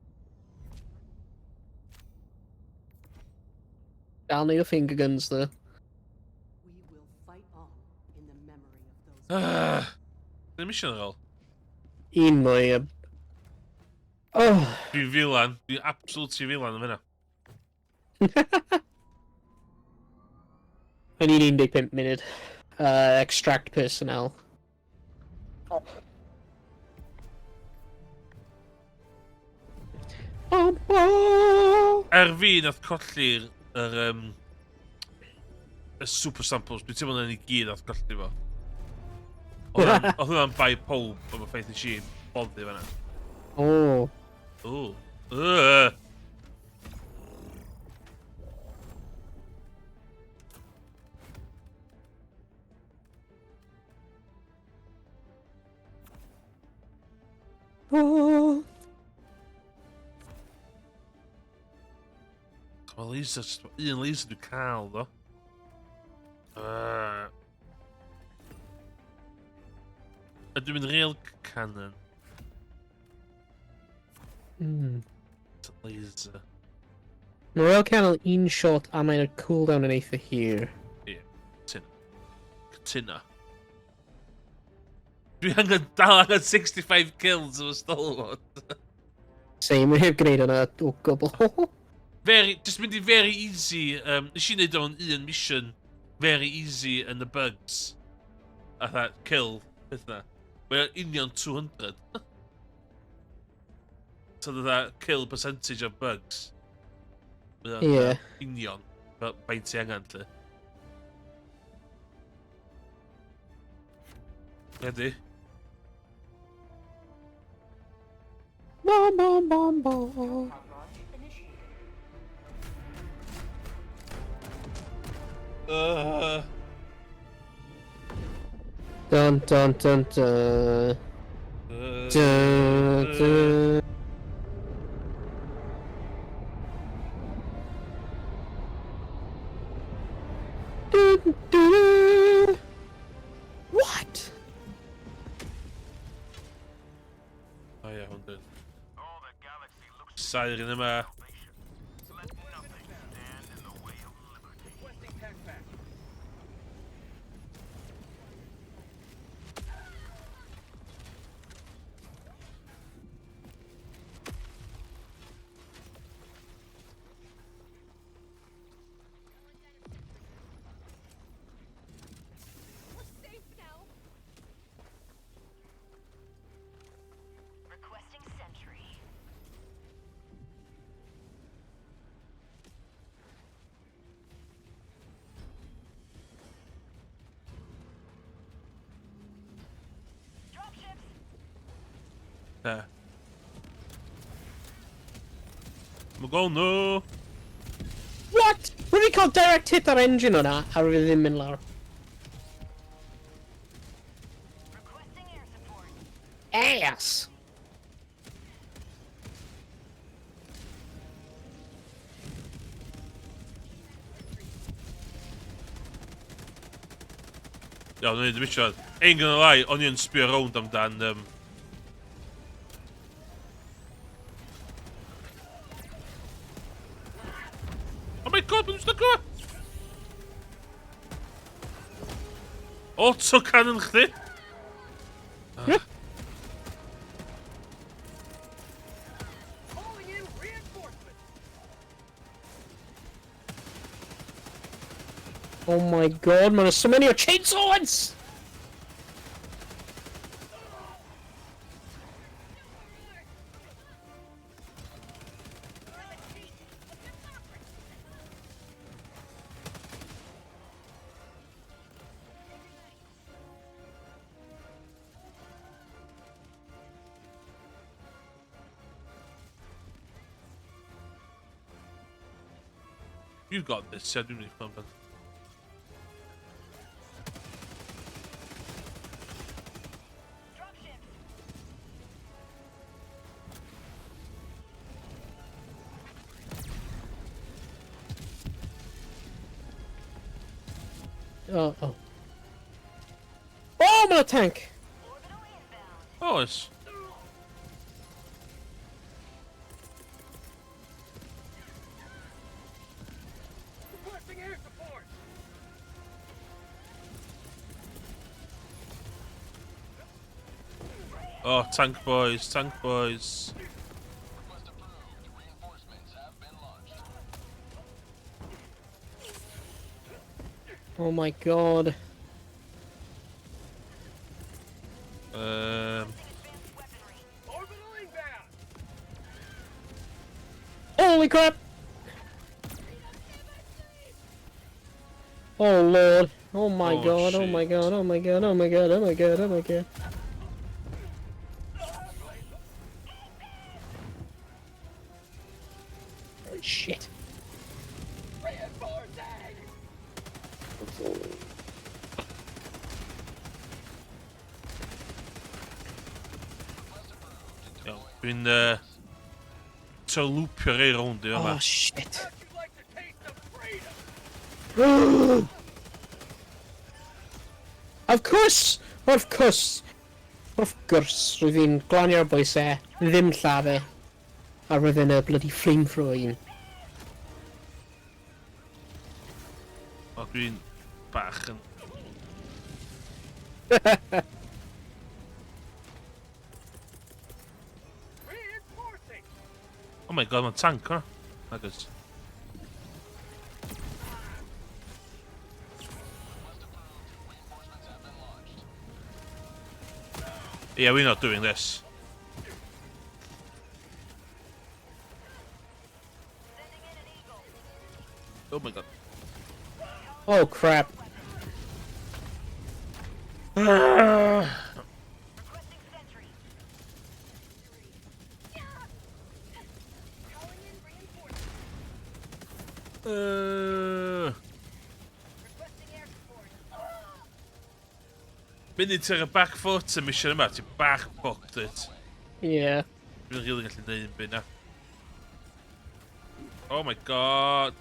Dal your finger guns there. We will fight on in the memory of those. Ddim eisiau ar ôl. Un mwy. Oh. Dwi'n filan. Dwi'n absolutely filan am hynna. I need 15 munud. Extract personnel. Bom, bom. Er fi nath colli'r yr, y super samples, dwi'n teimlo na ni gyd nath colli fo. Oedd hwnna'n bai pob am y ffaith nes i boddi fan'na. Oh. Ooh. Ugh. Oh. Mae laser, un laser dwi'n cael, ddo. Ydw i'n mynd real cannon. Laser. Mae rail cannon un shot a mae'n cooldown yn eitha hir. Ie, cytuno. Cytuno. Dwi angen dal angen 65 kills efo Stalwart. Same, we heb gwneud yna o gwbl. Very, just mynd i very easy. Nes i wneud o'n un mission. Very easy yn the bugs. Atha, kill, peth na. Mae'n union 200. So dda kill percentage of bugs. Ie. Union. Fel faint ti angen, lle. Ready? Bom, bom, bom, bom. Dun, dun, dun, dun. Dun, dun. Dun, dun, dun. What? O ie, hwn dyn. All the galaxy looks Siren yma. salvation. Let nothing stand in the way of liberty. Requesting tac pack. We're safe now. Requesting sentry. Dropships. There. Mae'n gol nhw! What? Rwy wedi cael direct hit ar engine o'na, a rwy ddim mynd lawr. Requesting air support. Ass! Iawn, o'n i ddim eisiau. Ain't gonna lie, o'n i yn sbio rownd amdan... Oh my god, ma'n stuck yma! Auto cannon chdi! Calling in reinforcements. Oh my god, man, there's so many of chainsaws! You've got this, yeah, dwi'n mynd i ffilm. Dropships. Oh, oh. Oh, mae'n a tank! Orbital inbound. Oes. Requesting air support. Oh, tank boys, tank boys. Request approved. Reinforcements have been launched. Oh my god. Advanced weaponry. Orbital inbound. Holy crap! Oh lord. Oh my Oh, god, oh my shit. god, oh my god, oh my god, oh my god, oh my god. Oh, shit. Reinforcing. Iawn, dwi'n trio lwpio rei rownd i yma. Oh shit. How'd you like the taste of freedom? Of course! Of course! Of course, rwyf fi'n glanio'r bwys e, ddim lladd e. A roedd e'n y bloody flamethrower un. O, dwi'n bach yn... Reinforcing. Oh my god, mae'n tank hwnna. Nag oes. Yeah, we're not doing this. Sending in an eagle. Oh my god. Oh crap. Requesting sentry. Requesting air support. Mynd i ti ar y back foot y mission yma, ti'n bach fucked it. Yeah. Dwi'n rili gallu neud yn byd na. Oh my god.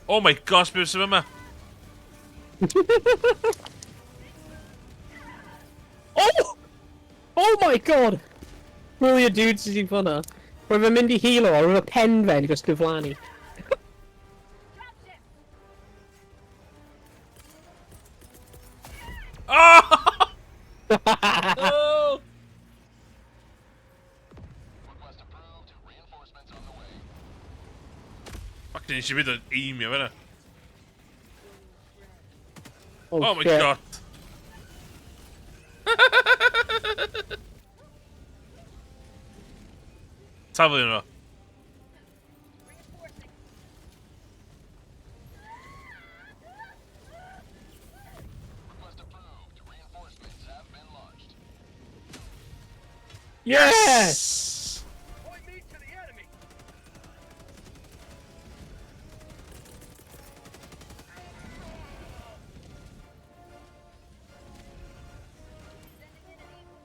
Oh my gosh, beth sy'n yma? Oh! Oh my god! Really a dude sydd wedi fyna. Roedd fe'n mynd i healo, a roedd y pen fe'n just diflannu. Dropship. Oh! No! Request approved. Reinforcements on the way. Fucking nes i fynd yn aimio fyna. Oh, Oh my shit. god. Taflu nhw. Reinforcing. Request approved. Reinforcements have been launched. Yes! Point me to the enemy. Sending in an eagle.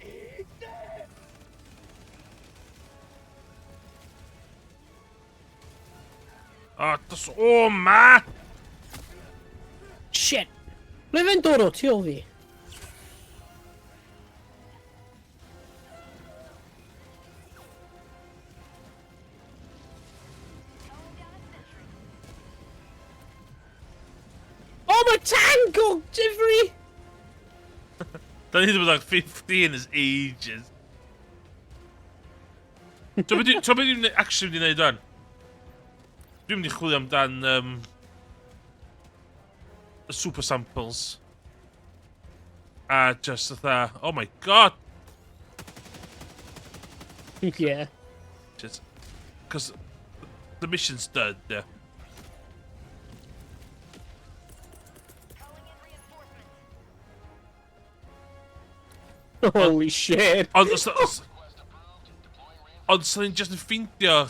Eat this! Oh, dos o ma! Shit! Ble fe'n dod o tu ôl fi? Calling down a sentry. Oh, mae tank o difri! Da ni wedi bod ar 15 is ages. Ti'n beth dwi'n actually mynd i wneud o'n? Dwi'n mynd i chwilio amdan y super samples. A just fatha, oh my god! Yeah. Just, cos the mission's done, yeah. Calling in reinforcements. Holy shit. Ond os, os, ond os ni'n just yn ffeindio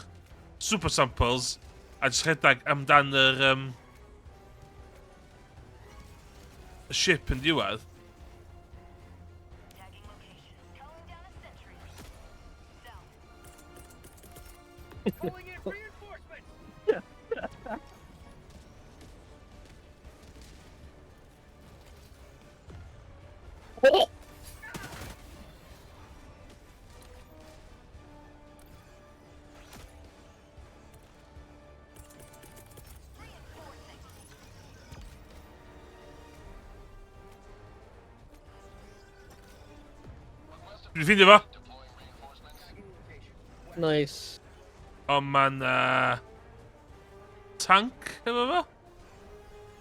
super samples a just rhedeg amdan yr y ship yn diwedd. Tagging location. Calling down a sentry. South. Calling in reinforcements. Oh! Reinforcing. Dwi'n ffeindio fo. Nice. Ond ma'n tank efo fo.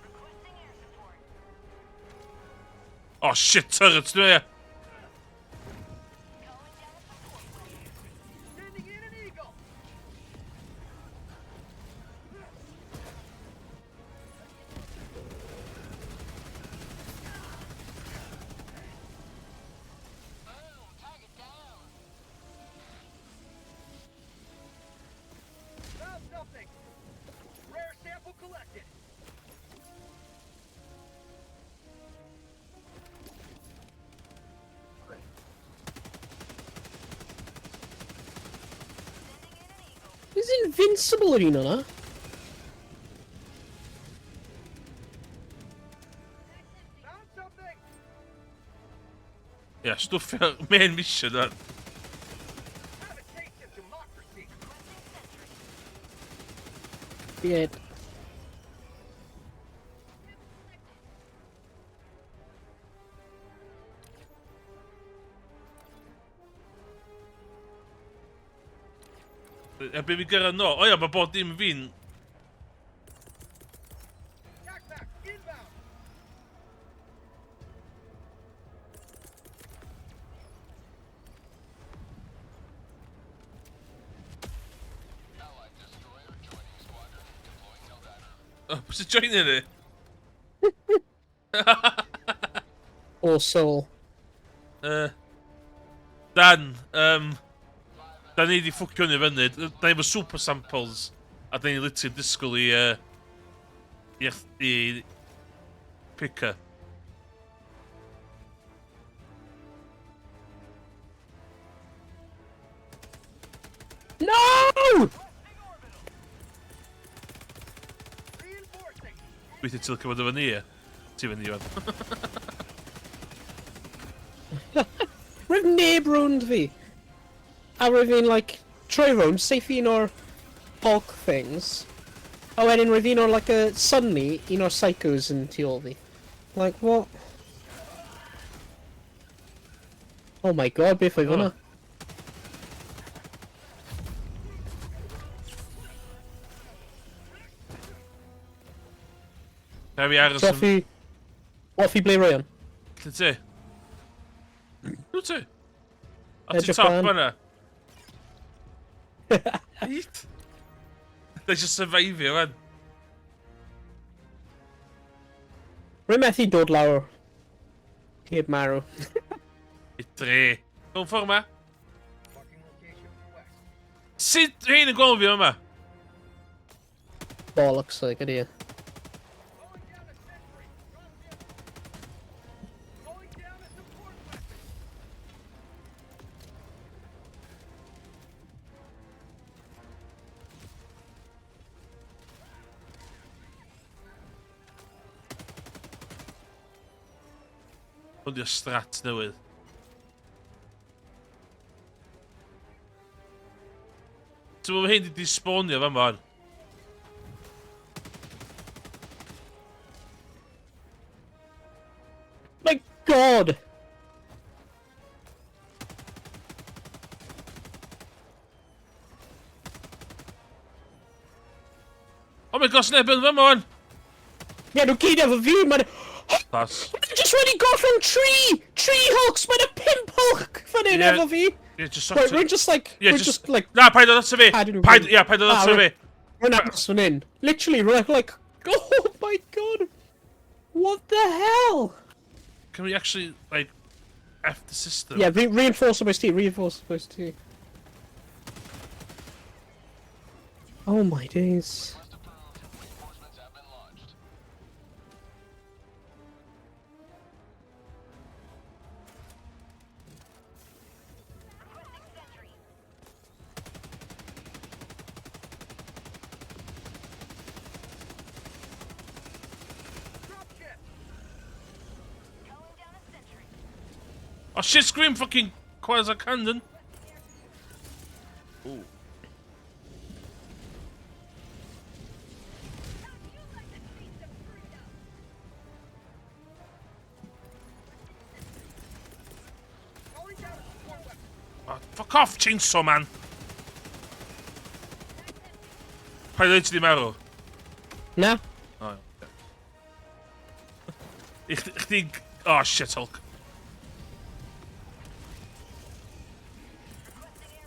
Requesting air support. Oh shit, turrets dwi e. Calling down a support weapon. Sending in an eagle. Boom, target down. Found something. Rare sample collected. Sending in an eagle. He's invincible yr un o'na. Found something. Ia, stwffio'r main mission o'n. Have a taste of democracy. Requesting sentry. Yeah. A be fi gyrraedd no? O ia, mae bod dim fi'n... Backpack inbound. Oh, pwy sy'n joinio ni? Or soul. Dan, da ni di ffwcio ni fyny. Da ni efo super samples. A da ni literally disgwyl i... i picker. No! Weithio ti'n licio fod efo ni, ie? Ti fyny, Iwan. Roedd neb rownd fi. A roedd fi'n, like, troi rownd, safe un o'r bulk things. A wedyn roedd un o'r, like, a, suddenly, un o'r psychos yn tu ôl fi. Like, what? Oh my god, beth oedd hwnna? Ga fi aros yn... Hoffi... Hoffi ble Ryan? Lle ti? Dwi ti? A ti Edrych top lan. yna? Right. They just survivio, man. Rwy'n methu dod lawr. Heb marw. I dre. Mewn ffordd ma. Sut rhain yn gweld fi yma? Bollocks, like, ydy e. Hwn di'r strat newydd. Ti'n meddwl hyn di despawnio fan fan? My god! Oh my gosh, neb yn fan fan! Ie, nhw gyd efo fi, mae'n... Pas. Just wedi gorffen tri! Tri Hulks! Mae'n y pimp Hulk fan hyn Ie. efo fi! Yeah, just Right, we're just like... Yeah, we're just, like... Na, paid o ato fi! Paid nhw Paid, fynd. ia, paid o Ah, ato fi! right. We're aros fan hyn. Literally, we're like... Oh my god! What the hell? Can we actually, like, F the system? Yeah, reinforce the T, reinforce the T. Oh my days. Reinforcements have been launched. Requesting sentry. Calling down a sentry. Oh shit, scream fucking Quasar Cannon! Ooh. How'd you like the taste of freedom? Oh, fuck off, Chainsaw Man! Paid o ti di marw? Na? Oh, ie. I chdi... Oh shit, Hulk. Requesting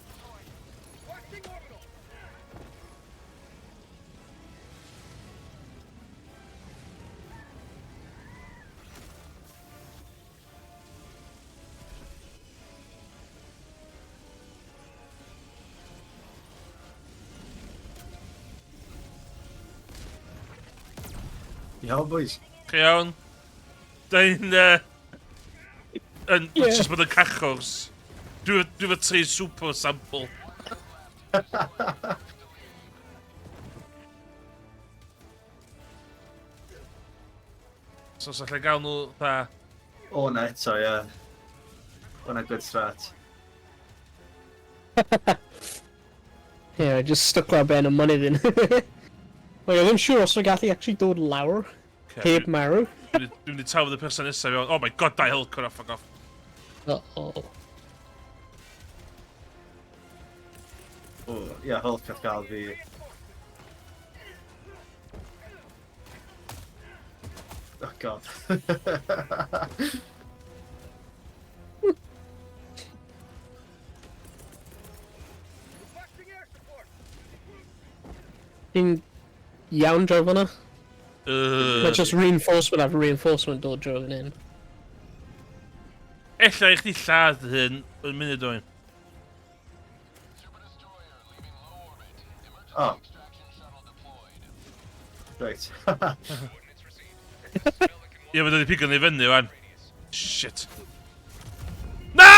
air support. Iawn, boys. Chi iawn? Da ni'n... Yn... Ie. Just bod yn cachors. Dwi efo tri super sample. So, os allai gael nhw, dda... O, na eto, ie. O, na good strat. Yeah, just stuck ar ben y mynydd yn. Like, I'm siŵr os o'n gallu actually dod lawr. Heb marw. Dwi'n mynd i tafod y person nesaf i fewn. Oh my god, dau Hulk o'r fuck off. Uh-oh. O, ie, Hulk at gael fi. Oh, god. Ti'n iawn draw fyna? Mae just reinforcement after reinforcement dod drwy fan hyn. Ella i chdi lladd hyn yn munud oen. Oh. Reit. Ie, mae wedi pigo ni fyny, wan. Shit. Na!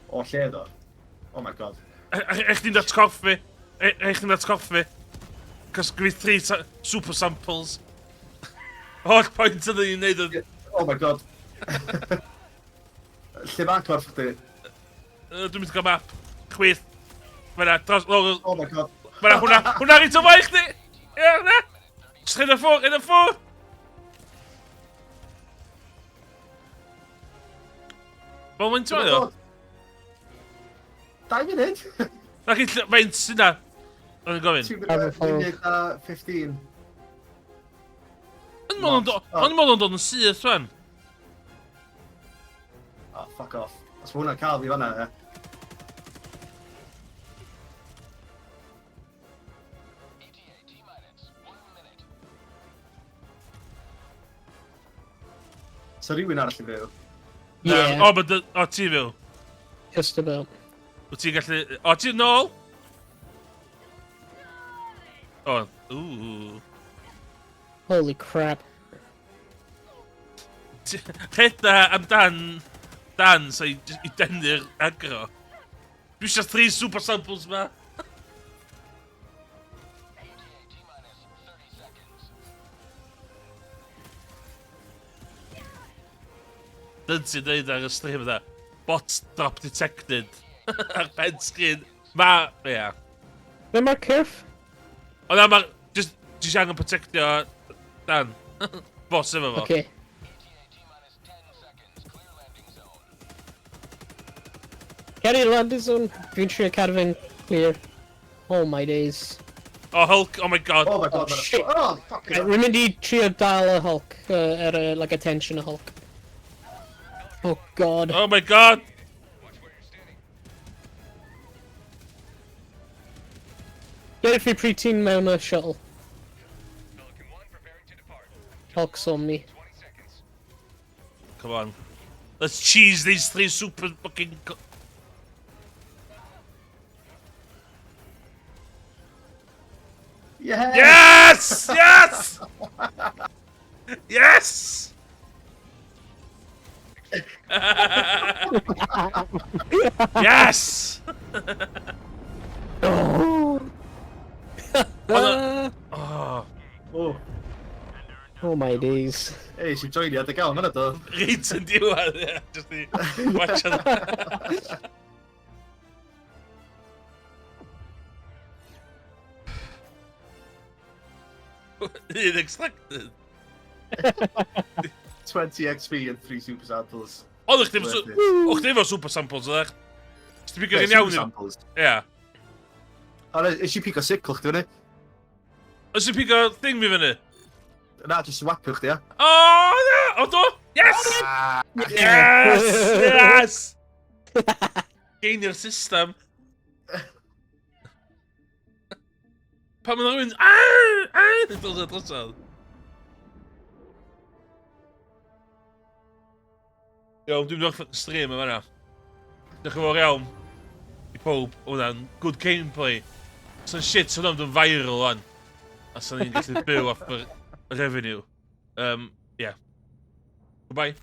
O lle ddo? Oh my god. Eich chdi'n atgoffi fi. Eich chdi'n atgoffi fi. Cos gwneud 3 super samples. Holl pwynt ydyn ni'n neud oedd... Oh my god. Lle mae'n corff chdi? Dwi'n mynd i gael map. Chwith. Fyna, dros... Oh my god. Fyna, hwnna, hwnna reit o fai chdi! Ie, hwnna! Just rhaid y ffwr, rhaid y ffwr! Fel faint oedd o? 2 munud? Na chi, faint sy'n na? O'n i'n gofyn. 2 munud a 15. O'n i'n meddwl o'n dod yn syth, fan. Oh, fuck off. Os mae hwnna'n cael fi fanna, ie. So rhywun arall yn fyw? Yeah. O, ma o, ti fyw? Just about. Wyt ti'n gallu... O, ti'n nôl? O, ooh. Holy crap. Rheda amdan Dan so i, i denu'r agro. Dwi eisiau 3 super samples ma. Dyn ti'n dweud ar y stream yna, bot drop detected ar pen sgrin. Ma, ia. Yeah. Be mae'r cyrff? O na, ma, just, just angen protectio Dan. Boss efo fo. Okay. Cer i'r landing zone. Dwi'n trio cadw fe'n clear. Oh my days. Oh, Hulk, oh my god. Oh my god, Oh, shit. Oh, fucking hell. Rwy'n mynd i trio dal y Hulk, er, like, attention y Hulk. Oh god. Oh my god. Get it fi pryd ti'n mewn y shuttle. Hulk's on me. Come on. Let's cheese these three super fucking... Yeah! Yes! Yes! Yes! Yes! Oh. Oh. Oh. Oh my days. Ei, sy'n joinio dy gael, mae'n do. Reit yn diwedd, ie. Just i watch it. Un extracted. 20 XP and 3 super samples. Oedd chdi efo o'ch chdi efo super samples, oeddech? Os ti'n pigo un iawn Super samples. Ie. O, nes i pigo sickle chdi fyny. Os ti'n pigo thing fi fyny? Na, just wapio chdi, ia. O, na! O, do! Yes! Yes! Yes! Gainio'r system. Pan mae'n rhywun... Arr! Arr! Dod o drosodd. Iawn, dwi'n mynd o'r stream yma fanna. Diolch yn fawr iawn i pob. Hwnna'n good gameplay. Sa'n shit hwnna'n mynd yn viral wan. A sa'n ni'n gallu byw off yr revenue. Yeah. Goodbye.